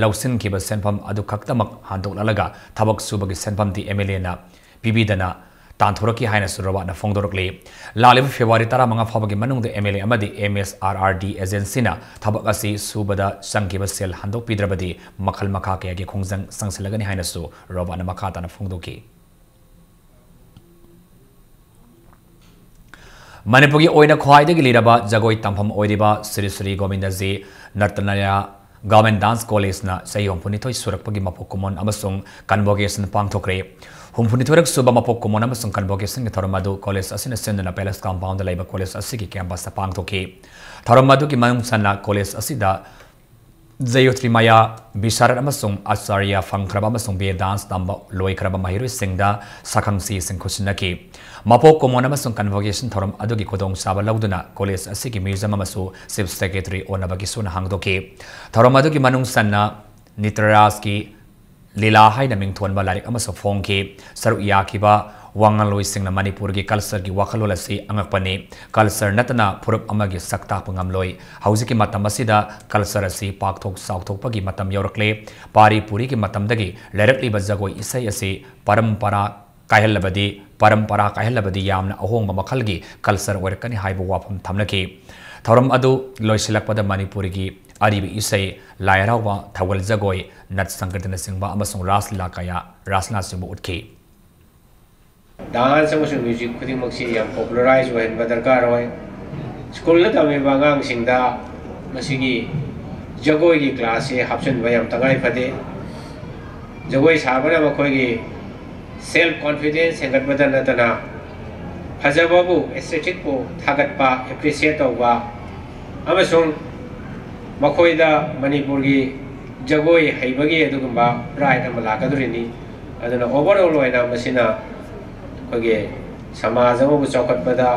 ꯂꯧꯁꯤꯟꯈꯤꯕ ꯁꯦꯟꯐꯝ ꯑꯗꯨ ꯈꯛꯇꯃꯛ ꯍꯟꯗꯣꯛꯂꯛꯂꯒ ꯊꯕꯛ ꯁꯨꯕꯒꯤ ꯁꯦꯟꯐꯝꯗꯤ ꯑꯦꯝ ꯑꯦꯜ ꯑꯦꯅ ꯄꯤꯕꯤꯗꯅ ꯇꯥꯟꯊꯣꯔꯛꯈꯤ ꯍꯥꯏꯅꯁꯨ ꯔꯣꯕꯥꯔꯠꯅ ꯐꯣꯡꯗꯣꯔꯛꯂꯤ꯫ ꯂꯥꯛꯂꯤꯕ ꯐꯦꯕ꯭ꯔꯨꯋꯥꯔꯤ ꯇꯔꯥꯃꯉꯥ ꯐꯥꯎꯕꯒꯤ ꯃꯅꯨꯡꯗ ꯑꯦꯝ ꯑꯦꯜ ꯑꯦ ꯑꯃꯗꯤ ꯑꯦꯝ ꯑꯦꯁ ꯑꯥꯔ ꯑꯥꯔ ꯗꯤ ꯑꯦꯖꯦꯟꯁꯤꯅ ꯊꯕꯛ ꯑꯁꯤ ꯁꯨꯕꯗ ꯆꯪꯈꯤꯕ ꯁꯦꯜ ꯍꯟꯗꯣꯛꯄꯤꯗ꯭ꯔꯕꯗꯤ ꯃꯈꯜ ꯃꯈꯥ ꯀꯌꯥꯒꯤ ꯈꯣꯡꯖꯪ ꯆꯪꯁꯤꯜꯂꯒꯅꯤ ꯍꯥꯏꯅꯁꯨ ꯔꯣꯕꯥꯔꯠꯅ ꯃꯈꯥ ꯇꯥꯅ ꯐꯣꯡꯗꯣꯛꯈꯤ꯫ ꯃꯅꯤꯄꯨꯔꯒꯤ ꯑꯣꯏꯅ ꯈ꯭ꯋꯥꯏꯗꯒꯤ ꯂꯤꯔꯕ ꯖꯒꯣꯏ ꯇꯝꯐꯝ ꯑꯣꯏꯔꯤꯕ ꯁ꯭ꯔꯤ ꯁ꯭ꯔꯤ ꯒꯣꯕꯤꯟꯗꯖꯤ ꯅꯔꯇꯅꯌꯥ ꯒꯚꯔꯟꯃꯦꯟꯠ ꯗꯥꯟꯁ ꯀꯣꯂꯦꯖꯅ ꯆꯍꯤ ꯍꯨꯝꯐꯨꯅꯤꯊꯣꯏ ꯁꯨꯔꯛꯄꯒꯤ ꯃꯄꯣꯛ ꯀꯨꯝꯑꯣꯟ ꯑꯃꯁꯨꯡ ꯀꯟꯚꯣꯀꯦꯁꯟ ꯄꯥꯡꯊꯣꯛꯈ꯭ꯔꯦ꯫ ꯍꯨꯝꯐꯨꯅꯤꯊꯣꯏꯔꯛ ꯁꯨꯕ ꯃꯄꯣꯛ ꯀꯨꯝꯑꯣꯟ ꯑꯃꯁꯨꯡ convocation ꯒꯤ ꯊꯧꯔꯝ ꯑꯗꯨ ꯀꯣꯂꯦꯖ ꯑꯁꯤꯅ ꯁꯤꯟꯗꯨꯅ Palace Compound ꯗ ꯂꯩꯕ ꯀꯣꯂꯦꯖ ꯑꯁꯤꯒꯤ campus ꯇ ꯄꯥꯡꯊꯣꯛꯈꯤ꯫ ꯊꯧꯔꯝ ꯑꯗꯨꯒꯤ ꯃꯅꯨꯡ ꯆꯟꯅ ꯀꯣꯂꯦꯖ ꯑꯁꯤꯗ ꯖꯌꯣꯇ꯭ꯔꯤꯃꯌꯥ ꯕꯤꯁꯥꯔꯠ ꯑꯃꯁꯨꯡ ꯑꯆꯥꯔꯌ ꯐꯪꯈ꯭ꯔꯕ ꯑꯃꯁꯨꯡ ꯕꯤ ꯑꯦ dance ꯇꯝꯕ ꯂꯣꯏꯈ꯭ꯔꯕ ꯃꯍꯩꯔꯣꯏꯁꯤꯡꯗ ꯁꯛꯈꯪꯁꯤꯁꯤꯡ ꯈꯨꯠꯁꯤꯟꯅꯈꯤ꯫ ꯃꯄꯣꯛ ꯀꯨꯝꯑꯣꯟ ꯑꯃꯁꯨꯡ convocation ꯊꯧꯔꯝ ꯑꯗꯨꯒꯤ ꯈꯨꯗꯣꯡꯆꯥꯕ ꯂꯧꯗꯨꯅ ꯀꯣꯂꯦꯖ ꯑꯁꯤꯒꯤ museum ꯑꯃꯁꯨ Chief Secretary ꯑꯣꯟꯅꯕꯒꯤ ꯁꯨꯅ ꯍꯥꯡꯗꯣꯛꯈꯤ꯫ ꯊꯧꯔꯝ ꯑꯗꯨꯒꯤ ꯃꯅꯨꯡ ꯆꯟꯅ ꯅꯤꯇꯔꯥꯖꯀꯤ ꯂꯤꯂꯥ ꯍꯥꯏꯅ ꯃꯤꯡꯊꯣꯟꯕ ꯂꯥꯏꯔꯤꯛ ꯑꯃꯁꯨ ꯐꯣꯡꯈꯤ꯫ ꯁꯔꯨꯛ ꯌꯥꯈꯤꯕ ꯋꯥꯉꯥꯡꯂꯣꯏꯁꯤꯡꯅ ꯃꯅꯤꯄꯨꯔꯒꯤ culture ꯒꯤ ꯋꯥꯈꯜꯂꯣꯟ ꯑꯁꯤ ꯑꯉꯛꯄꯅꯤ꯫ Culture ꯅꯠꯇꯅ ꯐꯨꯔꯨꯞ ꯑꯃꯒꯤ ꯁꯛ ꯇꯥꯛꯄ ꯉꯝꯂꯣꯏ꯫ ꯍꯧꯖꯤꯛꯀꯤ ꯃꯇꯝ ꯑꯁꯤꯗ culture ꯑꯁꯤ ꯄꯥꯛꯊꯣꯛ ꯆꯥꯎꯊꯣꯛꯄꯒꯤ ꯃꯇꯝ ꯌꯧꯔꯛꯂꯦ꯫ ꯄꯥꯔꯤ ꯄꯨꯔꯤꯒꯤ ꯃꯇꯝꯗꯒꯤ ꯂꯩꯔꯛꯂꯤꯕ ꯖꯒꯣꯏ ꯏꯁꯩ ꯑꯁꯤ ꯄꯔꯝꯄꯔꯥ ꯀꯥꯏꯍꯜꯂꯕꯗꯤ, ꯄꯔꯝꯄꯔꯥ ꯀꯥꯏꯍꯜꯂꯕꯗꯤ ꯌꯥꯝꯅ ꯑꯍꯣꯡꯕ ꯃꯈꯜꯒꯤ culture ꯑꯣꯏꯔꯛꯀꯅꯤ ꯍꯥꯏꯕ ꯋꯥꯐꯝ ꯊꯝꯅꯈꯤ꯫ ꯊꯧꯔꯝ ꯑꯗꯨ ꯂꯣꯏꯁꯤꯜꯂꯛꯄꯗ ꯃꯅꯤꯄꯨꯔꯒꯤ ꯑꯔꯤꯕ ꯏꯁꯩ, ꯂꯥꯏ ꯍꯔꯥꯎꯕ, ꯊꯧꯒꯜ ꯖꯒꯣꯏ, ꯅꯠ ꯁꯪꯀꯤꯔꯇꯅꯆꯤꯡꯕ ꯑꯃꯁꯨꯡ ꯔꯥꯁ ꯂꯤꯂꯥ ꯀꯌꯥ, ꯔꯥꯁ ꯂꯤꯂꯥꯁꯤꯡꯕꯨ ꯎꯠꯈꯤ꯫ Dance ꯑꯃꯁꯨꯡ music ꯈꯨꯗꯤꯡꯃꯛꯁꯤ ꯌꯥꯝ popularize ꯑꯣꯏꯍꯟꯕ ꯗꯔꯀꯥꯔ ꯑꯣꯏ꯫ ꯁ꯭ꯀꯨꯜꯗ ꯇꯝꯃꯤꯕ ꯑꯉꯥꯡꯁꯤꯡꯗ ꯃꯁꯤꯒꯤ ꯖꯒꯣꯏꯒꯤ class ꯁꯤ ꯍꯥꯞꯆꯤꯟꯕ ꯌꯥꯝ ꯇꯉꯥꯏ ꯐꯗꯦ꯫ ꯖꯒꯣꯏ ꯁꯥꯕꯅ ꯃꯈꯣꯏꯒꯤ self confidence ꯍꯦꯟꯒꯠꯄꯗ ꯅꯠꯇꯅ ꯐꯖꯕꯕꯨ, aesthetic ꯄꯨ ꯊꯥꯒꯠꯄ, appreciate ꯇꯧꯕ ꯑꯃꯁꯨꯡ ꯃꯈꯣꯏꯗ ꯃꯅꯤꯄꯨꯔꯒꯤ ꯖꯒꯣꯏ ꯍꯩꯕꯒꯤ ꯑꯗꯨꯒꯨꯝꯕ pride ꯑꯃ ꯂꯥꯛꯀꯗꯣꯔꯤꯅꯤ꯫ ꯑꯗꯨꯅ overall ꯑꯣꯏꯅ ꯃꯁꯤꯅ ꯑꯩꯈꯣꯏꯒꯤ ꯁꯃꯥꯖ ꯑꯃꯕꯨ ꯆꯥꯎꯈꯠꯄꯗ,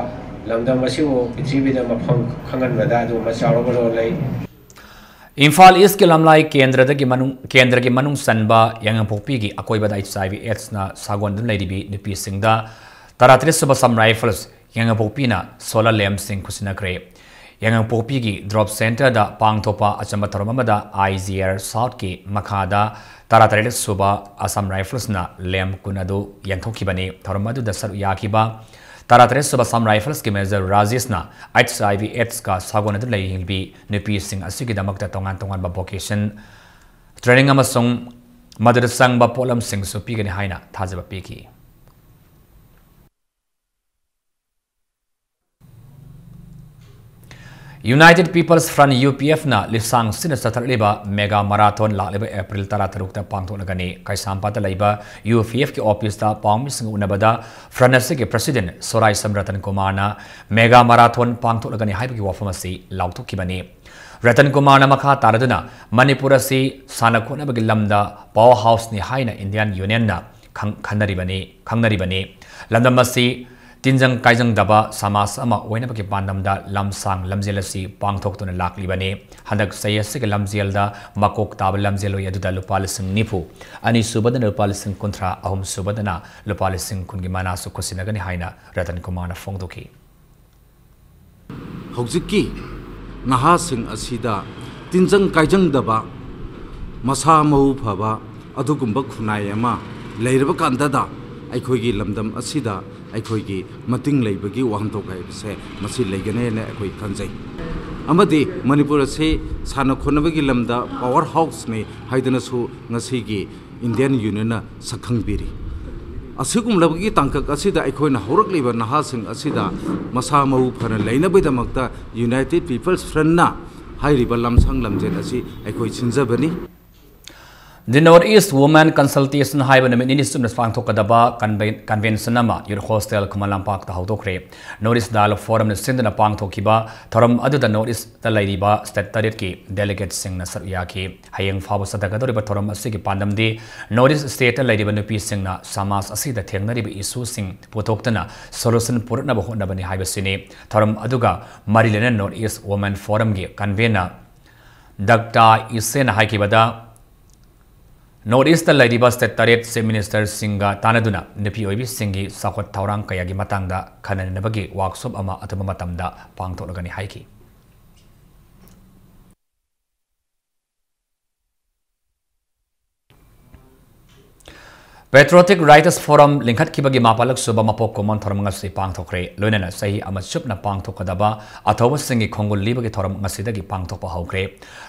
ꯂꯝꯗꯝ ꯑꯁꯤꯕꯨ ꯄ꯭ꯔꯤꯊꯤꯕꯤꯗ ꯃꯐꯝ ꯈꯪꯍꯟꯕꯗ ꯑꯗꯨꯒꯨꯝꯕ ꯆꯥꯎꯔꯕ role ꯂꯩ꯫ ꯏꯝꯐꯥꯜ ꯏꯁꯀꯤ ꯂꯝꯂꯥꯏ ꯀꯦꯟꯗ꯭ꯔꯗꯒꯤ ꯃꯅꯨꯡ, ꯀꯦꯟꯗ꯭ꯔꯒꯤ ꯃꯅꯨꯡ ꯆꯟꯕ ꯌꯥꯏꯉꯪꯄꯣꯛꯄꯤꯒꯤ ꯑꯀꯣꯏꯕꯗ H I V AIDS ꯅ ꯁꯥꯒꯣꯟꯗꯨꯅ ꯂꯩꯔꯤꯕꯤ ꯅꯨꯄꯤꯁꯤꯡꯗ ꯇꯔꯥꯇꯔꯦꯠ ꯁꯨꯕ Assam Rifles ꯌꯥꯏꯉꯪꯄꯣꯛꯄꯤꯅ solar lamp ꯁꯤꯡ ꯈꯨꯠꯁꯤꯟꯅꯈ꯭ꯔꯦ꯫ ꯌꯥꯏꯉꯪꯄꯣꯛꯄꯤꯒꯤ drop center ꯗ ꯄꯥꯡꯊꯣꯛꯄ ꯑꯆꯝꯕ ꯊꯧꯔꯝ ꯑꯃꯗ I G R South ꯀꯤ ꯃꯈꯥꯗ ꯇꯔꯥꯇꯔꯦꯠ ꯁꯨꯕ Assam Rifles ꯅ lamp ꯀꯨꯟ ꯑꯗꯨ ꯌꯦꯟꯊꯣꯛꯈꯤꯕꯅꯤ꯫ ꯊꯧꯔꯝ ꯑꯗꯨꯗ ꯁꯔꯨꯛ ꯌꯥꯈꯤꯕ ꯇꯔꯥꯇꯔꯦꯠ ꯁꯨꯕ Assam Rifles ꯀꯤ Major ꯔꯥꯖꯦꯁꯅ H I V AIDS ꯀ ꯁꯥꯒꯣꯟꯅꯗꯨꯅ ꯂꯩꯔꯤꯕꯤ ꯅꯨꯄꯤꯁꯤꯡ ꯑꯁꯤꯒꯤꯗꯃꯛꯇ ꯇꯣꯉꯥꯟ ꯇꯣꯉꯥꯟꯕ vocation training ꯑꯃꯁꯨꯡ ꯃꯗꯨꯗ ꯆꯪꯕ ꯄꯣꯠꯂꯝꯁꯤꯡꯁꯨ ꯄꯤꯒꯅꯤ ꯍꯥꯏꯅ ꯊꯥꯖꯕ ꯄꯤꯈꯤ꯫ United People's Front, U P F ꯅ ꯂꯤꯁꯥꯡ ꯁꯤꯟꯅ ꯆꯠꯊꯔꯛꯂꯤꯕ Mega Marathon ꯂꯥꯛꯂꯤꯕ April ꯇꯔꯥꯇꯔꯨꯛꯇ ꯄꯥꯡꯊꯣꯛꯂꯒꯅꯤ꯫ ꯀꯩꯁꯥꯝꯄꯥꯠꯇ ꯂꯩꯕ U P F ꯀꯤ office ꯇ ꯄꯥꯎꯃꯤꯁꯤꯡꯒ ꯎꯅꯕꯗ Front ꯑꯁꯤꯒꯤ President ꯁꯣꯔꯥꯏꯁꯝ ꯔꯇꯟ ꯀꯨꯃꯥꯔꯅ Mega Marathon ꯄꯥꯡꯊꯣꯛꯂꯒꯅꯤ ꯍꯥꯏꯕꯒꯤ ꯋꯥꯐꯝ ꯑꯁꯤ ꯂꯥꯎꯊꯣꯛꯈꯤꯕꯅꯤ꯫ ꯔꯇꯟ ꯀꯨꯃꯥꯔꯅ ꯃꯈꯥ ꯇꯥꯔꯗꯨꯅ ꯃꯅꯤꯄꯨꯔ ꯑꯁꯤ ꯁꯥꯟꯅ ꯈꯣꯠꯅꯕꯒꯤ ꯂꯝꯗ power house ꯅꯤ ꯍꯥꯏꯅ Indian Union ꯅ ꯈꯪ-, ꯈꯟꯅꯔꯤꯕꯅꯤ, ꯈꯪꯅꯔꯤꯕꯅꯤ꯫ ꯂꯝꯗꯝ ꯑꯁꯤ ꯇꯤꯟꯖꯪ ꯀꯥꯏꯖꯪꯗꯕ ꯁꯃꯥꯖ ꯑꯃ ꯑꯣꯏꯅꯕꯒꯤ ꯄꯥꯟꯗꯝꯗ ꯂꯝꯁꯥꯡ ꯂꯝꯖꯦꯜ ꯑꯁꯤ ꯄꯥꯡꯊꯣꯛꯇꯨꯅ ꯂꯥꯛꯂꯤꯕꯅꯤ꯫ ꯍꯟꯗꯛ ꯆꯍꯤ ꯑꯁꯤꯒꯤ ꯂꯝꯖꯦꯜꯗ ꯃꯀꯣꯛ ꯇꯥꯕ ꯂꯝꯖꯦꯜꯂꯣꯏ ꯑꯗꯨꯗ ꯂꯨꯄꯥ ꯂꯤꯁꯤꯡ ꯅꯤꯐꯨ, ꯑꯅꯤꯁꯨꯕꯗꯅ ꯂꯨꯄꯥ ꯂꯤꯁꯤꯡ ꯀꯨꯟꯊ꯭ꯔꯥ, ꯑꯍꯨꯝꯁꯨꯕꯗꯅ ꯂꯨꯄꯥ ꯂꯤꯁꯤꯡ ꯀꯨꯟꯒꯤ ꯃꯅꯥꯁꯨ ꯈꯨꯠꯁꯤꯟꯅꯒꯅꯤ ꯍꯥꯏꯅ ꯔꯇꯟ ꯀꯨꯃꯥꯔꯅ ꯐꯣꯡꯗꯣꯛꯈꯤ꯫ ꯍꯧꯖꯤꯛꯀꯤ ꯅꯍꯥꯁꯤꯡ ꯑꯁꯤꯗ ꯇꯤꯟꯖꯪ ꯀꯥꯏꯖꯪꯗꯕ, ꯃꯁꯥ ꯃꯎ ꯐꯕ ꯑꯗꯨꯒꯨꯝꯕ ꯈꯨꯟꯅꯥꯏ ꯑꯃ ꯂꯩꯔꯕ ꯀꯥꯟꯗꯗ ꯑꯩꯈꯣꯏꯒꯤ ꯂꯝꯗꯝ ꯑꯁꯤꯗ ꯑꯩꯈꯣꯏꯒꯤ ꯃꯇꯤꯡ ꯂꯩꯕꯒꯤ ꯋꯥꯍꯟꯊꯣꯛ ꯍꯥꯏꯕꯁꯦ ꯃꯁꯤ ꯂꯩꯒꯅꯤ ꯍꯥꯏꯅ ꯑꯩꯈꯣꯏ ꯈꯟꯖꯩ꯫ ꯑꯃꯗꯤ ꯃꯅꯤꯄꯨꯔ ꯑꯁꯤ ꯁꯥꯟꯅ ꯈꯣꯠꯅꯕꯒꯤ ꯂꯝꯗ power house ꯅꯤ ꯍꯥꯏꯗꯨꯅꯁꯨ ꯉꯁꯤꯒꯤ Indian Union ꯅ ꯁꯛꯈꯪꯕꯤꯔꯤ꯫ ꯑꯁꯤꯒꯨꯝꯂꯕꯒꯤ ꯇꯥꯡꯀꯛ ꯑꯁꯤꯗ ꯑꯩꯈꯣꯏꯅ ꯍꯧꯔꯛꯂꯤꯕ ꯅꯍꯥꯁꯤꯡ ꯑꯁꯤꯗ ꯃꯁꯥ ꯃꯎ ꯐꯅ ꯂꯩꯅꯕꯒꯤꯗꯃꯛꯇ United People's Front ꯅ ꯍꯥꯏꯔꯤꯕ ꯂꯝꯁꯥꯡ ꯂꯝꯖꯦꯜ ꯑꯁꯤ ꯑꯩꯈꯣꯏ ꯁꯤꯟꯖꯕꯅꯤ꯫ The North East Women Consultation ꯍꯥꯏꯕ ꯅꯨꯃꯤꯠ ꯅꯤꯅꯤ ꯆꯨꯞꯅ ꯄꯥꯡꯊꯣꯛꯀꯗꯕ conven-, convention ꯑꯃ Youth Hostel ꯈꯨꯃꯟ ꯂꯝꯄꯥꯛꯇ ꯍꯧꯗꯣꯛꯈ꯭ꯔꯦ꯫ North East Dialogue Forum ꯅ ꯁꯤꯟꯗꯨꯅ ꯄꯥꯡꯊꯣꯛꯈꯤꯕ ꯊꯧꯔꯝ ꯑꯗꯨꯗ North East ꯇ ꯂꯩꯔꯤꯕ state ꯇꯔꯦꯠꯀꯤ delegate ꯁꯤꯡꯅ ꯁꯔꯨꯛ ꯌꯥꯈꯤ꯫ ꯍꯌꯦꯡ ꯐꯥꯎꯕ ꯆꯠꯊꯒꯗꯧꯔꯤꯕ ꯊꯧꯔꯝ ꯑꯁꯤꯒꯤ ꯄꯥꯟꯗꯝꯗꯤ North East state ꯇ ꯂꯩꯔꯤꯕ ꯅꯨꯄꯤꯁꯤꯡꯅ ꯁꯃꯥꯖ ꯑꯁꯤꯗ ꯊꯦꯡꯅꯔꯤꯕ issue ꯁꯤꯡ ꯄꯨꯊꯣꯛꯇꯨꯅ solution ꯄꯨꯔꯛꯅꯕ ꯍꯣꯠꯅꯕꯅꯤ ꯍꯥꯏꯕꯁꯤꯅꯤ꯫ ꯊꯧꯔꯝ ꯑꯗꯨꯒ ꯃꯔꯤ ꯂꯩꯅꯅ North East Women Forum ꯒꯤ convener ꯗꯥꯛꯇꯔ ꯏꯁꯦꯅ ꯍꯥꯏꯈꯤꯕꯗ, North East ꯇ ꯂꯩꯔꯤꯕ state ꯇꯔꯦꯠ chief minister ꯁꯤꯡꯒ ꯇꯥꯟꯅꯗꯨꯅ ꯅꯨꯄꯤ ꯑꯣꯏꯕꯤꯁꯤꯡꯒꯤ ꯆꯥꯎꯈꯠ ꯊꯧꯔꯥꯡ ꯀꯌꯥꯒꯤ ꯃꯇꯥꯡꯗ ꯈꯟꯅꯅꯕꯒꯤ workshop ꯑꯃ ꯑꯊꯨꯕ ꯃꯇꯝꯗ ꯄꯥꯡꯊꯣꯛꯂꯒꯅꯤ ꯍꯥꯏꯈꯤ꯫ Patriotic Writers Forum ꯂꯤꯡꯈꯠꯈꯤꯕꯒꯤ ꯃꯥꯄꯜꯂꯛ ꯁꯨꯕ ꯃꯄꯣꯛ ꯀꯨꯝꯑꯣꯟ ꯊꯧꯔꯝ ꯉꯁꯤ ꯄꯥꯡꯊꯣꯛꯈ꯭ꯔꯦ꯫ ꯂꯣꯏꯅꯅ ꯆꯍꯤ ꯑꯃ ꯆꯨꯞꯅ ꯄꯥꯡꯊꯣꯛꯀꯗꯕ ꯑꯊꯧꯕꯁꯤꯡꯒꯤ ꯈꯣꯡꯒꯨꯜ ꯂꯤꯕꯒꯤ ꯊꯧꯔꯝ ꯉꯁꯤꯗꯒꯤ ꯄꯥꯡꯊꯣꯛꯄ ꯍꯧꯈ꯭ꯔꯦ꯫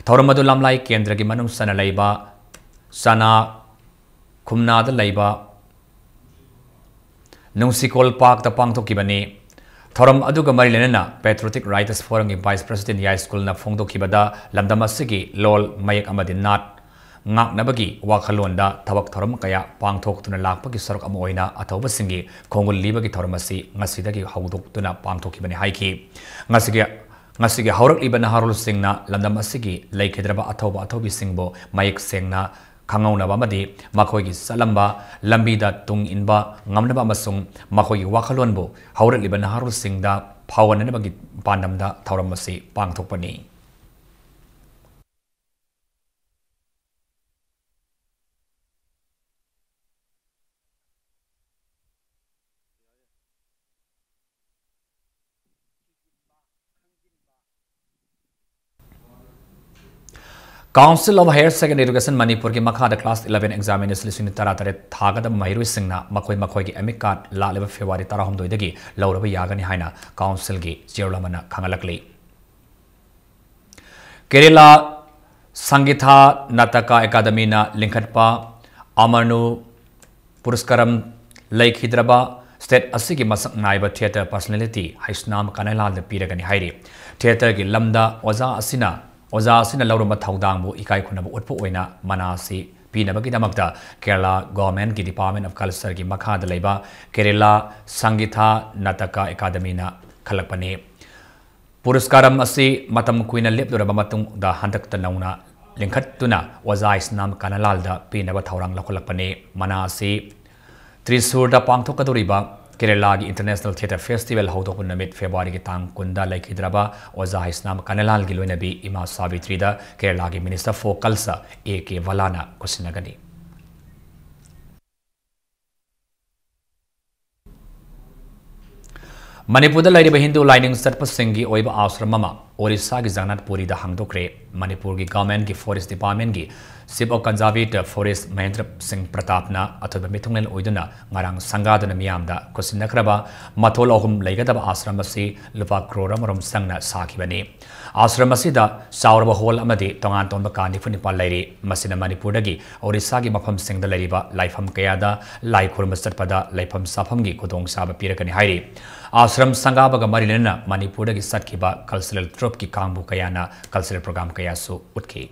ꯊꯧꯔꯝ ꯑꯗꯨ ꯂꯝꯂꯥꯏ ꯀꯦꯟꯗ꯭ꯔꯒꯤ ꯃꯅꯨꯡ ꯆꯟꯅ ꯂꯩꯕ ꯆꯅꯥ ꯈꯨꯝꯅꯥꯗ ꯂꯩꯕ ꯅꯨꯡꯁꯤꯀꯣꯜ ꯄꯥꯔꯛꯇ ꯄꯥꯡꯊꯣꯛꯈꯤꯕꯅꯤ꯫ ꯊꯧꯔꯝ ꯑꯗꯨꯒ ꯃꯔꯤ ꯂꯩꯅꯅ Patriotic Writers Forumꯒꯤ Vice President ꯌꯥꯏꯁ꯭ꯀꯨꯜꯅ ꯐꯣꯡꯗꯣꯛꯈꯤꯕꯗ, ꯂꯝꯗꯝ ꯑꯁꯤꯒꯤ ꯂꯣꯜ, ꯃꯌꯦꯛ ꯑꯃꯗꯤ ꯅꯥꯠ ꯉꯥꯛꯅꯕꯒꯤ ꯋꯥꯈꯜꯂꯣꯟꯗ ꯊꯕꯛ ꯊꯧꯔꯝ ꯀꯌꯥ ꯄꯥꯡꯊꯣꯛꯇꯨꯅ ꯂꯥꯛꯄꯒꯤ ꯁꯔꯨꯛ ꯑꯃ ꯑꯣꯏꯅ ꯑꯊꯧꯕꯁꯤꯡꯒꯤ ꯈꯣꯡꯒꯨꯜ ꯂꯤꯕꯒꯤ ꯊꯧꯔꯝ ꯑꯁꯤ ꯉꯁꯤꯗꯒꯤ ꯍꯧꯗꯣꯛꯇꯨꯅ ꯄꯥꯡꯊꯣꯛꯈꯤꯕꯅꯤ ꯍꯥꯏꯈꯤ꯫ ꯉꯁꯤꯒꯤ, ꯉꯁꯤꯒꯤ ꯍꯧꯔꯛꯂꯤꯕ ꯅꯍꯥꯔꯣꯜꯁꯤꯡꯅ ꯂꯝꯗꯝ ꯑꯁꯤꯒꯤ ꯂꯩꯈꯤꯗ꯭ꯔꯕ ꯑꯊꯧꯕ ꯑꯊꯧꯕꯤꯁꯤꯡꯕꯨ ꯃꯌꯦꯛ ꯁꯦꯡꯅ ꯈꯪꯍꯧꯅꯕ ꯑꯃꯗꯤ ꯃꯈꯣꯏꯒꯤ ꯆꯠꯂꯝꯕ ꯂꯝꯕꯤꯗ ꯇꯨꯡ ꯏꯟꯕ ꯉꯝꯅꯕ ꯑꯃꯁꯨꯡ ꯃꯈꯣꯏꯒꯤ ꯋꯥꯈꯜꯂꯣꯟꯕꯨ ꯍꯧꯔꯛꯂꯤꯕ ꯅꯍꯥꯔꯣꯜꯁꯤꯡꯗ ꯐꯥꯎꯍꯟꯅꯅꯕꯒꯤ ꯄꯥꯟꯗꯝꯗ ꯊꯧꯔꯝ ꯑꯁꯤ ꯄꯥꯡꯊꯣꯛꯄꯅꯤ꯫ Council of Higher Secondary Education ꯃꯅꯤꯄꯨꯔꯒꯤ ꯃꯈꯥꯗ class eleven examination ꯂꯤꯁꯤꯡ ꯇꯔꯥꯇꯔꯦꯠ ꯊꯥꯒꯗꯕ ꯃꯍꯩꯔꯣꯏꯁꯤꯡꯅ ꯃꯈꯣꯏ ꯃꯈꯣꯏꯒꯤ admit card ꯂꯥꯛꯂꯤꯕ February ꯇꯔꯥꯍꯨꯝꯗꯣꯏꯗꯒꯤ ꯂꯧꯔꯕ ꯌꯥꯒꯅꯤ ꯍꯥꯏꯅ councilꯒꯤ chairman ꯑꯃꯅ ꯈꯪꯍꯜꯂꯛꯂꯤ꯫ ꯀꯦꯔꯦꯂꯥ ꯁꯪꯒꯤꯊꯥ ꯅꯥꯇꯀꯥ ꯑꯦꯀꯥꯗꯃꯤꯅ ꯂꯤꯡꯈꯠꯄ ꯑꯃꯔꯅꯨ ꯄꯨꯔꯁꯀꯥꯔꯝ ꯂꯩꯈꯤꯗ꯭ꯔꯕ state ꯑꯁꯤꯒꯤ ꯃꯁꯛ ꯅꯥꯏꯕ theatre personality ꯍꯩꯁꯅꯥꯝ ꯀꯅꯥꯂꯥꯜꯗ ꯄꯤꯔꯒꯅꯤ ꯍꯥꯏꯔꯤ꯫ Theatreꯒꯤ ꯂꯝꯗ ꯑꯣꯖꯥ ꯑꯁꯤꯅ, ꯑꯣꯖꯥ ꯑꯁꯤꯅ ꯂꯧꯔꯝꯕ ꯊꯧꯗꯥꯡꯕꯨ ꯏꯀꯥꯏ ꯈꯨꯝꯅꯕ ꯎꯠꯄ ꯑꯣꯏꯅ ꯃꯅꯥ ꯑꯁꯤ ꯄꯤꯅꯕꯒꯤꯗꯃꯛꯇ ꯀꯦꯔꯂꯥ governmentꯀꯤ Department of Cultureꯒꯤ ꯃꯈꯥꯗ ꯂꯩꯕ ꯀꯦꯔꯦꯂꯥ ꯁꯪꯒꯤꯊꯥ ꯅꯥꯇꯀꯥ ꯑꯦꯀꯥꯗꯃꯤꯅ ꯈꯜꯂꯛꯄꯅꯤ꯫ ꯄꯨꯔꯁꯀꯥꯔꯝ ꯑꯁꯤ ꯃꯇꯝ ꯀꯨꯏꯅ ꯂꯦꯞꯂꯨꯔꯕ ꯃꯇꯨꯡꯗ ꯍꯟꯗꯛꯇ ꯅꯧꯅ ꯂꯤꯡꯈꯠꯇꯨꯅ ꯑꯣꯖꯥ ꯍꯩꯁꯅꯥꯝ ꯀꯅꯥꯂꯥꯜꯗ ꯄꯤꯅꯕ ꯊꯧꯔꯥꯡ ꯂꯧꯈꯠꯂꯛꯄꯅꯤ꯫ ꯃꯅꯥ ꯑꯁꯤ ꯇ꯭ꯔꯤꯁꯨꯔꯗ ꯄꯥꯡꯊꯣꯛꯀꯗꯧꯔꯤꯕ ꯀꯦꯔꯦꯂꯥꯒꯤ International Theatre Festival ꯍꯧꯗꯣꯛꯄ ꯅꯨꯃꯤꯠ Februaryꯒꯤ ꯇꯥꯡ ꯀꯨꯟꯗ ꯂꯩꯈꯤꯗ꯭ꯔꯕ ꯑꯣꯖꯥ ꯍꯩꯁꯅꯥꯝ ꯀꯅꯥꯂꯥꯜꯒꯤ ꯂꯣꯏꯅꯕꯤ ꯏꯃꯥ ꯁꯥꯕꯤꯇ꯭ꯔꯤꯗ ꯀꯦꯔꯦꯂꯥꯒꯤ Minister for Culture A K ꯕꯂꯥꯅ ꯈꯨꯠꯁꯤꯟꯅꯒꯅꯤ꯫ ꯃꯅꯤꯄꯨꯔꯗ ꯂꯩꯔꯤꯕ ꯍꯤꯟꯗꯨ ꯂꯥꯏꯅꯤꯡ ꯆꯠꯄꯁꯤꯡꯒꯤ ꯑꯣꯏꯕ ꯑꯥꯁ꯭ꯔꯝ ꯑꯃ ꯑꯣꯔꯤꯁꯥꯒꯤ ꯖꯒꯟꯅꯥꯊ ꯄꯨꯔꯤꯗ ꯍꯥꯡꯗꯣꯛꯈ꯭ꯔꯦ꯫ ꯃꯅꯤꯄꯨꯔꯒꯤ governmentꯀꯤ forest departmentꯀꯤ chief of conservation forest Mahendra ꯁꯤꯡ ꯄ꯭ꯔꯇꯥꯞꯅ ꯑꯊꯣꯏꯕ ꯃꯤꯊꯨꯡꯂꯦꯟ ꯑꯣꯏꯗꯨꯅ ꯉꯔꯥꯡ ꯁꯪꯒꯥꯗꯨꯅ ꯃꯤꯌꯥꯝꯗ ꯈꯨꯠꯁꯤꯟꯅꯈ꯭ꯔꯕ ꯃꯊꯣꯜ ꯑꯍꯨꯝ ꯂꯩꯒꯗꯕ ꯑꯥꯁ꯭ꯔꯝ ꯑꯁꯤ ꯂꯨꯄꯥ ꯀ꯭ꯔꯣꯔ ꯑꯃꯔꯣꯝ ꯆꯪꯅ ꯁꯥꯈꯤꯕꯅꯤ꯫ ꯑꯥꯁ꯭ꯔꯝ ꯑꯁꯤꯗ ꯆꯥꯎꯔꯕ hall ꯑꯃꯗꯤ ꯇꯣꯉꯥꯟ ꯇꯣꯉꯥꯟꯕ ꯀꯥ ꯅꯤꯐꯨ ꯅꯤꯄꯥꯜ ꯂꯩꯔꯤ꯫ ꯃꯁꯤꯅ ꯃꯅꯤꯄꯨꯔꯗꯒꯤ ꯑꯣꯔꯤꯁꯥꯒꯤ ꯃꯐꯝꯁꯤꯡꯗ ꯂꯩꯔꯤꯕ ꯂꯥꯏꯐꯝ ꯀꯌꯥꯗ ꯂꯥꯏ ꯈꯨꯔꯨꯝꯕ ꯆꯠꯄꯗ ꯂꯩꯐꯝ ꯆꯥꯐꯝꯒꯤ ꯈꯨꯗꯣꯡꯆꯥꯕ ꯄꯤꯔꯒꯅꯤ ꯍꯥꯏꯔꯤ꯫ ꯑꯥꯁ꯭ꯔꯝ ꯁꯪꯒꯥꯕꯒ ꯃꯔꯤ ꯂꯩꯅꯅ ꯃꯅꯤꯄꯨꯔꯗꯒꯤ ꯆꯠꯈꯤꯕ cultural troupeꯀꯤ ꯀꯥꯡꯕꯨ ꯀꯌꯥꯅ cultural program ꯀꯌꯥꯁꯨ ꯎꯠꯈꯤ꯫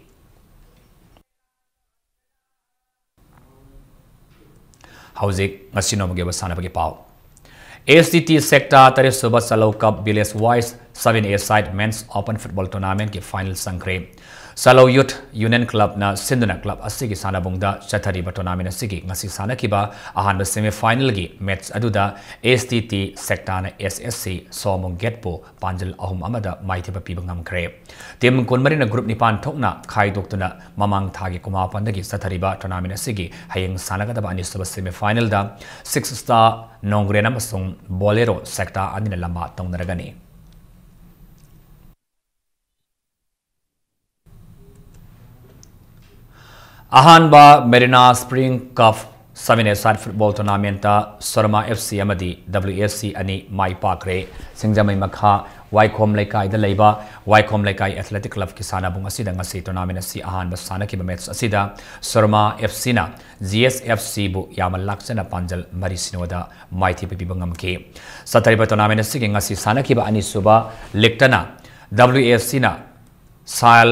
ꯍꯧꯖꯤꯛ ꯉꯁꯤ ꯅꯣꯡꯃꯒꯤ ꯑꯣꯏꯕ ꯁꯥꯟꯅꯕꯒꯤ ꯄꯥꯎ꯫ S T T sector ꯇꯔꯦꯠ ꯁꯨꯕ Chalou cup village wise seven-a-side men's open football tournamentꯀꯤ final ꯆꯪꯈ꯭ꯔꯦ꯫ ꯆꯂꯧ Youth Union Clubꯅ ꯁꯤꯟꯗꯨꯅ club ꯑꯁꯤꯒꯤ ꯁꯥꯟꯅꯕꯨꯡꯗ ꯆꯠꯊꯔꯤꯕ tournament ꯑꯁꯤꯒꯤ ꯉꯁꯤ ꯁꯥꯟꯅꯈꯤꯕ ꯑꯍꯥꯟꯕ semifinalꯒꯤ match ꯑꯗꯨꯗ S T T sectorꯅ S S C ꯁꯣꯃꯣꯡ Gateꯄꯨ ꯄꯥꯟꯖꯜ ꯑꯍꯨꯝ ꯑꯃꯗ ꯃꯥꯏꯊꯤꯕ ꯄꯤꯕ ꯉꯝꯈ꯭ꯔꯦ꯫ Team ꯀꯨꯟꯃꯔꯤꯅ group ꯅꯤꯄꯥꯟ ꯊꯣꯛꯅ ꯈꯥꯏꯗꯣꯛꯇꯨꯅ ꯃꯃꯥꯡ ꯊꯥꯒꯤ ꯀꯨꯟꯃꯥꯄꯟꯗꯒꯤ ꯆꯠꯊꯔꯤꯕ tournament ꯑꯁꯤꯒꯤ ꯍꯌꯦꯡ ꯁꯥꯟꯅꯒꯗꯕ ꯑꯅꯤꯁꯨꯕ semifinalꯗ Six Star ꯅꯣꯡꯒ꯭ꯔꯦꯟ ꯑꯃꯁꯨꯡ Bolero sector ꯑꯅꯤꯅ ꯂꯝꯕꯥ ꯇꯧꯅꯔꯒꯅꯤ꯫ ꯑꯍꯥꯟꯕ Marina Spring Cup seven-a-side football tournamentꯇ ꯁꯣꯔꯃꯥ F C ꯑꯃꯗꯤ W S C ꯑꯅꯤ ꯃꯥꯏ ꯄꯥꯛꯈ꯭ꯔꯦ꯫ ꯁꯤꯡꯖꯃꯩ ꯃꯈꯥ ꯋꯥꯏꯈꯣꯝ ꯂꯩꯀꯥꯏꯗ ꯂꯩꯕ ꯋꯥꯏꯈꯣꯝ ꯂꯩꯀꯥꯏ Athletic Clubꯀꯤ ꯁꯥꯟꯅꯕꯨꯡ ꯑꯁꯤꯗ ꯉꯁꯤ tournament ꯑꯁꯤ ꯑꯍꯥꯟꯕ ꯁꯥꯟꯅꯈꯤꯕ match ꯑꯁꯤꯗ ꯁꯣꯔꯃꯥ F Cꯅ G S F Cꯕꯨ ꯌꯥꯝꯅ ꯂꯥꯛꯆꯅ ꯄꯥꯟꯖꯜ ꯃꯔꯤ ꯁꯤꯅꯣꯗ ꯃꯥꯏꯊꯤꯕ ꯄꯤꯕ ꯉꯝꯈꯤ꯫ ꯆꯠꯊꯔꯤꯕ tournament ꯑꯁꯤꯒꯤ ꯉꯁꯤ ꯁꯥꯟꯅꯈꯤꯕ ꯑꯅꯤꯁꯨꯕ leagueꯇꯅ W S Cꯅ ꯁꯥꯜ,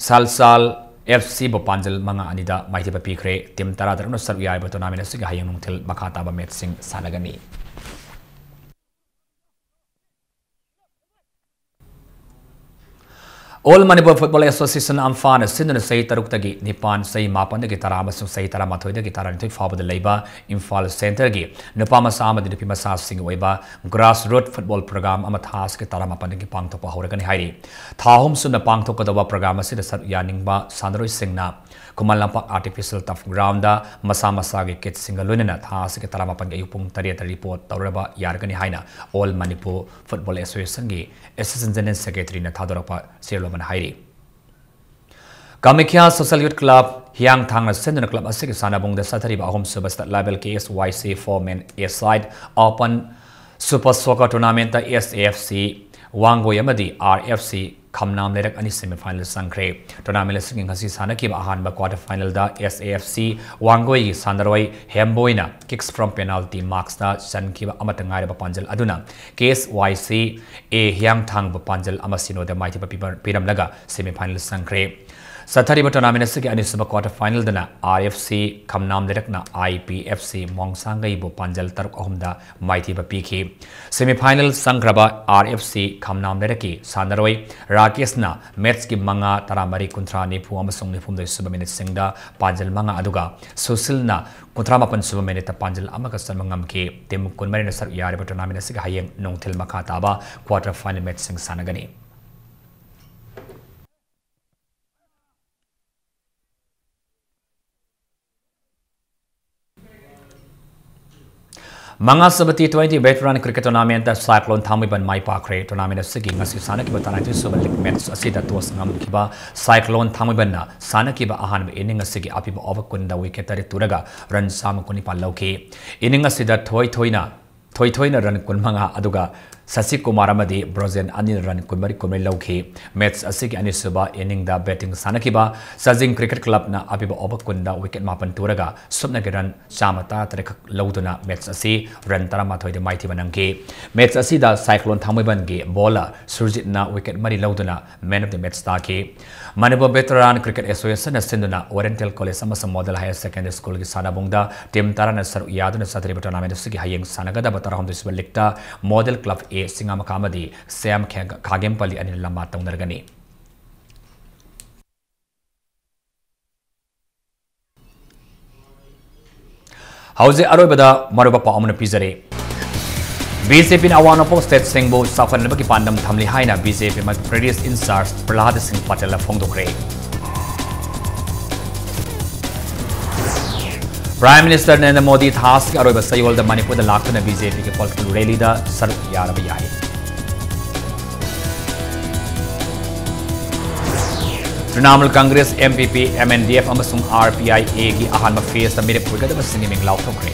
ꯁꯥꯜꯁꯥꯜ F Cꯕꯨ ꯄꯥꯟꯖꯜ ꯃꯉꯥ ꯑꯅꯤꯗ ꯃꯥꯏꯊꯤꯕ ꯄꯤꯈ꯭ꯔꯦ꯫ Team ꯇꯔꯥ ꯇꯔꯨꯛꯅ ꯁꯔꯨꯛ ꯌꯥꯔꯤꯕ tournament ꯑꯁꯤꯒꯤ ꯍꯌꯦꯡ ꯅꯨꯡꯊꯤꯜ ꯃꯈꯥ ꯇꯥꯕ matchꯁꯤꯡ ꯁꯥꯟꯅꯒꯅꯤ꯫ All Manipur Football Association, ꯑꯝꯐꯥꯅ ꯁꯤꯟꯗꯨꯅ ꯆꯍꯤ ꯇꯔꯨꯛꯇꯒꯤ ꯅꯤꯄꯥꯟ, ꯆꯍꯤ ꯃꯥꯄꯟꯗꯒꯤ ꯇꯔꯥ ꯑꯃꯁꯨꯡ ꯆꯍꯤ ꯇꯔꯥꯃꯥꯊꯣꯏꯗꯒꯤ ꯇꯔꯥꯅꯤꯊꯣꯏ ꯐꯥꯎꯕꯗ ꯂꯩꯕ ꯏꯝꯐꯥꯜ ꯁꯦꯟꯇꯔꯒꯤ ꯅꯨꯄꯥ ꯃꯆꯥ ꯑꯃꯗꯤ ꯅꯨꯄꯤ ꯃꯆꯥꯁꯤꯡꯒꯤ ꯑꯣꯏꯕ grassroot football program ꯑꯃ ꯊꯥ ꯑꯁꯤꯒꯤ ꯇꯔꯥꯃꯥꯄꯟꯗꯒꯤ ꯄꯥꯡꯊꯣꯛꯄ ꯍꯧꯔꯒꯅꯤ ꯍꯥꯏꯔꯤ꯫ ꯊꯥ ꯑꯍꯨꯝ ꯆꯨꯞꯅ ꯄꯥꯡꯊꯣꯛꯀꯗꯧꯕ program ꯑꯁꯤꯗ ꯁꯔꯨꯛ ꯌꯥꯅꯤꯡꯕ ꯁꯥꯟꯅꯔꯣꯏꯁꯤꯡꯅ ꯈꯨꯃꯟ ꯂꯝꯄꯥꯛ Artificial Turf Groundꯗ ꯃꯁꯥ ꯃꯁꯥꯒꯤ kitꯁꯤꯡꯒ ꯂꯣꯏꯅꯅ ꯊꯥ ꯑꯁꯤꯒꯤ ꯇꯔꯥꯃꯥꯄꯟꯒꯤ ꯑꯌꯨꯛ ꯄꯨꯡ ꯇꯔꯦꯠꯇ report ꯇꯧꯔꯕ ꯌꯥꯔꯒꯅꯤ ꯍꯥꯏꯅ All Manipur Football Associationꯒꯤ Assistant General Secretaryꯅ ꯊꯥꯗꯣꯔꯛꯄ ꯆꯦꯔꯣꯜ ꯑꯃꯅ ꯍꯥꯏꯔꯤ꯫ ꯀꯥꯃꯈ꯭ꯌꯥ Social Youth Club ꯍꯤꯌꯥꯡꯊꯥꯡꯅ ꯁꯤꯟꯗꯨꯅ club ꯑꯁꯤꯒꯤ ꯁꯥꯟꯅꯕꯨꯡꯗ ꯆꯠꯊꯔꯤꯕ ꯑꯍꯨꯝꯁꯨꯕ state level K S Y C four man A side open Super Soccer Tournamentꯇ S A F C Wangoi ꯑꯃꯗꯤ R F C ꯈꯝꯅꯥꯝ ꯂꯩꯔꯛ ꯑꯅꯤ semi final ꯆꯪꯈ꯭ꯔꯦ꯫ Tournament ꯑꯁꯤꯒꯤ ꯉꯁꯤ ꯁꯥꯟꯅꯈꯤꯕ ꯑꯍꯥꯟꯕ quarter finalꯗ S A F C ꯋꯥꯡꯒꯣꯏꯒꯤ ꯁꯥꯟꯅꯔꯣꯏ ꯍꯦꯝꯕꯣꯏꯅ kicks from penalty marksꯇ ꯆꯟꯈꯤꯕ ꯑꯃꯠꯇ ꯉꯥꯏꯔꯕ ꯄꯥꯟꯖꯜ ꯑꯗꯨꯅ K S Y C A ꯍꯤꯌꯥꯡꯊꯥꯡꯕꯨ ꯄꯥꯟꯖꯜ ꯑꯃ ꯁꯤꯅꯣꯗ ꯃꯥꯏꯊꯤꯕ ꯄꯤꯕ-, ꯄꯤꯔꯝꯂꯒ semi final ꯆꯪꯈ꯭ꯔꯦ꯫ ꯆꯠꯊꯔꯤꯕ tournament ꯑꯁꯤꯒꯤ ꯑꯅꯤꯁꯨꯕ quarter finalꯗꯅ R F C ꯈꯝꯅꯥꯝ ꯂꯩꯔꯛꯅ I P F C ꯃꯣꯡꯁꯥꯡꯒꯩꯕꯨ ꯄꯥꯟꯖꯜ ꯇꯔꯨꯛ ꯑꯍꯨꯝꯗ ꯃꯥꯏꯊꯤꯕ ꯄꯤꯈꯤ꯫ Semi final ꯆꯪꯈ꯭ꯔꯕ R F C ꯈꯝꯅꯥꯝ ꯂꯩꯔꯛꯀꯤ ꯁꯥꯟꯅꯔꯣꯏ ꯔꯥꯀꯦꯁꯅ matchꯀꯤ ꯃꯉꯥ, ꯇꯔꯥꯃꯔꯤ, ꯀꯨꯟꯊ꯭ꯔꯥ, ꯅꯤꯐꯨ ꯑꯃꯁꯨꯡ ꯅꯤꯐꯨꯍꯨꯝꯗꯣꯏ ꯁꯨꯕ minuteꯁꯤꯡꯗ ꯄꯥꯟꯖꯜ ꯃꯉꯥ, ꯑꯗꯨꯒ ꯁꯨꯁꯤꯜꯅ ꯀꯨꯟꯊ꯭ꯔꯥ ꯃꯥꯄꯟ ꯁꯨꯕ minuteꯇ ꯄꯥꯟꯖꯜ ꯑꯃꯒ ꯆꯟꯕ ꯉꯝꯈꯤ꯫ Team ꯀꯨꯟꯃꯔꯤꯅ ꯁꯔꯨꯛ ꯌꯥꯔꯤꯕ tournament ꯑꯁꯤꯒꯤ ꯍꯌꯦꯡ ꯅꯨꯡꯊꯤꯜ ꯃꯈꯥ ꯇꯥꯕ quarter final matchꯁꯤꯡ ꯁꯥꯟꯅꯒꯅꯤ꯫ ꯃꯉꯥꯁꯨꯕ T twenty Veteran Cricket Tournamentꯇ Cyclone ꯊꯥꯡꯃꯩꯕꯟ ꯃꯥꯏ ꯄꯥꯛꯈ꯭ꯔꯦ꯫ Tournament ꯑꯁꯤꯒꯤ ꯉꯁꯤ ꯁꯥꯟꯅꯈꯤꯕ ꯇꯔꯥꯅꯤꯊꯣꯏ ꯁꯨꯕ league match ꯑꯁꯤꯗ toss ꯉꯝꯈꯤꯕ Cyclone ꯊꯥꯡꯃꯩꯕꯟꯅ ꯁꯥꯟꯅꯈꯤꯕ ꯑꯍꯥꯟꯕ inning ꯑꯁꯤꯒꯤ ꯑꯄꯤꯕ over ꯀꯨꯟꯗ wicket ꯇꯔꯦꯠ ꯇꯨꯔꯒ run ꯆꯥꯝꯃ ꯀꯨꯟꯅꯤꯄꯥꯟ ꯂꯧꯈꯤ꯫ Inning ꯑꯁꯤꯗ ꯊꯣꯏꯊꯣꯏꯅ, ꯊꯣꯏꯊꯣꯏꯅ run ꯀꯨꯟꯃꯉꯥ, ꯑꯗꯨꯒ ꯁꯁꯤ ꯀꯨꯃꯥꯔ ꯑꯃꯗꯤ ꯕ꯭ꯔꯣꯖꯦꯟ ꯑꯅꯤꯅ run ꯀꯨꯟꯃꯔꯤ ꯀꯨꯟꯃꯔꯤ ꯂꯧꯈꯤ꯫ Match ꯑꯁꯤꯒꯤ ꯑꯅꯤꯁꯨꯕ inningꯗ batting ꯁꯥꯟꯅꯈꯤꯕ ꯆꯥꯖꯤꯡ Cricket Clubꯅ ꯑꯄꯤꯕ over ꯀꯨꯟꯗ wicket ꯃꯥꯄꯟ ꯇꯨꯔꯒ ꯁꯨꯞꯅꯒꯤ run ꯆꯥꯝꯃ ꯇꯔꯥꯇꯔꯦꯠ ꯈꯛ ꯂꯧꯗꯨꯅ match ꯑꯁꯤ run ꯇꯔꯥꯃꯥꯊꯣꯏꯗ ꯃꯥꯏꯊꯤꯕ ꯅꯪꯈꯤ꯫ Match ꯑꯁꯤꯗ Cyclone ꯊꯥꯡꯃꯩꯕꯟꯒꯤ bowler ꯁꯨꯔꯖꯤꯠꯅ wicket ꯃꯔꯤ ꯂꯧꯗꯨꯅ man of the match ꯇꯥꯈꯤ꯫ Manipur Veteran Cricket Associationꯅ ꯁꯤꯟꯗꯨꯅ Oriental College ꯑꯃꯁꯨꯡ Model Higher Secondary Schoolꯒꯤ ꯁꯥꯟꯅꯕꯨꯡꯗ team ꯇꯔꯥꯅ ꯁꯔꯨꯛ ꯌꯥꯗꯨꯅ ꯆꯠꯊꯔꯤꯕ tournament ꯑꯁꯤꯒꯤ ꯍꯌꯦꯡ ꯁꯥꯟꯅꯒꯗꯕ ꯇꯔꯥꯍꯨꯝꯗꯣꯏ ꯁꯨꯕ leagueꯇ Model Club A ꯁꯤꯡꯉꯥꯃꯈꯥ ꯑꯃꯗꯤ ꯁ꯭ꯌꯥꯝ ꯈꯦ-, ꯈꯥꯒꯦꯝꯄꯜꯂꯤ ꯑꯅꯤꯅ ꯂꯝꯕꯥ ꯇꯧꯅꯔꯒꯅꯤ꯫ ꯍꯧꯖꯤꯛ ꯑꯔꯣꯏꯕꯗ ꯃꯔꯨꯑꯣꯏꯕ ꯄꯥꯎ ꯑꯃꯅ ꯄꯤꯖꯔꯤ꯫ ꯕꯤ ꯖꯦ ꯄꯤꯅ ꯑꯋꯥꯡ ꯅꯣꯡꯄꯣꯛ ꯁ꯭ꯇꯦꯠꯁꯤꯡꯕꯨ ꯆꯥꯎꯈꯠꯍꯟꯅꯕꯒꯤ ꯄꯥꯟꯗꯝ ꯊꯝꯂꯤ ꯍꯥꯏꯅ B J P Manipur Pradesh in-charge ꯄ꯭ꯔꯍ꯭ꯂꯥꯗ ꯁꯤꯡ ꯄꯇꯦꯜꯅ ꯐꯣꯡꯗꯣꯛꯈ꯭ꯔꯦ꯫ ꯄ꯭ꯔꯥꯏꯝ ꯃꯤꯅꯤꯁꯇꯔ ꯅꯔꯦꯟꯗ꯭ꯔ ꯃꯣꯗꯤ ꯊꯥ ꯑꯁꯤꯒꯤ ꯑꯔꯣꯏꯕ ꯆꯌꯣꯜꯗ ꯃꯅꯤꯄꯨꯔꯗ ꯂꯥꯛꯇꯨꯅ ꯕꯤ ꯖꯦ ꯄꯤꯒꯤ ꯄꯣꯂꯤꯇꯤꯀꯦꯜ ꯔꯦꯂꯤꯗ ꯁꯔꯨꯛ ꯌꯥꯅꯕ ꯌꯥꯏ꯫ ꯇ꯭ꯔꯤꯅꯥꯃꯨꯜ ꯀꯪꯒ꯭ꯔꯦꯁ, ꯑꯦꯝ ꯄꯤ ꯄꯤ, ꯑꯦꯝ ꯑꯦꯟ ꯗꯤ ꯑꯦꯐ ꯑꯃꯁꯨꯡ ꯑꯥꯔ ꯄꯤ ꯑꯥꯏ ꯑꯦꯒꯤ ꯑꯍꯥꯟꯕ ꯐꯦꯖꯇ ꯃꯤꯔꯦꯞ ꯑꯣꯏꯒꯗꯕꯁꯤꯡꯒꯤ ꯃꯤꯡ ꯂꯥꯎꯊꯣꯛꯈ꯭ꯔꯦ꯫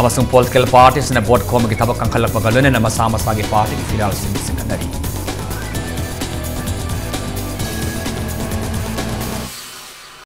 ꯑꯃꯁꯨꯡ ꯄꯣꯂꯤꯇꯤꯀꯦꯜ ꯄꯥꯔꯇꯤꯁꯤꯡꯅ ꯚꯣꯠ ꯈꯣꯝꯕꯒꯤ ꯊꯕꯛ ꯀꯟꯈꯠꯂꯛꯄꯒ ꯂꯣꯏꯅꯅ ꯃꯁꯥ ꯃꯁꯥꯒꯤ ꯄꯥꯔꯇꯤꯒꯤ ꯐꯤꯔꯥꯜꯁꯤꯡ ꯁꯤꯡꯒꯠꯅꯔꯤ꯫